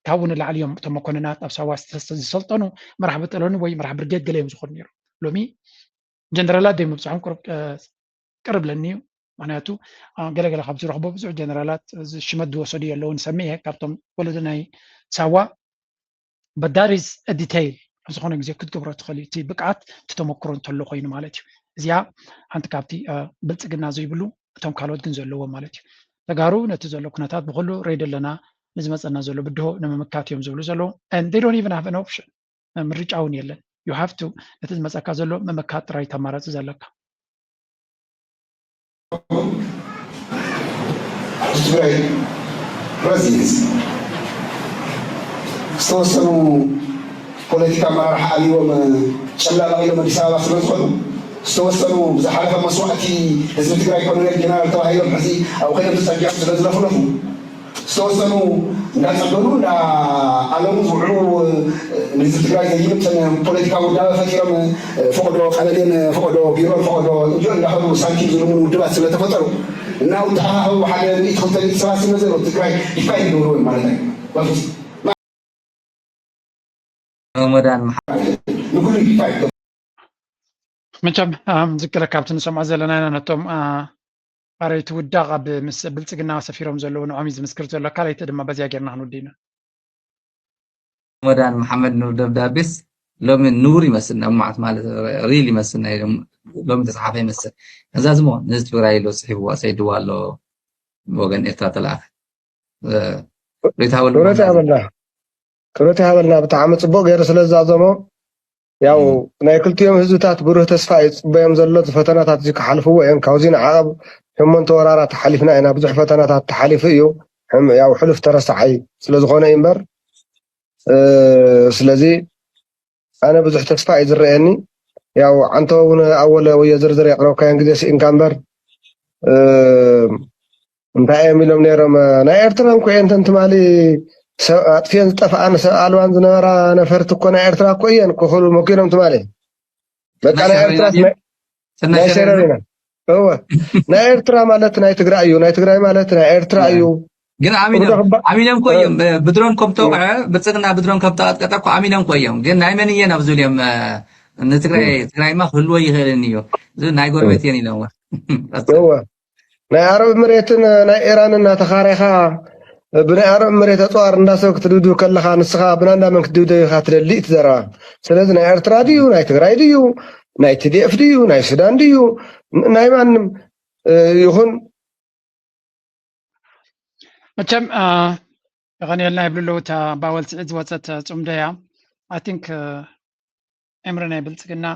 ካብኡ ንላዕሊ እዮም እቶም መኮንናት ኣብ ሳዋ ዝሰልጠኑ መራሕ በጠሎኒ ወይ መራሕ ብርጌድ ገለ እዮም ዝኾኑ ነይሩ። ሎሚ ጀነራላት ደይ ምብፅሖም ቅርብ ለኒ እዩ። ምክንያቱ ገለገለ ካብ ዝረኽቦ ብዙሕ ጀነራላት ሽመት ዝወሰዱ የለውን ሰሚዐ ካብቶም ወለዶ ናይ ሳዋ በዳሪዝ ዲቴይል ኣብ ዝኾነ ግዜ ክትገብሮ ትኽእል እቲ ብቅዓት እቲ ተመክሮ እንተሎ ኮይኑ ማለት እዩ። እዚኣ ሓንቲ ካብቲ ብልፅግና ዘይብሉ እቶም ካልኦት ግን ዘለዎ ማለት እዩ። ተጋሩ ነቲ ዘሎ ኩነታት ብኩሉ ሬድ ኣለና ንዝመፀና ዘሎ ብድሆ ንምምካት እዮም ዝብሉ ዘለዉ። And they don't even have an option። ምርጫ እውን የለን። You have to ነቲ ዝመፀካ ዘሎ ምምካት ጥራይ ተማራፂ ዘለካ። ትግራይ ፕረዚደንት ዝተወሰኑ ፖለቲካ ኣመራርሓ ኣብዎም ጨላቕ ኢሎም ኣዲስ ኣበባ ስለ ዝኾኑ ዝተወሰኑ ብዝሓለፈ መስዋእቲ ህዝቢ ትግራይ ኮሎኔል ጀነራል ተባሂሎም ሕዚ ኣብ ከይዶም ተፀጊዖም ስለ ዝለፉለፉ ዝተወሰኑ እንዳፀገኑ እንዳኣለሙ ዝውዕሉ ንህዝቢ ትግራይ ዘይምጥን ፖለቲካዊ ውዳበ ፈጢሮም ፈቅዶ ቀበሌን ፈቅዶ ቢሮን ፈቅዶ እንጆ እንዳኸዱ ሳንቲም ዝልምኑ ውድባት ስለተፈጠሩ እናተሓባበሩ ሓደ ሚእቲ ክልተ ሚእቲ ሰባት ስለ ዘለዉ ትግራይ ዲፋይ ይገብርዎ ማለት እዩ። በፍፁም ረመዳን መሓመድ ንኩሉ ዲፋይ ይገብሩ። መቸም ኣም ዝቅለ ካብቲ ንሰምዖ ዘለና ኢና ነቶም አ፣ ኣረይቲ ውዳቕ ኣብ ምስ ብልፅግና ሰፊሮም ዘለዉ ንዖም እዩ ዝምስክር ዘሎ። ካልኣይቲ ድማ በዚኣ ጌርና ክንውድእ ኢና። ረመዳን መሓመድ ኑር ደብዳቤስ ሎሚ ንቡር ይመስል፣ ንዕማት ማለት ሪል ይመስል፣ ናይ ሎም- ሎሚ ተፅሓፈ ይመስል። ነዛ ዝሞ ንህዝቢ ትግራይ ኢሉ ፅሒፍዋ ሰይድዋ ኣሎ፣ ብወገን ኤርትራ ተለኣኸ። እ፣ ሪታ ወልድ ክብረት መሓመድ ይሃበልና፣ ክብረት ይሃበልና። ብጣዕሚ ፅቡቅ ገይሩ ስለ ዝዛዘሞ፣ ያው ናይ ክልቲኦም ህዝብታት ብሩህ ተስፋ እዩ ዝፅበዮም ዘሎ። እዚ ፈተናታት እዚ ክሓልፍዎ እዮም። ካብዚ ንዓቐብ ሸሞንተ ወራራት ሓሊፍና ኢና። ብዙሕ ፈተናታት ተሓሊፉ እዩ። ሕም- ያው ሕሉፍ ተረሳዓይ ስለ ዝኾነ እዩ እምበር እ፣ ስለዚ ኣነ ብዙሕ ተስፋ እዩ ዝረኣየኒ። ያው ዓንቶ እውን ኣወለ ወዮ ዝርዝር የቅረብካዮን ግዜ ስኢንካ እምበር እ፣ እንታይ እዮም ኢሎም ነይሮም ናይ ኤርትራ እንኮ እየን ተን ትማሊ ሰብ ኣጥፍየን ዝጠፍኣን ሰብ ኣልባን ዝነበራ ነፈርቲ እኮ ናይ ኤርትራ እኮ እየን እኮ ክብሉ መኪኖም ትማሊ በቃ ናይ ኤርትራ ናይ ሰራዊና እወ ናይ ኤርትራ ማለት ናይ ትግራይ እዩ ናይ ትግራይ ማለት ናይ ኤርትራ እዩ ግን ኣሚኖም ኣሚኖም እኮ እዮም ብድሮን ከም ተወቅዐ ብልፅግና ብድሮን ከም ተቀጥቀጠ እኮ ኣሚኖም እኮ እዮም ግን ናይ መን እየን ኣብ ዝብል እዮም ንትግራይ ትግራይማ ክህልዎ ይኽእልን እዩ ናይ ጎረቤት እየን ኢሎም እወ ናይ ዓረብ መሬትን ናይ ኢራን እናተኻሬኻ ብናይ ዓረብ መሬት ኣፅዋር እንዳሰብ ክትድብድብ ከለኻ ንስኻ ብናንዳ መን ክትድብደብ ኢኻ ትደሊ እቲ ዘረባ ስለዚ ናይ ኤርትራ ድዩ ናይ ትግራይ ድዩ ናይ ቲዲኤፍ ድዩ ናይ ሱዳን ድዩ ናይ ማንም ይኹን መቸም የቐንየልና ይብሉ ኣለዉ እታ ባወል ስዒድ ዝወፀት ፅምዶ እያ I think ዕምሪ ናይ ብልፅግና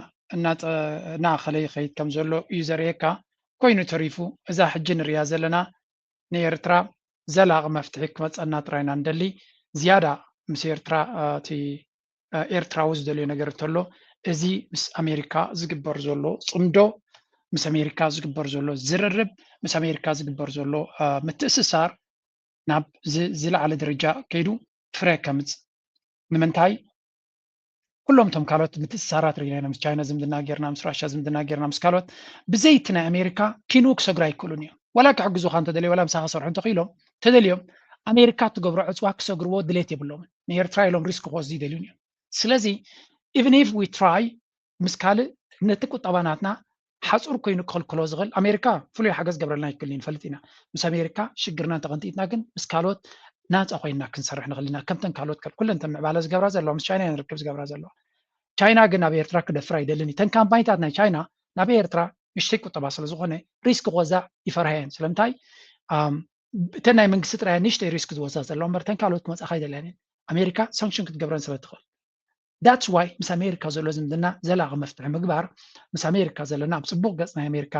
እናኸለ ይኸይድ ከም ዘሎ እዩ ዘርእየካ ኮይኑ ተሪፉ እዛ ሕጂ ንሪያ ዘለና ንኤርትራ ዘላቒ መፍትሒ ክመፀና ጥራይ ኢና ንደሊ ዝያዳ ምስ ኤርትራ እቲ ኤርትራዊ ዝደልዮ ነገር እንተሎ እዚ ምስ ኣሜሪካ ዝግበር ዘሎ ፅምዶ ምስ ኣሜሪካ ዝግበር ዘሎ ዝርርብ ምስ ኣሜሪካ ዝግበር ዘሎ ምትእስሳር ናብ ዝለዓለ ደረጃ ከይዱ ፍረ ከምፅ ንምንታይ ኩሎም እቶም ካልኦት ምትእስሳራት ርኢና ኢና ምስ ቻይና ዝምድና ጌርና ምስ ራሻ ዝምድና ጌርና ምስ ካልኦት ብዘይቲ ናይ ኣሜሪካ ኪንኡ ክሰግሩ ኣይክእሉን እዮም ዋላ ክሕግዙኻ እንተደለዩ ዋላ ምሳኻ ክሰርሑ እንተኽኢሎም ተደልዮም ኣሜሪካ እትገብሮ ዕፅዋ ክሰግርዎ ድሌት የብሎምን ንኤርትራ ኢሎም ሪስክ ክወስዱ ይደልዩን እዮም ስለዚ even if we try ምስ ካልእ ነቲ ቁጠባ ናትና ሓፁር ኮይኑ ክኽልክሎ ዝኽእል ኣሜሪካ ፍሉይ ሓገዝ ገብረልና ይክእል ንፈልጥ ኢና ምስ ኣሜሪካ ሽግርና እንተቐንጢጥና ግን ምስ ካልኦት ናፃ ኮይንና ክንሰርሕ ንኽእል ኢና ከምተን ካልኦት ኩለን ተን ምዕባለ ዝገብራ ዘለዋ ምስ ቻይና እየን ርክብ ዝገብራ ዘለዋ ቻይና ግን ኣብ ኤርትራ ክደፍር ኣይደልን እዩ ተን ካምፓኒታት ናይ ቻይና ናብ ኤርትራ ንሽተይ ቁጠባ ስለ ዝኾነ ሪስክ ክወዛ ይፈርሃ እየን ስለምንታይ እተን ናይ መንግስቲ ጥራይ ንሽተይ ሪስክ ዝወዛ ዘለዋ እምበር ተን ካልኦት ክመፃኻ ኣይደልያን እየን ኣሜሪካ ሳንክሽን ክትገብረን ስለ ትኽእል that's why ምስ ኣሜሪካ ዘሎ ዝምድና ዘላቒ መፍትሒ ምግባር ምስ ኣሜሪካ ዘለና ኣብ ፅቡቕ ገፅ ናይ ኣሜሪካ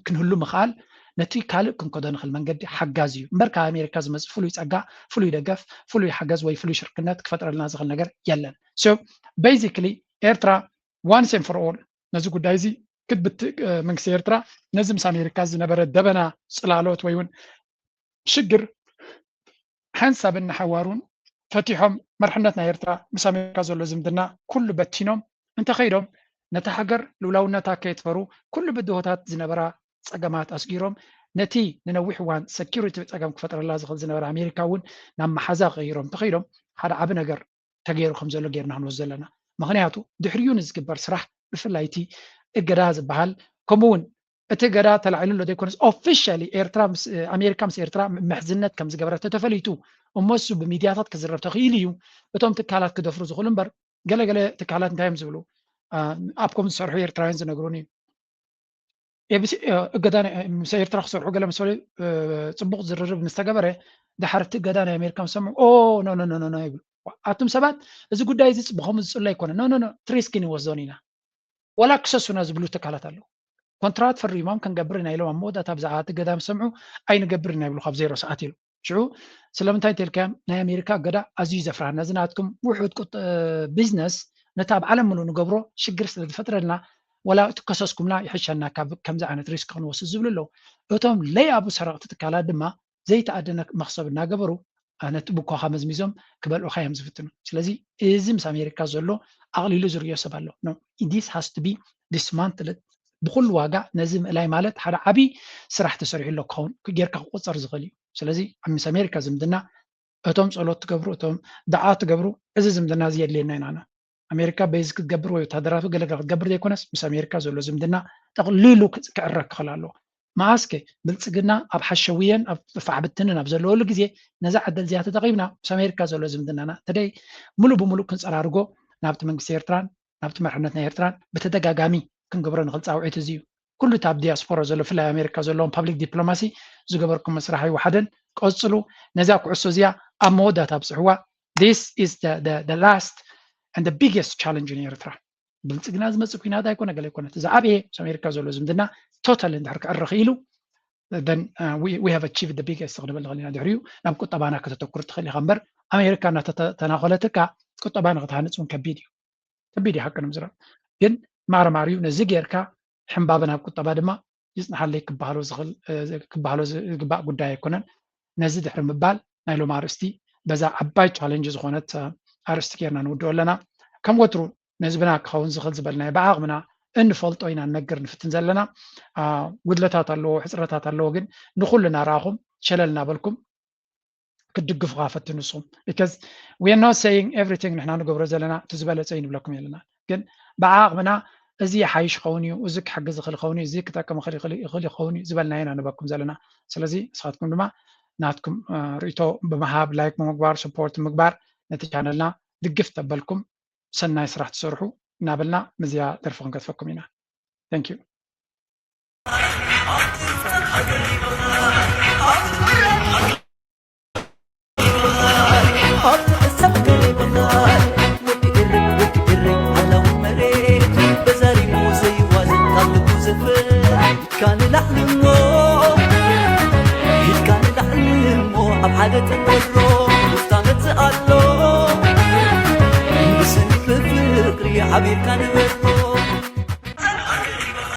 ክንህሉ ምኽኣል ነቲ ካልእ ክንከዶ ንኽእል መንገዲ ሓጋዚ እዩ እምበር ካብ ኣሜሪካ ዝመፅእ ፍሉይ ፀጋ ፍሉይ ደገፍ ፍሉይ ሓገዝ ወይ ፍሉይ ሽርክነት ክፈጥረልና ዝኽእል ነገር የለን so basically ኤርትራ once and for all ነዚ ጉዳይ እዚ ክትብትእ መንግስቲ ኤርትራ ነዚ ምስ ኣሜሪካ ዝነበረ ደበና ፅላሎት ወይ እውን ሽግር ሓንሳብን ንሓዋሩን ፈቲሖም መርሕነት ናይ ኤርትራ ምስ ኣሜሪካ ዘሎ ዝምድና ኩሉ በቲኖም እንተኸይዶም ነታ ሃገር ልውላውነታ ከየጥፈሩ ኩሉ ብድሆታት ዝነበራ ፀገማት ኣስጊሮም ነቲ ንነዊሕ እዋን ሰኪሪቲ ፀገም ክፈጥረላ ዝኽእል ዝነበረ ኣሜሪካ እውን ናብ መሓዛ ቀይሮም እንተኸይዶም ሓደ ዓቢ ነገር ተገይሩ ከም ዘሎ ገይርና ክንወስዶ ዘለና ምኽንያቱ ድሕሪኡ ንዝግበር ስራሕ ብፍላይ እቲ እገዳ ዝበሃል ከምኡ እውን እቲ እገዳ ተላዒሉ ኣሎ ዘይኮነስ officially ኤርትራ ምስ ኣሜሪካ ምስ ኤርትራ ምሕዝነት ከም ዝገበረት ተተፈሊጡ እሞ እሱ ብሚድያታት ክዝረብ ተኽኢሉ እዩ እቶም ትካላት ክደፍሩ ዝኽእሉ እምበር ገለገለ ትካላት እንታይ እዮም ዝብሉ ኣብ ኮም ዝሰርሑ ኤርትራውያን ዝነግሩን እዩ እገዳ ምስ ኤርትራ ክሰርሑ ገለ ምስ በሉ፣ ጽቡቕ ዝርርብ ምስ ተገበረ፣ ድሓር እቲ እገዳ ናይ ኣሜሪካ ምስ ሰምዑ፣ ኦ፣ ኖ ኖ ኖ ኖ ይብሉ። ኣቱም ሰባት፣ እዚ ጉዳይ እዚ ብኸምኡ ዝጽሎ ኣይኮነ። ኖ ኖ ኖ፣ ትሪስኪን ይወስዶን ኢና፣ ዋላ ክሰሱና ዝብሉ ትካላት ኣለዉ። ኮንትራት ፈሪሞም ክንገብር ኢና ኢሎም ኣብ መወዳእታ ብዛዕባ እቲ እገዳ ምስ ሰምዑ፣ ኣይንገብር ኢና ይብሉ ካብ ዜሮ ሰዓት ኢሉ። ሽዑ ስለምንታይ እንተልካዮም፣ ናይ ኣሜሪካ እገዳ ኣዝዩ ዘፍርሃና፣ እዚ ናትኩም ውሑድ ቁጥ ቢዝነስ ነቲ ኣብ ዓለም ምሉእ ንገብሮ ሽግር ስለ ዝፈጥረልና፣ ዋላ እቲ ከሰስኩምና ይሕሸና ካብ ከምዚ ዓይነት ሪስክ ክንወስድ ዝብሉ ኣለዉ። እቶም ለይኣቡ ሰረቕቲ ትካላት ድማ ዘይተኣደነ መኽሰብ እናገበሩ ነቲ ብኮኻ መዝሚዞም ክበልዑኻ እዮም ዝፍትኑ። ስለዚ እዚ ምስ ኣሜሪካ ዘሎ ኣቕሊሉ ዝርእዮ ሰብ ኣሎ። No, this has to be dismantled ብኩሉ ዋጋ። ነዚ ምእላይ ማለት ሓደ ዓብዪ ስራሕ ተሰሪሑ ኣሎ ክኸውን ጌርካ ክቆጸር ዝኽእል እዩ። ስለዚ ምስ ኣሜሪካ ዝምድና እቶም ጸሎት ትገብሩ፣ እቶም ደዓ ትገብሩ፣ እዚ ዝምድና እዚ የድልየና ኢና። ኣሜሪካ ቤዝ ክትገብር ወይ ወታደራዊ ገለገለ ክትገብር ዘይኮነስ ምስ ኣሜሪካ ዘሎ ዝምድና ጠቕሊሉ ክዕረ ክኽእል ኣለዎ። መዓስከ ብልጽግና ኣብ ሓሸውየን ኣብ ጥፋዕ ብትንን ኣብ ዘለወሉ ግዜ ነዛ ዕድል እዚኣ ተጠቒምና ምስ ኣሜሪካ ዘሎ ዝምድናና ተደይ ሙሉ ብሙሉ ክንጸራርጎ ናብቲ መንግስቲ ኤርትራን ናብቲ መርሕነት ናይ ኤርትራን ብተደጋጋሚ ክንገብሮ ንኽእል ጻውዒት እዚ እዩ። ኩሉ እቲ ኣብ ዲያስፖራ ዘሎ ብፍላይ ኣሜሪካ ዘለዎም ፓብሊክ ዲፕሎማሲ ዝገበርኩም መስራሕ ይወሓደን ቀጽሉ። ነዛ ኩዕሶ እዚኣ ኣብ መወዳእታ ኣብጽሕዋ። This is the, the, the last and the biggest challenge in ኤርትራ። ብልጽግና ዝመጽእ ኩናት ኣይኮነ ገለ ኣይኮነ። እቲ ዝዓበየ ምስ ኣሜሪካ ዘሎ ዝምድና ቶታል እንድሕር ክዕረ ክኢሉ then uh, we, we have achieved the biggest ክንብል ንኽእል ኢና። ድሕሪኡ ናብ ቁጠባና ከተተኩር ትኽእል ኢኻ እምበር ኣሜሪካ እናተተናኸለትካ ቁጠባ ንክትሃንፅ እውን ከቢድ እዩ። ከቢድ እዩ ሓቂ ንምዝራብ። ግን ማረማርዩ ነዚ ጌርካ ሕምባበ ናብ ቁጠባ ድማ ይፅንሓለይ ክበሃሎ ዝኽእል ክበሃሎ ዝግባእ ጉዳይ ኣይኮነን። ነዚ ድሕሪ ምባል ናይ ሎም ኣርእስቲ በዛ ዓባይ ቻለንጅ ዝኾነት ኣርእስቲ ጌርና ንውድኦ ኣለና። ከም ወትሩ ንህዝብና ክኸውን ዝኽእል ዝበልናዮ ብዓቕምና እንፈልጦ ኢና ንነግር ንፍትን ዘለና። ጉድለታት ኣለዎ፣ ሕፅረታት ኣለዎ፣ ግን ንኹሉ እናረኣኹም ሸለል እናበልኩም ክትድግፉኻ ፈትኑ ንስኹም። Because we are not saying everything ንሕና ንገብሮ ዘለና እቲ ዝበለፀ እዩ ንብለኩም የለና። ግን ብዓቕምና እዚ ይሓይሽ ይኸውን እዩ፣ እዚ ክሕግዝ ይኽእል ይኸውን እዩ፣ እዚ ክጠቅም ይኽእል ይኸውን እዩ ዝበልናዮ ኢና ንበኩም ዘለና። ስለዚ ንስኻትኩም ድማ ናትኩም ርእቶ ብምሃብ፣ ላይክ ብምግባር፣ ሰፖርት ብምግባር ነቲ ቻነልና ድግፍ ተበልኩም ሰናይ ስራሕ ትሰርሑ እናበልና ምስዚኣ ደርፊ ክንገድፈኩም ኢና። Thank you።